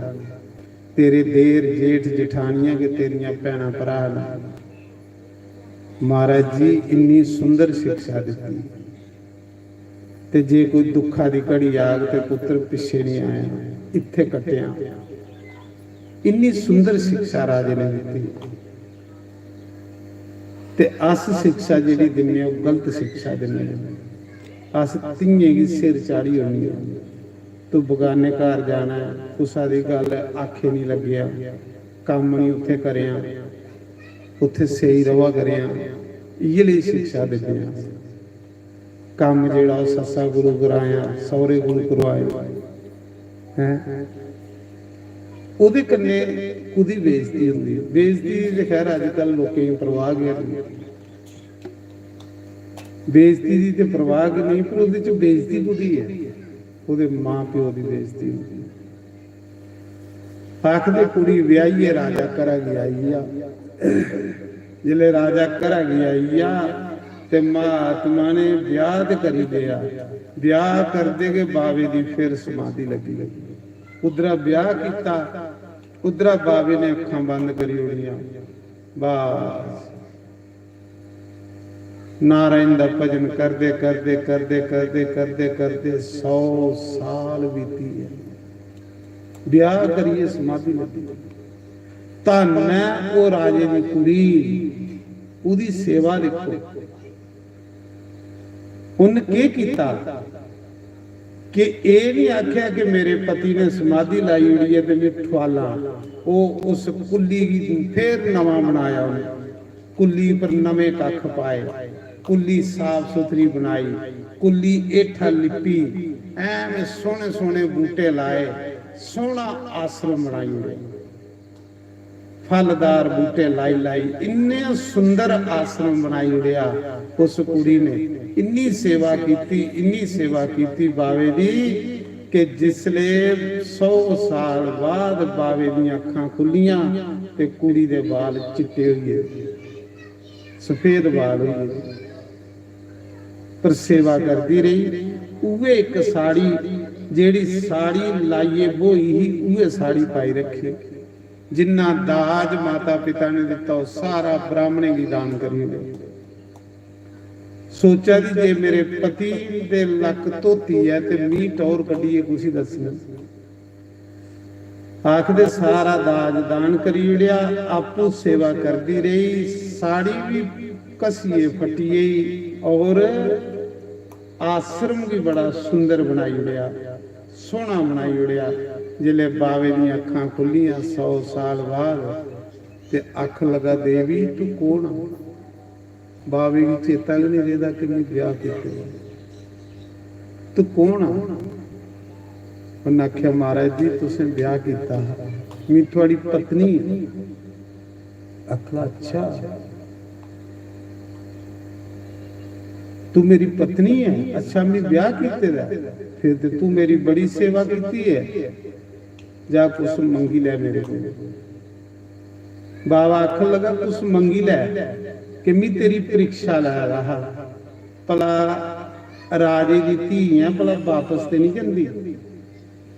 तेरे देर जेठ जठानियां गै तेरियां भैनां भ्राऽ न।" महाराज जी, इन्नी सुंदर शिक्षा दित्ती। ते जे कोई दुखा दी घड़ी आग ते पुत्र पिच्छे निं आया, इत्थै कट्टेआ। इन्नी सुंदर शिक्षा राजे ने दित्ती। ते अस शिक्षा जेह्ड़ी दिन्ने, ओह् गलत शिक्षा दिन्ने। अस धियें गी सिर चाढ़ी ओड़ने। तूं बगाने घर जाना ऐ, कुसै दी गल्ल आखे निं लग्गेआ, कम्म निं उत्थै करेआं, उत्थै सेई र'वा करेआं, इ'यै लेई शिक्षा दिन्ने आं। कम्म जेह्ड़ा ओह् सस्सा कोलू कराया, सौह्रे कोलू करवाया, हैं? ओह्दे कन्नै कुदी बेइज्जती होंदी? बेइज्जती दी ते खैर अजकल लोकें गी परवाह गै नेईं। बेइज्जती दी ते परवाह गै नेईं, पर ओह्दे च बेइज्जती कुदी ऐ? ओह्दे मां प्यो दी बेइज्जती होंदी। आखदे कुड़ी ब्याहियै राजा घरा गी आई गेआ। जिसलै राजा घरा गी आई गेआ ते महात्मा ने ब्याह ते करी लेआ। ब्याह करदे गै बावे दी फिर समाधि लग्गी। उद्धरा ब्याह कीता, उद्धरा बावे ने अक्खां बंद करी ओड़ियां। बस नारायण दा भजन करदे, करदे, करदे, करदे, करदे, करदे सौ साल बीती गे। ब्याह करियै समाधि लग्गी। धन्न ऐ ओह् राजे दी कुड़ी, ओह्दी सेवा दिक्खो। उन्न केह् कीता कि एह् निं आखेआ कि मेरे पति ने समाधि लाई ओड़ी ऐ ते में ठुआलां। ओह् उस कुल्ली गी फिर नमां बनाया उन्नै। कुल्ली पर नमें कक्ख पाए, कुल्ली साफ सुथरी बनाई, कुल्ली हेठा लिपी, ऐवें सोह्ने सोह्ने बूह्टे लाए, सोह्ना आश्रम बनाई ओड़ेआ। फलदार बूह्टे लाई लाई इन्ने सुंदर आश्रम बनाई ओड़ेआ उस कुड़ी ने। इन्नी सेवा कीती, इन्नी सेवा कीती बावे दी कि जिसले सौ साल बाद बावे दियां अक्खां खुल्लियां ते कुड़ी दे बाल चिट्टे होई गे, सफेद बाल होई गे। पर सेवा करदी रेही। उ'ऐ इक साड़ी, जेह्ड़ी साड़ी लाइयै ब्होई ही, उ'ऐ साड़ी पाई रक्खी। जिन्ना दाज माता पिता ने दित्ता, ओह् सारा ब्राह्मणें गी दान करी ओड़ेआ। सोचा दी, जे मेरे पति दे लक्क धोती ऐ ते मी टौर कड्ढियै कुसी दस्सनी। आखदे, सारा दाज दान करी ओड़ेआ, आपूं सेवा करदी रेही, साड़ी बी घसियै फट्टी गेई और आश्रम गी बड़ा सुंदर बनाई ओड़ेआ, सोह्ना बनाई ओड़ेआ। जिसलै बावे दियां अक्खां खुल्लियां सौ साल बाद, ते आखन लगा, "देवी, तू कौन आ?" बावे गी चेता गै निं रेह्दा कि में ब्याह कीते दा। "तू कौन आ?" उन्नै आखेआ, "महाराज जी, तुसें ब्याह कीता हा, में थुआड़ी पत्नी आं।" आखला, "अच्छा, तू मेरी पत्नी ऐ? अच्छा, में ब्याह कीते दा ऐ? फिर ते तू मेरी बड़ी सेवा कीती ऐ। जा, कुछ मंगी लै मेरे कोल।" बाबा आखन लगा, "कुछ मंगी लै, कि में तेरी परीक्षा लै दा हा, भला राजे दी धी ऐ, भला बापस ते निं जंदी?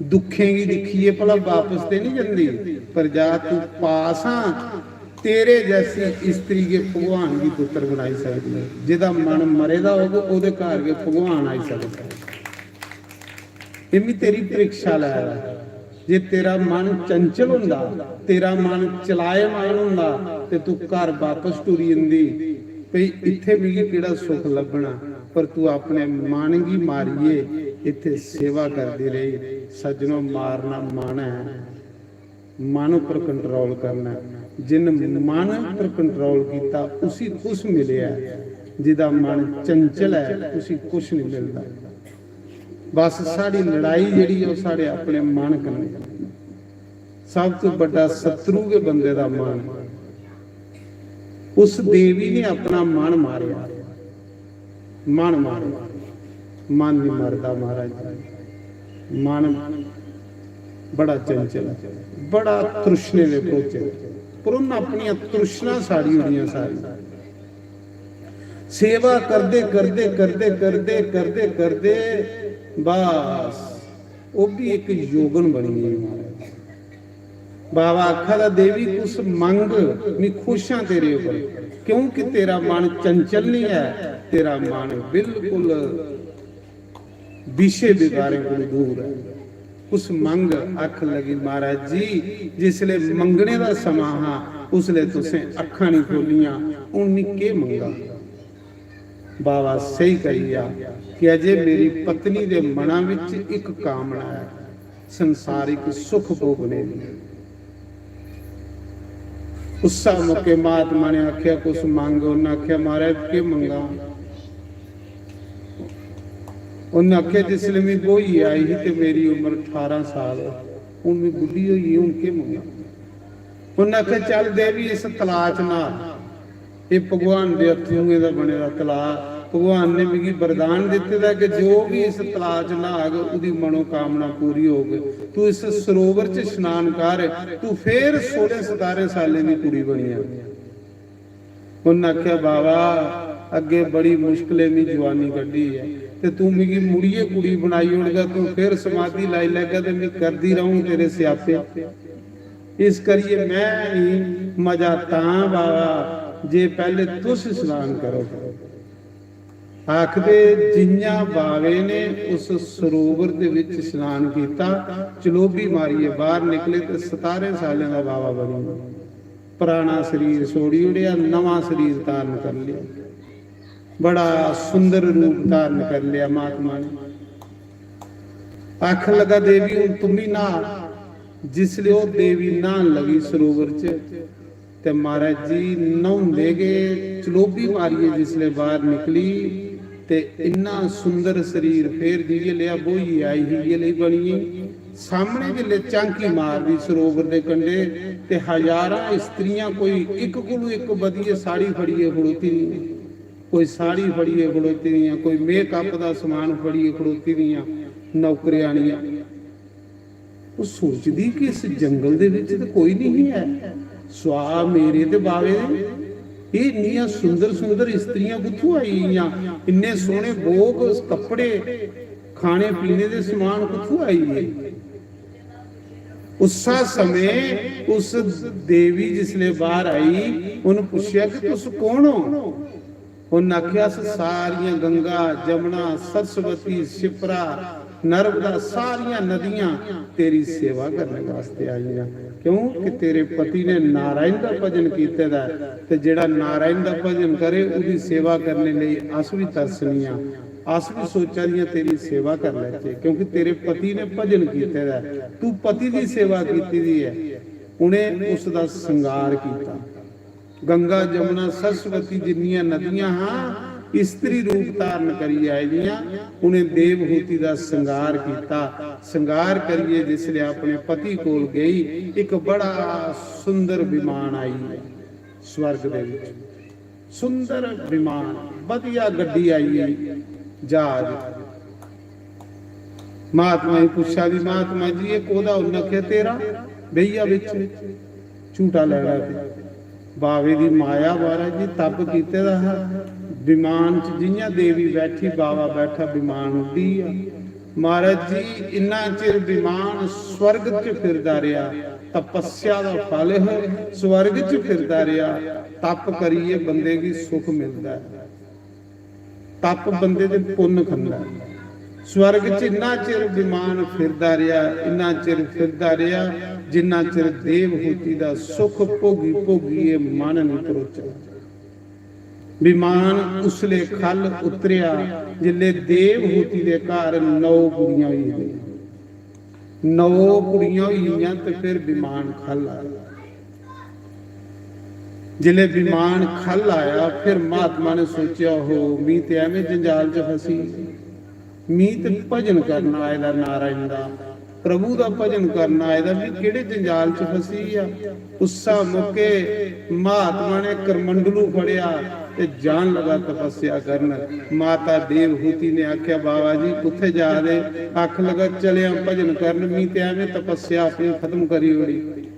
दुक्खें गी दिक्खियै भला बापस ते निं जंदी? पर जा, तू पास आं, तेरे जैसी स्त्री गै भगवान गी पुत्तर बनाई सकदी ऐ। जेह्दा मन मरे दा होग, ओह्दे घर गै भगवान आई सकदा ऐ। एह् में तेरी परीक्षा लै दा ऐ। जे तेरा मन चंचल होंदा, तेरा मन चलायमान होंदा, ते तू घर बापस टुरी जंदी। भई, इत्थै मिगी केह्ड़ा सुख लब्भना, पर तू अपने मन गी मारियै इत्थै सेवा करदी रेही।" सज्जनो, मारना मन ऐ, मन उप्पर कंट्रोल करना। जिन मन उप्पर कंट्रोल कीता, उसी कुछ मिलेआ। जिदा मन चंचल ऐ, उसी कुछ नहीं मिलदा। बस, साढ़ी लड़ाई जेह्ड़ी ऐ, ओह् साढ़े अपने मन कन्नै। सब तो बड्डा शत्रु गै बंदे दा मन। उस देवी ने अपना मन मारेआ, मन मारेआ। मन नहीं मरदा महाराज जी, मन बड़ा चंचल, बड़ा तृष्णे दे भरोचे, पर उन्हें अपनियां तृष्णा साड़ी ओड़ियां सारी। सेवा करदे करदे करदे करदे करदे करदे बस ओह् भी इक योगन बनी गई महाराज। बाबा आखा दा, "देवी, कुछ मंग, मैं खुश हां तेरे उप्पर, क्योंकि तेरा मन चंचल नहीं है, तेरा मन बिल्कुल विषय विकारें कोला दूर है।" कुछ मंग।" आखन लगी, "महाराज जी, जिसले मंगने दा समां हा, उसले तुसें अक्खां नहीं खोलियां, हुन मैं केह् मंगां?" बाबा स्हेई करी गेआ कि अजे मेरी पत्नी दे मना विच इक कामना ऐ, संसारिक सुख भोगने दी। उस्सै मौके महात्मा ने आखेआ, "कुछ मंग।" उन्नै आखेआ, "महाराज, केह् मंगां?" उन्नै आखेआ, "जिसलै मैं ब्होइयै आई ही ते मेरी उम्र ठारां साल, हुन मैं बुड्ढी होई गेई, हुन केह् मंगां?" उन्नै आखेआ, "चल देवी, इस तलाऽ च न्हाऽ।" एह् भगवान दे अत्थरुएं दा बने दा तलाऽ। भगवान ने मिगी वरदान दित्ते दा कि जो भी इस तलाऽ च न्हाग, ओह्दी मनोकामना पूरी होग। तू इस सरोवर च स्नान कर, तू फेर सोलें सतारें सालें दी कुड़ी बनी जाग। उन्नै आखेआ, "बाबा, अग्गें बड़ी मुश्कलें मी जुआनी कड्ढी ऐ, ते तू मिगी मुड़ियै कुड़ी बनाई ओड़गा, तू फेर समाधि लाई लैगा, ते मी करदी रौह्ङ तेरे स्यापे। इस करियै मैं ही मजा तां, बाबा, जे पैह्ले तुस स्नान करो।" आखदे, जि'यां बावे ने उस सरोवर दे विच स्नान कीता, चलोबी मारियै बाहर निकले ते सतारें सालें दा बावा बनी गेआ। पराना शरीर छोड़ी ओड़ेआ, नमां शरीर धारण कर लिया। बड़ा सुंदर रूप धारण कर लिया महात्मा ने। आखन लगा, "देवी, हुन तुम भी न्हा।" जिसले ओह् देवी न्हान लगी सरोवर च, ते महाराज जी, न्हौंदे गै चलोबी मारियै जिसले बाहर निकली, ते इन्ना सुंदर शरीर, फेर जि'यै लेआ ब्होइयै आई ही, इ'यै लेई बनी गेई। सामने जिसले झांकी मारदी सरोवर दे कंढे, ते हजारां स्त्रियां कोई इक कोलू इक बधियै साड़ी फड़ियै खड़ोती दियां, कोई साड़ी फड़ियै खड़ोती दियां, कोई मेकअप दा समान फड़ियै खड़ोती दियां नौकरियानियां। ओह् सोचदी कि इस जंगल दे विच ते कोई नहीं है, सुआ मेरे ते बावे दे, एह् इन्नियां सुंदर सुंदर स्त्रियां कुत्थों आई गेइयां, इन्ने सोहने भोग, कपड़े, खाने पीने दे समान कुत्थों आई गे? उस्सा समें उस देवी जिसले बाहर आई, उन्हें पुच्छेआ कि तुस कौन हो? उन्नै आखेआ, "अस सारियां गंगा, जमुना, सरस्वती, शिप्रा, नर्मदा, सारियां नदियां तेरी सेवा करने वास्ते आइयां, क्योंकि तेरे पति ने नारायण दा भजन कीते दा ऐ, ते जेड़ा नारायण दा भजन करे, ओदी सेवा करने लेई अस भी तरसनियां, अस भी सोचा दियां तेरी सेवा कर लैचे, क्योंकि तेरे पति ने भजन कीते दा ऐ, तू पति दी सेवा कीती दी ऐ।" उन्हें उस दा श्रृंगार कीता। गंगा, जमुना, सरस्वती जिन्नियां नदियां हां, स्त्री रूप धारण करियै आई दियां, उन्हें देवहूति दा श्रृंगार कीता। श्रृंगार करियै जिसलै अपने पति कोल गई, इक बड़ा सुंदर विमान आई स्वर्ग दे विच, सुंदर विमान, बधिया गड्डी आई, जहाज। महात्मा जी पुच्छा दी, "महात्मा जी, एह् कोह्दा?" उन्नै आखेआ, "तेरा, बेही जा बिच, झूटा लैना ते।" बावे दी माया, महाराज जी, तप कीते दा हा। विमान च जि'यां देवी बैठी, बावा बैठा, विमान उड्डी गेआ। महाराज जी, इन्ना चिर विमान स्वर्ग च फिरदा रेहा, तपस्या दा फल है, स्वर्ग च फिरदा रेहा, तप करियै बंदे गी सुख मिलदा है। तप बंदे दे पुन्न खंदा ऐ। स्वर्ग च इन्ना चिर विमान फिरदा रेहा, इन्ना चिर फिरदा रेहा, जिन्ना चिर देवहूति दा सुख भोगी भोगियै मन निं भरोचा। विमान उसले ख'ल्ल उतरेआ जिसले देवहूति दे घर नौ कुड़ियां होई गेइयां। नौ कुड़ियां होई गेइयां ते फिर विमान ख'ल्ल आया। जिसलै विमान ख'ल्ल आया, फिर महात्मा ने सोचेआ, "हो, मी ते ऐवें जंजाल च फसी, मी ते भजन करन आए दा नारायण दा, प्रभु दा भजन करन आए दा, भी केह्ड़े जंजाल च फसी गेआ। उस्सै मौके महात्मा ने करमंडलू फड़ेआ ते जान लगा तपस्या करन। माता देवहूति ने आखेआ, "बाबा जी, कुत्थै जा दे?" आख लगा, "चलेआ भजन करन, मी ते ऐवें तपस्या अपनी खत्म करी ओड़ी।"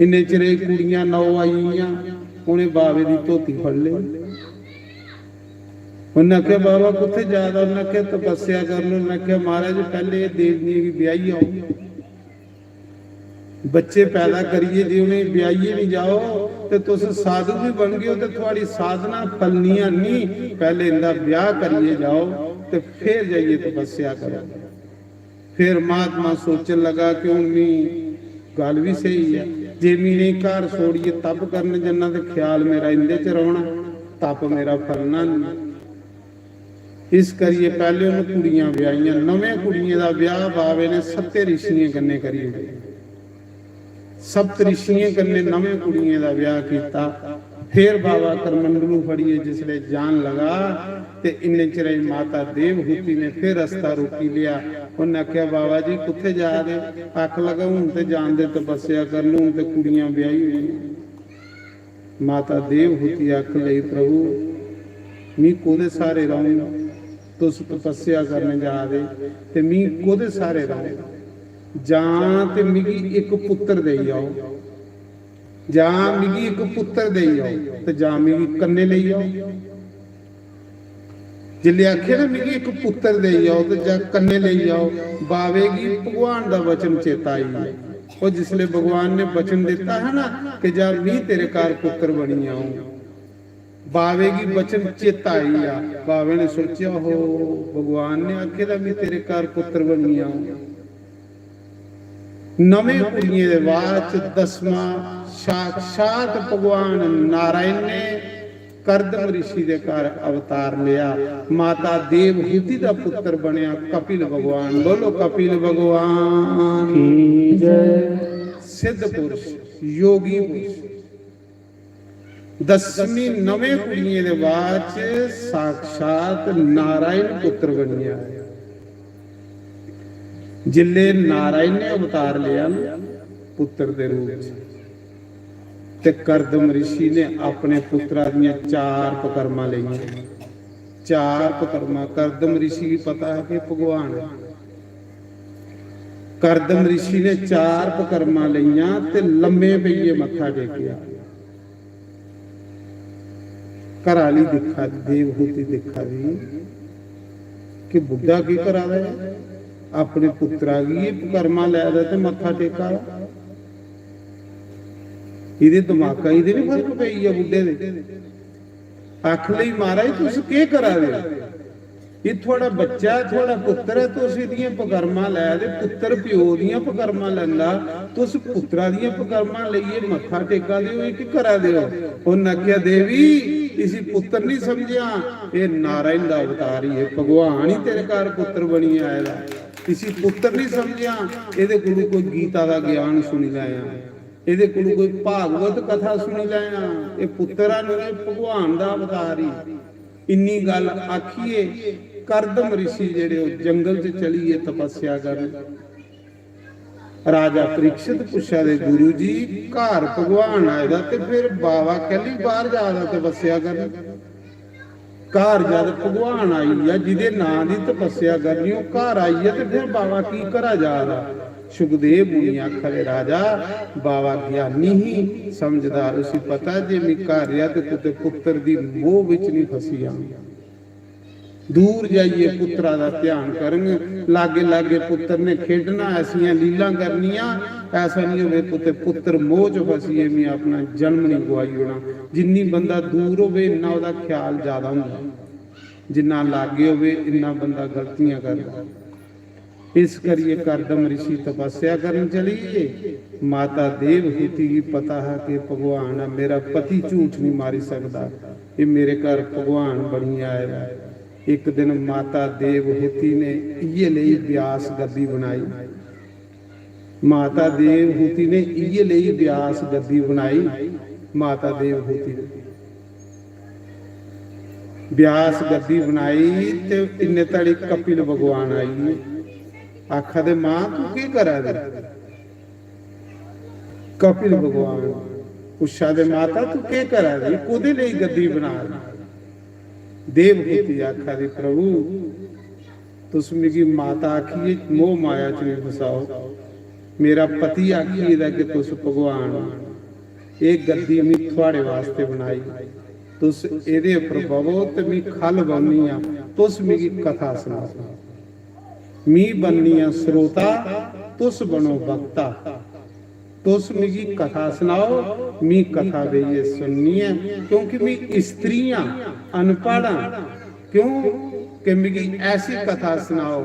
इन्ने चिरे कुड़ियां नौ आई गेइयां, उ'नें बाबे दी धोती फड़ लेई। उन्नै आखेआ, "बाबा, कुत्थै जा दा?" उन्नै आखेआ, "तपस्या करन।" उन्नै आखेआ, "महाराज, पैह्ले एह् देवियें गी ब्याही आओ, बच्चे पैदा करियै जे उ'नेंगी ब्याहियै निं जाओ ते तुस साधु बी बनगे ओ ते थुआढ़ी साधना फलनियां निं। पैह्ले इं'दा ब्याह करियै जाओ ते फिर जाइयै तपस्या करो।" फिर महात्मा सोचन लगा कि हून मी गल्ल बी स्हेई ऐ, जे मी इ'नेंगी घर छोड़ियै तप करन जन्ना ते ख्याल मेरा इं'दे च रौह्ना, तप मेरा फलना निं। इस करियै पैह्ले उ'नें कुड़ियां ब्याहियां। नमें कुड़ियें दा ब्याह बाबे ने सत्तें रिशियें कन्नै करी ओड़ेआ। सप्त रिशियें कन्नै नमें कुड़ियें दा ब्याह कीता। फिर बाबा करमंडलू फड़ियै जिसलै जान लगा ते इन्ने चिरै च माता देवहूति ने फिर रस्ता रोकी लेआ। उन्नै आखेआ, "बाबा जी, कुत्थै जा दे?" आख लगा, "हून ते जान दे तपस्या करन, हून ते कुड़ियां ब्याही होइयां।" माता देवहूति आख लगी, "प्रभु, मी कोह्दे स्हारे रौह्ङ? तुस तपस्या करने जा दे ते मी कोह्दे स्हारे रौह्ङ? जां ते मिगी इक पुत्तर देई जाओ, जां मिगी इक पुत्तर देई जाओ ते जां मिगी कन्नै लेई जाओ। जिसलै आखे ना मिगी इक पुत्तर देई जाओ ते जां कन्नै लेई जाओ।" बावे गी भगवान दा वचन चेता आई गेआ। ओह् जिसलै भगवान ने वचन दित्ता हा ना कि "जा मी तेरे घर पुत्तर बनी आऊं", बावे गी वचन चेता आई गेआ। बावे ने सोचेआ, "हो, भगवान ने आखे दा मी तेरे घर पुत्तर बनी आऊं।" नमें कुड़ियें दे बाद च दसवां साक्षात भगवान नारायण ने करदम ऋषि दे घर अवतार लिया। माता देवहूति दा पुत्र बनया कपिल भगवान। बोलो कपिल भगवान की जय। सिद्ध पुरुष, योगी पुरुष। दसवीं नमें कुड़ियें दे बाद च साक्षात नारायण पुत्र बनिया। जिल्ले नारायण ने अवतार लिया ना पुत्र दे रूप च, ते करदम ऋषि ने अपने पुत्रा दियां चार पकर्मां लेइयां। चार पकर्मां। करदम ऋषि गी पता है कि भगवान है। करदम ऋषि ने चार पकर्मां लेइयां ते लम्मे पेइयै मत्था टेकेआ। घर आह्ली दिक्खा दी, देवहूति दिक्खा दी कि बुड्ढा केह् करा दा ऐ, अपने पुत्तरा गी एह् पकर्मा लै दा ते मत्था टेका दा। एह्दे दमाका गी ते निं फर्क पेई गेआ बुड्ढे दे? आख लगी, "महाराज, तुस केह् करा दे ओ? एह् थुआढ़ा बच्चा ऐ, थुआढ़ा पुत्तर ऐ, तुस एह्दियां पकर्मां लै दे, पुत्तर प्यो दियां पकर्मां लैंदा, तुस पुत्तरा दियां पकर्मां लेइयै मत्था टेका दे ओ, एह् केह् करा दे ओ?" उन्न आखेआ, "देवी, इसी पुत्तर निं समझेआं, एह् नारायण दा अवतार ही, एह् भगवान ही तेरे घर पुत्तर बनियै आए दा। इसी पुत्तर निं समझेआं, एह्दे कोलू कोई गीता दा ज्ञान सुनी लैआं।" एह्दे कोलू कोई भागवत कथा सुनी लैआं, एह् पुत्तर आ, एह् भगवान दा अवतार ही। इन्नी गल्ल आखियै करदम ऋषि जेह्ड़े ओह् जंगल च चली गे तपस्या करन। राजा परीक्षित पुच्छा दे, "गुरु जी, घर भगवान आए दा ते फिर बाबा कैल्ली बाह्र जा दा तपस्या करन?" घर जद भगवान आई गेआ, जिदे नां दी तपस्या करनी, ओह् घर आई गेआ ते फिर बाबा की घरा जा दा? सुखदेव मुनि आखा दे, "राजा, बाबा ज्ञानी ही, समझदार, उसी पता जे मैं घर रेहा ते कुतै पुत्तर दी मोह बिच निं फसी जां। दूर जाइयै पुत्तरा दा ध्यान करङ, लागे लागे पुत्तर ने खेढना, ऐसियां लीलां करनियां, ऐसा निं होवे कुतै पुत्तर मोह च फसियै मैं अपना जन्म निं गुआई ओड़ां।" जिन्नी बंदा दूर होवे, इन्ना ओह्दा ख्याल ज्यादा होंदा। जिन्ना लागे होवे, इन्ना बंदा गलतियां करदा। इस करियै करदम ऋषि तपस्या करन चली गे। माता देवहूति गी पता हा कि भगवान ऐ, मेरा पति झूठ निं मारी सकदा, एह् मेरे घर भगवान बनियै आए दा ऐ। इक दिन माता देवहूति ने इ'यै लेई ब्यास गद्दी बनाई। माता देवहूति ने इ'यै लेई ब्यास गद्दी बनाई। माता देवहूति ने ब्यास गद्दी बनाई ते इन्ने धड़ी कपिल भगवान आई गे। आखा दे, "मां, तू केह् करा दी?" कपिल भगवान पुच्छा दे, "माता, तू केह् करा दी? कोह्दे लेई गद्दी बना दी?" देवहूति आखा दी, "प्रभु, तुस मिगी माता आखियै मोह माया च निं फसाओ। मेरा पति आखियै दा कि तुस भगवान ओ। एह् गद्दी में थुआड़े वास्ते बनाई। तुस एह्दे उप्पर बवो ते में ख'ल्ल बौह्नी आं। तुस मिगी कथा सनाओ।" मी बननी आं श्रोता, तुस बनो वक्ता। तुस मिगी कथा सनाओ, मी कथा बेहियै सुननी ऐ, क्योंकि मी स्त्री आं, अनपढ़ आं। क्यों कि मिगी ऐसी कथा सनाओ,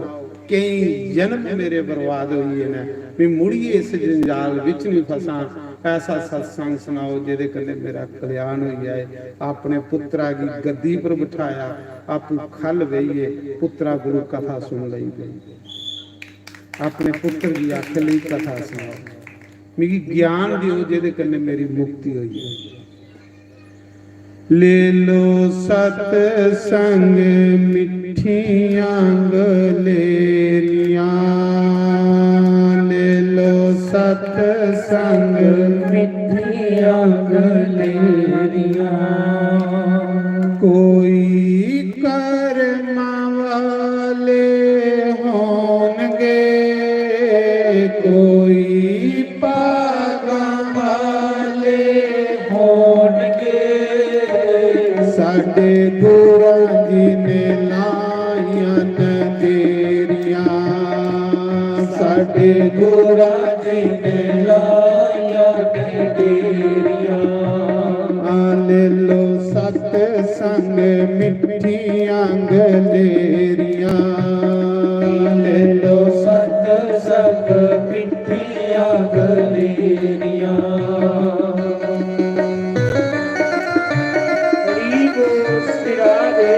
केईं जन्म मेरे बर्बाद होई गे न, मी मुड़ियै इस जंजाल बिच निं फसां। ऐसा सत्संग सनाओ जेह्दे कन्नै मेरा कल्याण होई जाए। अपने पुत्तरा गी गद्दी पर बठाया, आपूं ख'ल्ल बेहियै पुत्तरा कोलू कथा सुन लेई पे। अपने पुत्तर गी आखन लगी, "कथा सनाओ, मिगी ज्ञान देओ जेह्दे कन्नै मेरी मुक्ति होई जाए।" ले लो सत्संग मिट्ठियां गलेरियां, ले लो सत्संग मिट्ठियां गलेरियां। कोई कर्मां वाले होणगे, कोई भागां वाले होणगे। साडे गुरां जी ने लाइयां न देरियां, साडे गुरां जी ने लाइयां न देरियां। आ ले लो सत्संग मिट्ठियां गलेरियां, ले लो सत्संग मिट्ठियां गलेरियां। हरि बोल, श्री राधे।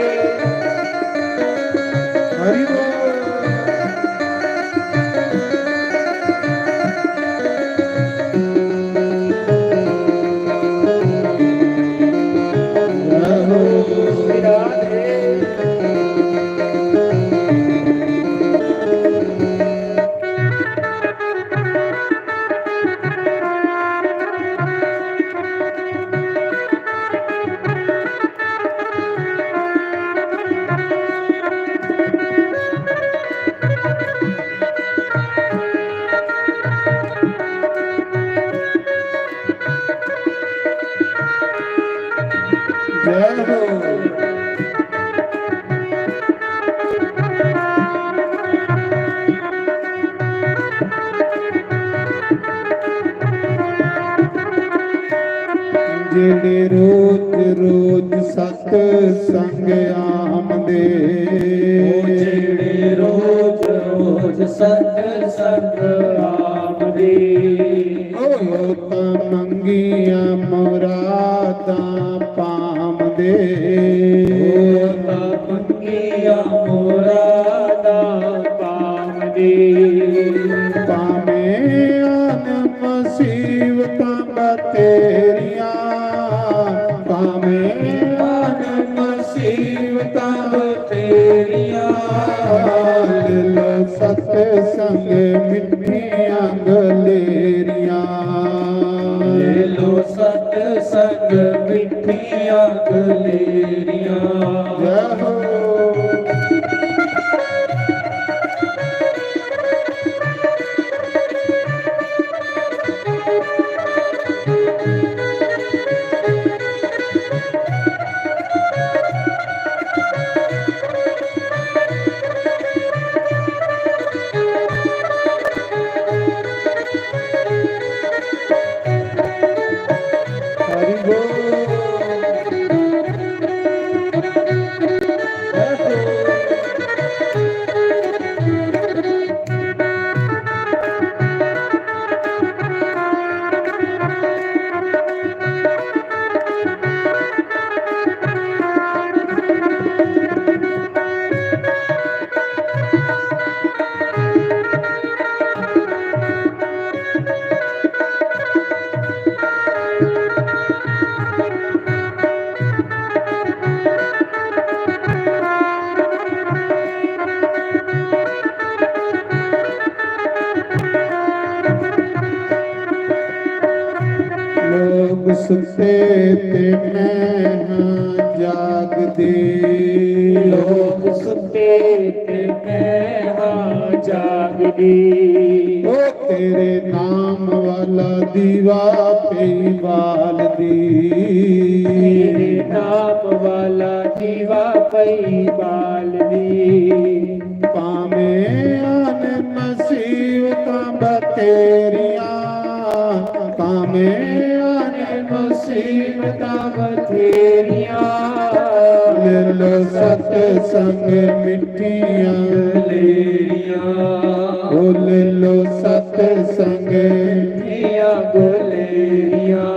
हरि बोल। जय हो। जेड़े रोज रोज सत्संग आमदे, ओ जेड़े रोज रोज सत्संग आमदे, ओ तां मंगियां मुरादां पामदे। ओ तां मंगियां मुरादां पामदे। भावें आन मुसीबतां बतेरियां, भावें आन मुसीबतां बतेरियां। ले लो सत्संग मिट्ठियां गलेरियां, ले लो सत्संग मिट्ठियां गलेरियां। जय हो। हरि बोल। ते, ते मैं हां जागदी। लोक सुते ते मैं हां जागदी। ओ तेरे नाम वाला दीवा पई बालदी। तेरे नाम वाला दीवा पई बालदी। भावें आन मुसीबतां बतेरियां, भावें आन मुसीबतां बतेरियां। ले लो सतसंग मिठियां गलेरियां। ओ ले लो सतसंग मिठियां गलेरियां।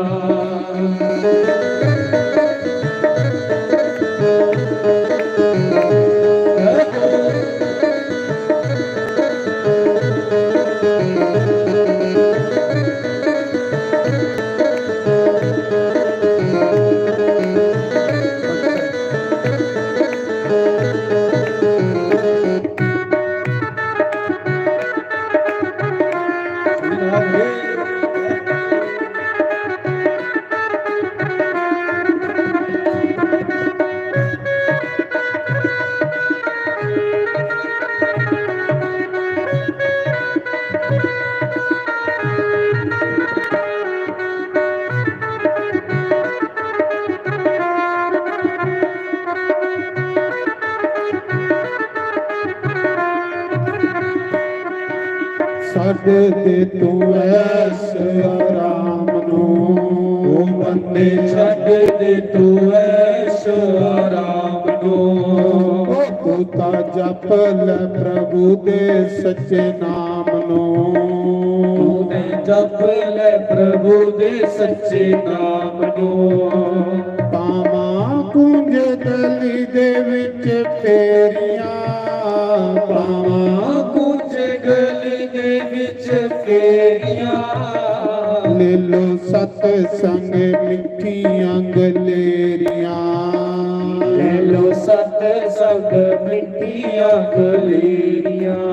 छड्ड दे तू ऐश आराम नू। ओ बंदे छड्ड दे तू ऐश आराम नू। ओ तू तां जप ले प्रभु दे सच्चे नाम नू। तू तां जप ले प्रभु दे सच्चे नाम नू। पावां कुंज गली दे विच फेरियां, पावां कुंज गली दे विच फेरियां। ले लो सतसंग मिठियां गलेरियां। ले लो सतसंग मिठियां गलेरियां।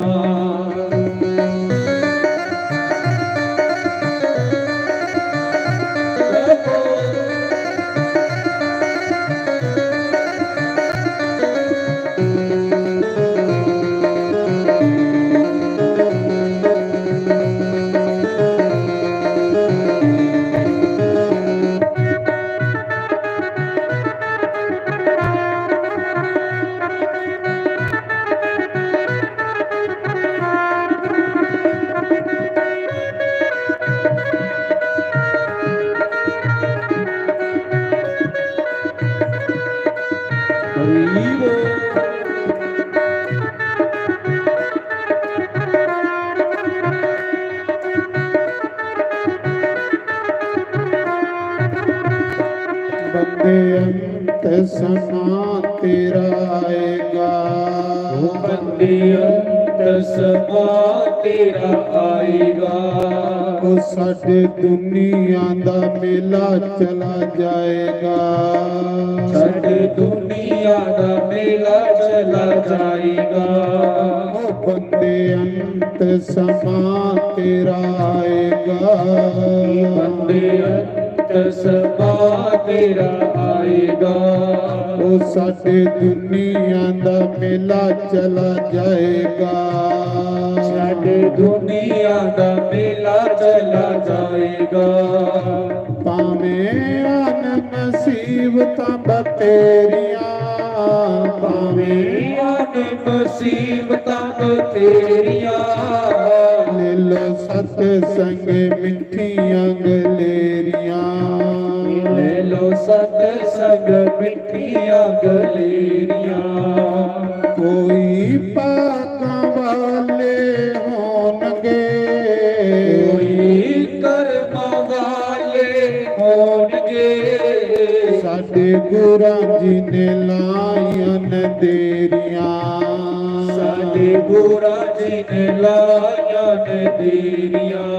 बंदे, अंत समा तेरा आएगा। ओ बंदे, अंत समा तेरा आएगा। ओ छड्ड दुनिया दा मेला चला जाएगा। छड्ड दुनिया दा मेला चला जाएगा। ओ बंदे, अंत समा तेरा आएगा। बंदे, अंत समा तेरा आएगा। ओ छड्ड दुनिया दा मेला चला जाएगा। छड्ड दुनिया दा मेला चला जाएगा। भावें आन मुसीबतां बतेरियां, भावें आन मुसीबतां बतेरियां। ले लो सतसंग मिठियां गलेरियां। ले लो सतसंग मिठियां गलेरियां। कोई भागां वाले होणगे, कोई कर्मां वाले होणगे। साडे गुरां जी ने लाइयां न देरियां। साडे गुरां जी ने लाइयां न देरियां।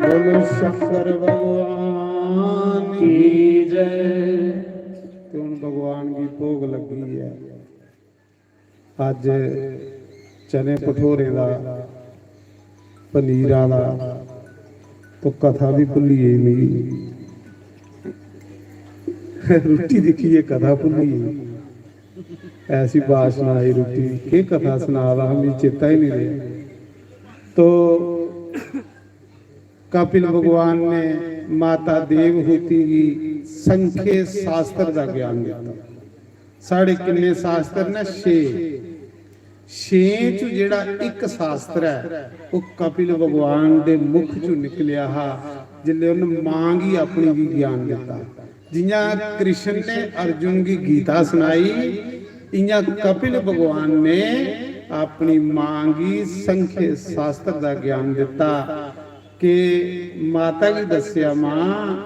बोलो शंकर भगवान की जय। ते हुन भगवान गी भोग लग्गी ऐ। अज्ज चने भठोरें दा, पनीरा दा, तो कथा भी भुल्ली गेई मिगी। रुट्टी दिक्खियै कथा भुल्ली गेई। ऐसी बाशना आई रुट्टी दी, केह् कथा सना दा हा, मिगी चेता ही नहीं रेहा। तो कपिल भगवान ने माता देवहूति गी संख्य शास्त्र दा ज्ञान दिता। साढ़े किन्ने शास्त्र न? छे। छे च जेड़ा इक शास्त्र ऐ, ओह कपिल भगवान दे मुख चों निकलेआ हा, जिसलै उन्न मां गी अपनी गी ज्ञान दिता। जियां कृष्ण ने अर्जुन गी गीता सनाई, इयां कपिल भगवान ने अपनी मां गी संख्य शास्त्र दा ज्ञान दिता। कि माता गी दस्सेआ, "मां,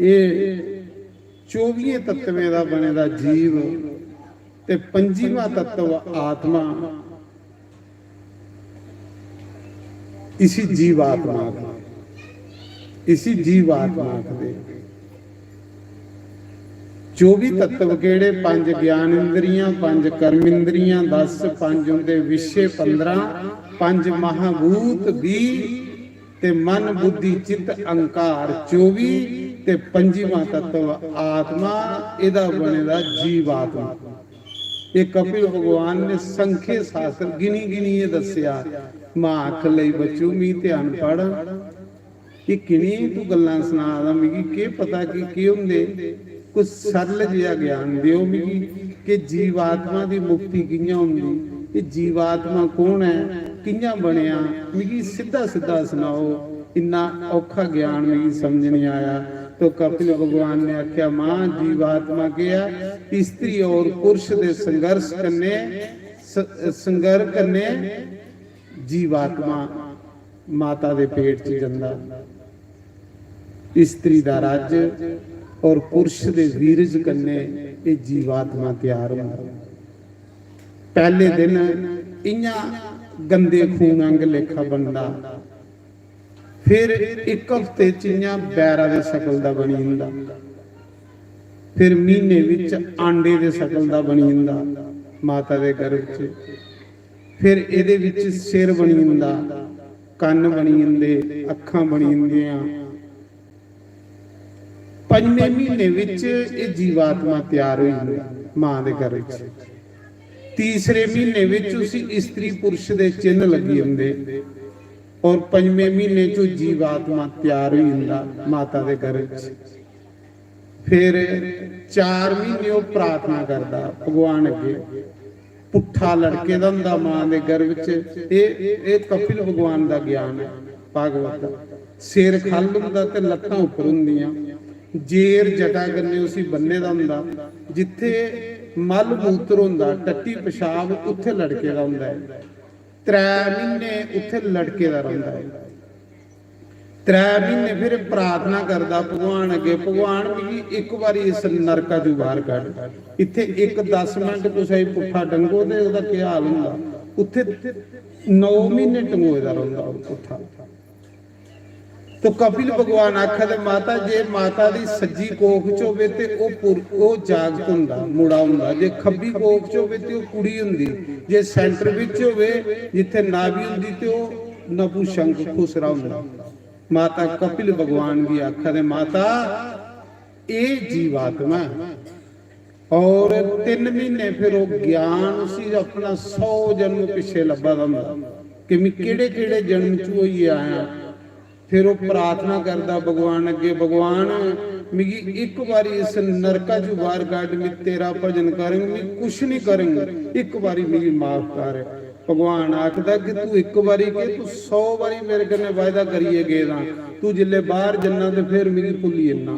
एह चौबियें तत्वें दा बने दा जीव ते पंजीमा तत्व आत्मा, इसी जीवात्मा आखदे, इसी जीवात्मा आखदे।" चौबी तत्व केह्ड़े? पंज ज्ञान इंद्रियां, पंज कर्म इंद्रियां, दस, पंज उंदे विशे, पंदरां, पंज महाभूत, बीह, ते मन, बुद्धि, चित्त, अहंकार, चौबी, ते पंजीमा तत्व आत्मा, एह्दा बने दा जीवात्मा। एह् कपिल भगवान ने संख्य शास्त्र गिनी गिनियै दस्सेआ। मां आखन लगी, "बच्चू, मी ते अनपढ़ आं, एह् किनें तू गल्लां सना दा? मिगी केह् पता कि केह् होंदे? कोई सरल जेहा ज्ञान देओ मिगी कि जीवात्मा दी मुक्ति कि'यां होंदी, एह् जीवात्मा कौन ऐ, कि'यां बनेआ, मिगी सिद्धा सिद्धा सनाओ, इन्ना औखा ज्ञान मिगी समझ नहीं आया।" तो कपिल भगवान ने आख्या, "मां, जीवात्मा केह् ऐ? स्त्री और पुरुष दे संघर्ष कन्नै, स-, संघर्ष कन्नै जीवात्मा माता दे पेट च जंदा।" स्त्री दा राज्य और पुरुष दे वीरज कन्नै एह् जीवात्मा त्यार होंदा। पैह्ले दिन इ'यां गंदे खून आंग लेखा बनदा, फिर इक हफ्ते च इ'यां बैरा दे शकल दा बनी जंदा, फिर म्हीने बिच आंडे दे शकल दा बनी जंदा माता दे गर्भ च। फिर एह्दे बिच सिर बनी जंदा, कन्न बनी जंदे, अक्खां बनी जंदियां। पंजमें म्हीने बिच एह् जीवात्मा त्यार होई जंदी मां दे गर्भ च। तीसरे म्हीने बिच उसी स्त्री पुरुष दे चिन्ह लग्गी जंदे और पंजमें म्हीने च ओह् जीवात्मा त्यार होई जंदा माता दे गर्भ च। फिर चार म्हीने ओह् प्रार्थना करदा भगवान अग्गे। पुट्ठा लटके दा होंदा मां दे गर्भ च। एह्, एह् कपिल भगवान दा ज्ञान ऐ, भागवत दा। सिर ख'ल्ल होंदा ते लत्तां उप्पर होंदियां। जेर जटा कन्नै उसी बन्ने दा होंदा। जित्थै मल मूत्र होंदा, टट्टी पेशाब, उत्थै लटके दा होंदा ऐ। त्रै म्हीने उत्थै लटके दा रौंह्दा ऐ। त्रै म्हीने फिर प्रार्थना करदा भगवान अग्गे, "भगवान, मिगी इक बारी इस नरका चों बाहर कड्ढ।" इत्थै इक दस मिंट कुसै गी पुट्ठा टंगो ते ओह्दा केह् हाल होंदा, उत्थै नौ म्हीने टंगोए दा रौंह्दा ओह् पुट्ठा। तो कपिल भगवान आखै ते माता, जे माता दी सज्जी कोख च होवे ते ओह् पुर-, ओह् जागत होंदा, मुड़ा होंदा, जे खब्बी कोख च होवे ते ओह् कुड़ी होंदी, जे सेंटर बिच होवे, जित्थै नाभि होंदी, ते ओह् नपुंसक खुसरा होंदा। माता कपिल भगवान गी आखै ते माता, एह् जीवात्मा ऐ। और तिन्न म्हीने फिर ओह् ज्ञान उसी अपना सौ जन्म पिच्छे लब्भा दा होंदा कि मैं केह्ड़े केह्ड़े जन्म च होइयै आया। फिर ओह् प्रार्थना करदा भगवान अग्गे, "भगवान, मिगी इक बारी इस नरका चों बाहर कड्ढ, मैं तेरा भजन करंग, मैं कुछ नहीं करंग, इक बारी मिगी माफ कर।" भगवान आखदा कि तू इक बारी के, तू सौ बारी मेरे कन्नै वायदा करियै गेदा, तू जिसलै बाहर जन्ना ते फिर मिगी भुल्ली जन्ना।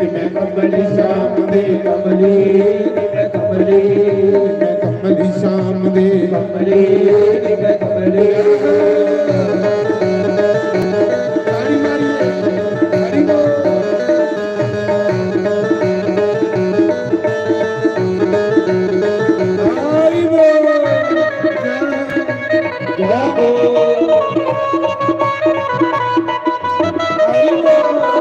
मैं कमली शाम दे कमली, मैं कमली, मैं कमली शाम दे कमली, मैं कमली। ताड़ी मारिए, ताड़ी मारो। हरि बोल। जय हो। हरि बोल।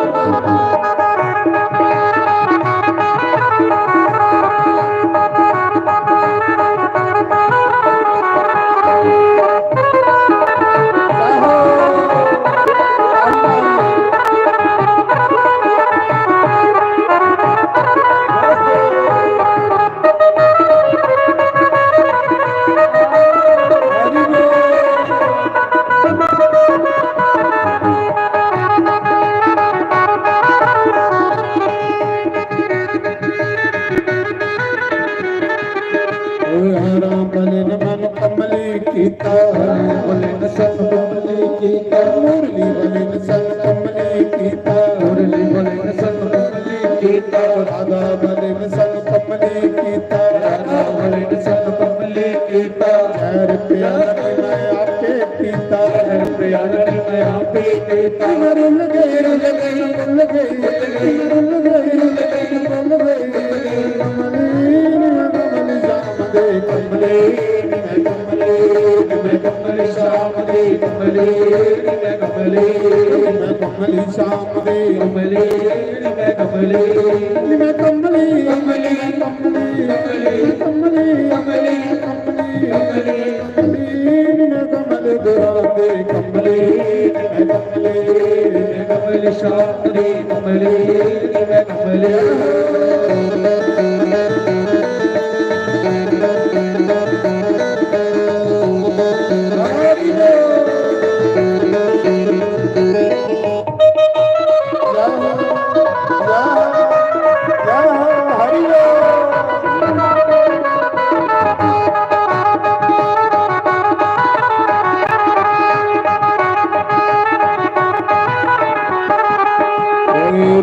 वाले ने सानू कमली कीता, मुरली वाले ने सानू कमली कीता, मुरली वाले ने सानू कमली कीता, राधा वाले ने सानू कमली कीता, राधा वाले ने सानू कमली कीता। जहर प्याला ने मैं आपे पीता, जहर प्याला ने मैं आपे पीता। मैं रुल गई, रुल गई, रुल गई, रुल गई, रुल गई, रुल गई, रुल गई। कमली, कमली, कमली, कमली, कमली। मैं कमली शाम दी कमली, मैं कमली, मैं कमली शाम दी कमली, मैं कमली, मैं कमली, कमली, कमली, कमली, कमली, कमली, कमली, मैं कमल दुराते कमली, मैं कमली, मैं कमली शाम दी कमली, मैं कमली।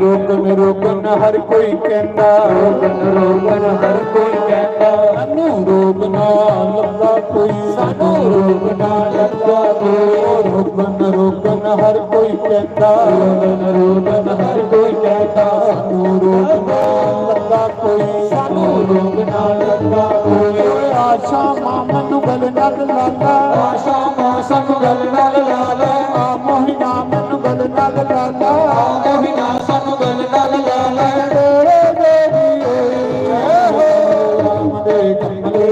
रोकन रोकन हर कोई कहंदा, रोकन रोकन हर कोई कहंदा, सानू रोकना लगा कोई, सानू रोकना लगा कोई। रोकन रोकन हर कोई कहंदा, रोकन रोकन हर कोई कहंदा, सानू रोकना लगा कोई, सानू रोकना लगा कोई। ओए आशा मां मैनू गल नाल ला ला, आशा मां सानू गल नाल ला ला, आ मोहिना मैनू गल नाल ला ला, आ मोहिना सानू गल नाल ला ला। तेरे जोगी होई, ए हो, राम दे कमले,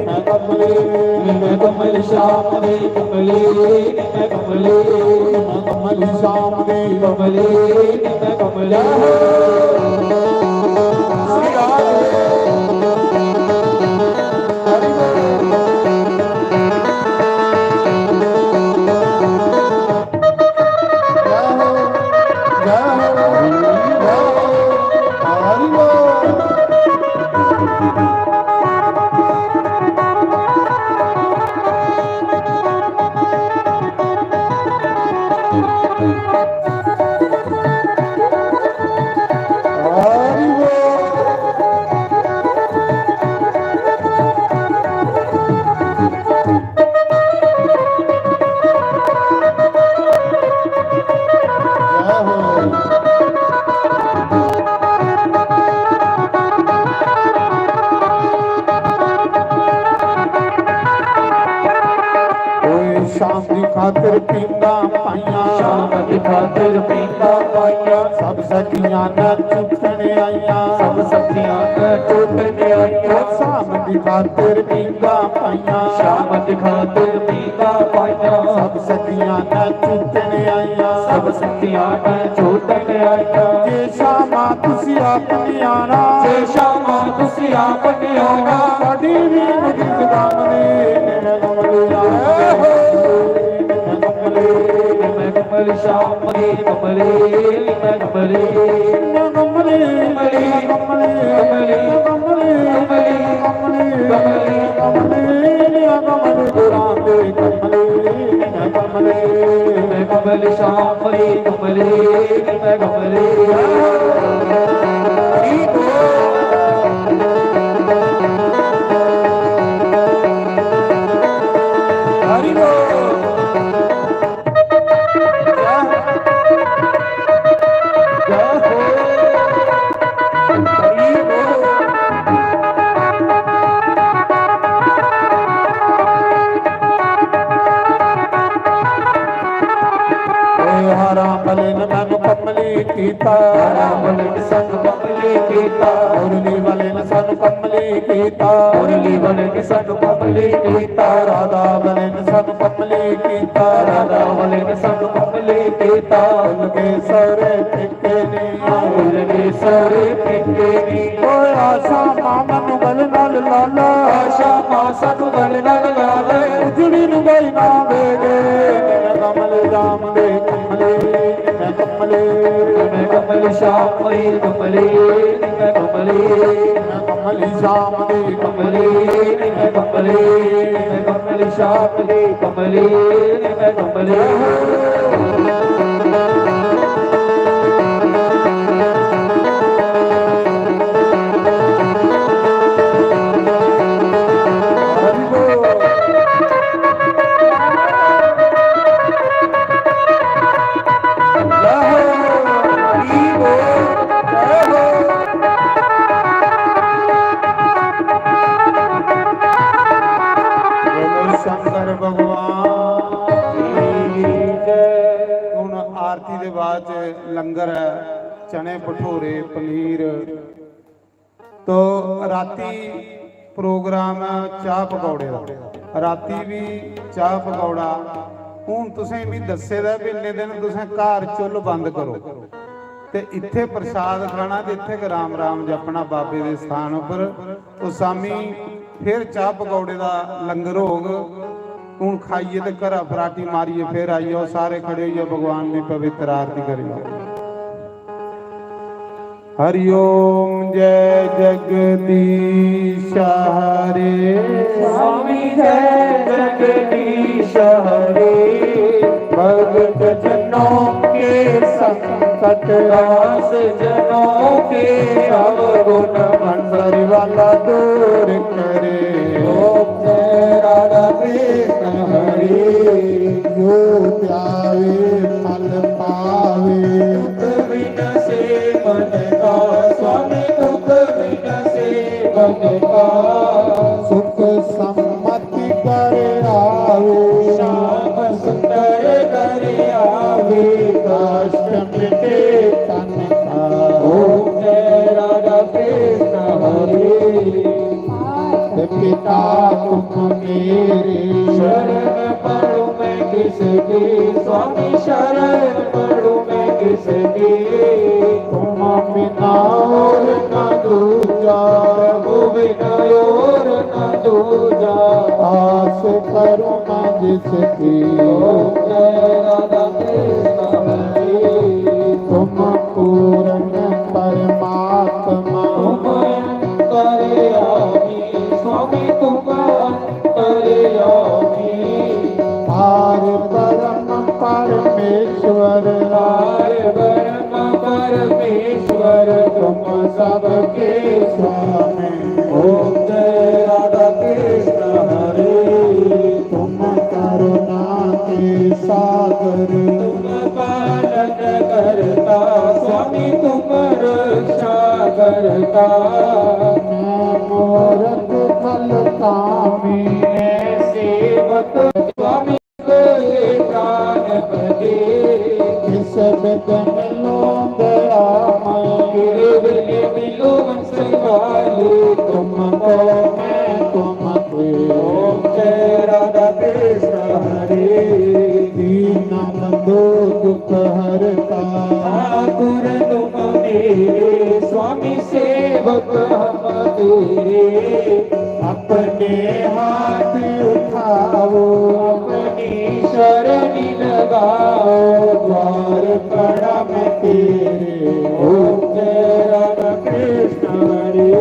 मैं कमले, मैं कमल शाम दे कमले, मैं कमले, मैं कमल शाम दे कमले, मैं कमले। ओए शाम दी खातिर पींदा पाइयां, शाम दी खातिर पींदा पाइयां, सब सखियां न चुटने आइयां, सब सखियां न चुटने आइयां। शाम दी खातिर पींदा पाइयां, शाम दी खातिर पींदा पाइयां, सब सखियां न चुटने आइयां, सब सखियां न चुटने आइयां। जे शामा तुसी आप नहीं आना, जे शामा तुसी आप नहीं आना, साडी भी मुझे दामने। मैं कमली शाम दी कमली, मैं कमली, मैं कमली, मैं कमली, मैं कमली, मैं कमली, मैं कमली, मैं कमली, मैं कमली शाम दी कमली, मैं कमली। हरि बोल। ओए हरा मलिन मैनू कमली कीता, हरा मलिन संग कमली कीता, मुरली वाले ने सानू कमली कीता, मुरली वाले ने सानू कमली कीता, राधा वाले ने सानू कमली कीता, राधा वाले ने सानू कमली कीता। भुल गए सौरे पिंके नी, भुल गए सौरे पिंके नी। ओए आशा मां मैनू गल नाल ला ला, आशा मां सानू गल नाल ला ला। उजड़ी नु गई ना दे गए, मैं कमल राम दे कमले, मैं कमले, मैं कमल श्याम दे कमले, मैं कमले, मैं कमल श्याम दे कमले, मैं कमले, मैं कमल श्याम जी कमलीन में कमलीन। शंकर भगवान की जय। हुन आरती दे बाद च लंगर ऐ, चने भठूरे, पनीर। तो राती प्रोग्राम ऐ चाह् पकौड़े दा, राती बी चाह् पकौड़ा। हुन तुसें मी दस्से दा ऐ भी इन्ने दिन तुसें घर चुल्ल बंद करो ते इत्थै प्रसाद खाना ते इत्थै गै राम राम जपना बाबे दे स्थान उप्पर। तो शामी फिर चाह् पकौड़े दा लंगर होग। हुन खाइयै ते घरा फराटी मारियै फिर आई जाओ, सारे खड़े होई जाओ, भगवान दी पवित्र आरती करी लैओ। हरि ओम। जय जगदीश हरे। स्वामी जय जगदीश हरे। भगत जनों के संकट, दास जनों के अवगुण, मंदिर वाला दूर करे। ओम जय राधा कृष्ण हरे। जो ध्यावे फल पावे। दुख विनसे मन का स्वामी, दुख विनसे मन का। सुख सम्मति कर आवे। श्याम सुंदर कर आवे। कष्ट मिटे तन का। ओम जय राधा कृष्ण हरे। मात पिता तुम मेरे। शरण पड़ूं मैं किसकी, स्वामी शरण पड़ूं मैं किसकी। तुम बिना और न दूजा। प्रभु बिना और न दूजा। आस करूं मैं जिसकी। ओम जय राधा कृष्ण हरे। तुम पूर्ण परमात्मा। तुम अंतर्यामी स्वामी, तुम अंतर्यामी। पार ब्रह्म परमेश्वर। पार ब्रह्म परमेश्वर, तुम सबके स्वामी। ओम जय राधा कृष्ण हरे। तुम करुणा के सागर। तुम पालन करता स्वामी, तुम रक्षा करता। मैं मूरत फल कामी। मैं सेवक स्वामी, ये प्राणपति। किस बिध मिलूं दयामय। तेरे बिन मिलूं वंश वाले। तुमको मैं तुमके। ओम जय राधा कृष्ण हरे। दीन बंधु दुख हरता। ठाकुर तुम मेरे, स्वामी सेवक हम तेरे। अपने हाथ उठाओ, अपनी शरण लगाओ, द्वार पड़ा मैं तेरे। ओम जय राधा कृष्ण हरे।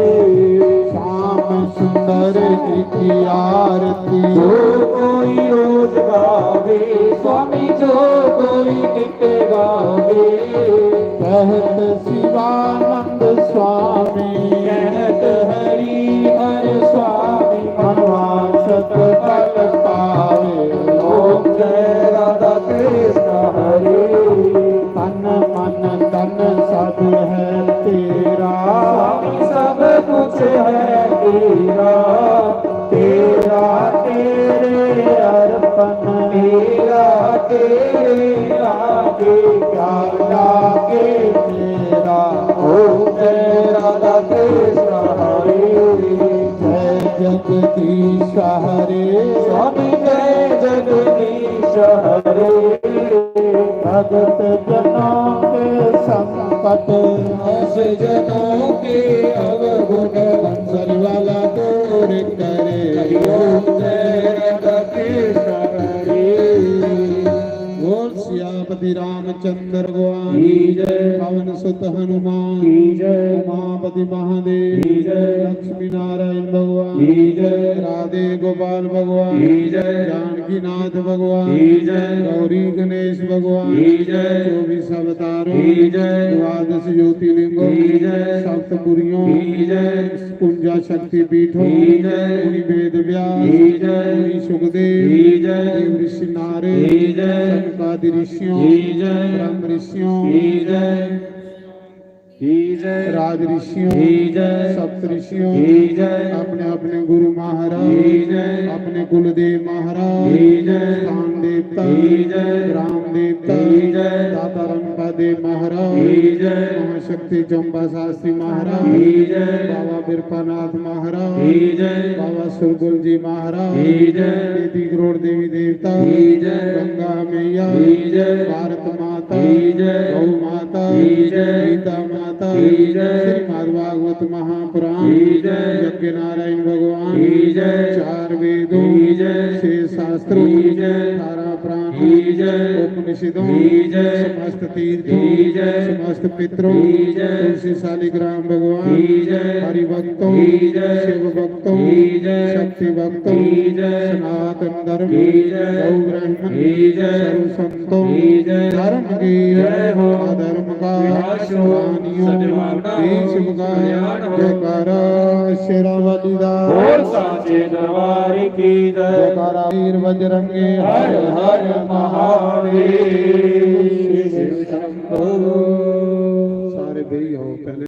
श्याम सुंदर जी की आरती। जो कोई रोज गावे, स्वामी जो कोई नित्य गावे। कहत शिवानंद स्वामी। कहत हरि हर स्वामी। मनवांछित फल पावे। ओम जय राधा कृष्ण हरे। तन मन धन सब है तेरा। स्वामी सब कुछ है तेरा। तेरा तेरे अर्पण। तेरा तेरे आगे। क्या लागे तेरा। ओम जय राधा कृष्ण हरे। जय जगदीश हरे। स्वामी जय जगदीश हरे। भगत जनों के संकट। दास जनों के अवगुण। मंदिर वाला दूर करे। हरि ओम जय राधा कृष्ण हरे। बोल सियापति रामचंद्र भगवान की जय। पवन सुत हनुमान की जय। उमापति महादेव की जय। लक्ष्मी नारायण भगवान की जय। राधा दे गोपाल भगवान की जय। जानकीनाथ भगवान की जय। गौरी गणेश भगवान की जय। चौबीस अवतारों की जय। द्वादश ज्योतिर्लिंगों की जय। सप्तपुरियों की जय। उनजा शक्ति पीठों की जय। मुनि वेद व्यास की जय। मुनि सुखदेव की जय। देव ऋषि नारद की जय। सनकादि ऋषियों की जय। ब्रह्म ऋषियों की जय। की जय। राज ऋषियों की जय। सप्त ऋषियों की जय। अपने अपने गुरु महाराज की जय। अपने कुलदेव महाराज की जय। स्थान देवता की जय। ग्राम देवता की जय। दाता रंगपा देव महाराज की जय। महाशक्ति चंपा शास्त्री महाराज की जय। बाबा बिरपानाथ महाराज की जय। बाबा सुरगुल जी महाराज की जय। देवी करोड़ देवी देवता की जय। गंगा मैया की जय। भारत माता की जय। गौ माता की जय। गीता माता की जय। श्रीमद् भागवत महापुराण की जय। यज्ञ नारायण भगवान की जय। चार वेदों की जय। छह शास्त्रों की जय। अठारह पुराणों की जय। उपनिषदों की जय। समस्त तीर्थों की जय। समस्त पितरों की जय। तुलसी शालिग्राम भगवान की जय। हरि भक्तों की जय। शिव भक्तों की जय। शक्ति भक्तों की जय। सनातन धर्म की जय। गौ ब्राह्मण की जय। सर्व संतों की जय। धर्म की जय हो। अधर्म का विनाश हो। प्राणियों सत्यवान का की हो। शुभ का कल्याण हो। जयकारा शेरावाली दा। बोल साचे दरबार की जय। जयकारा वीर बजरंगी। हर हर महावीर।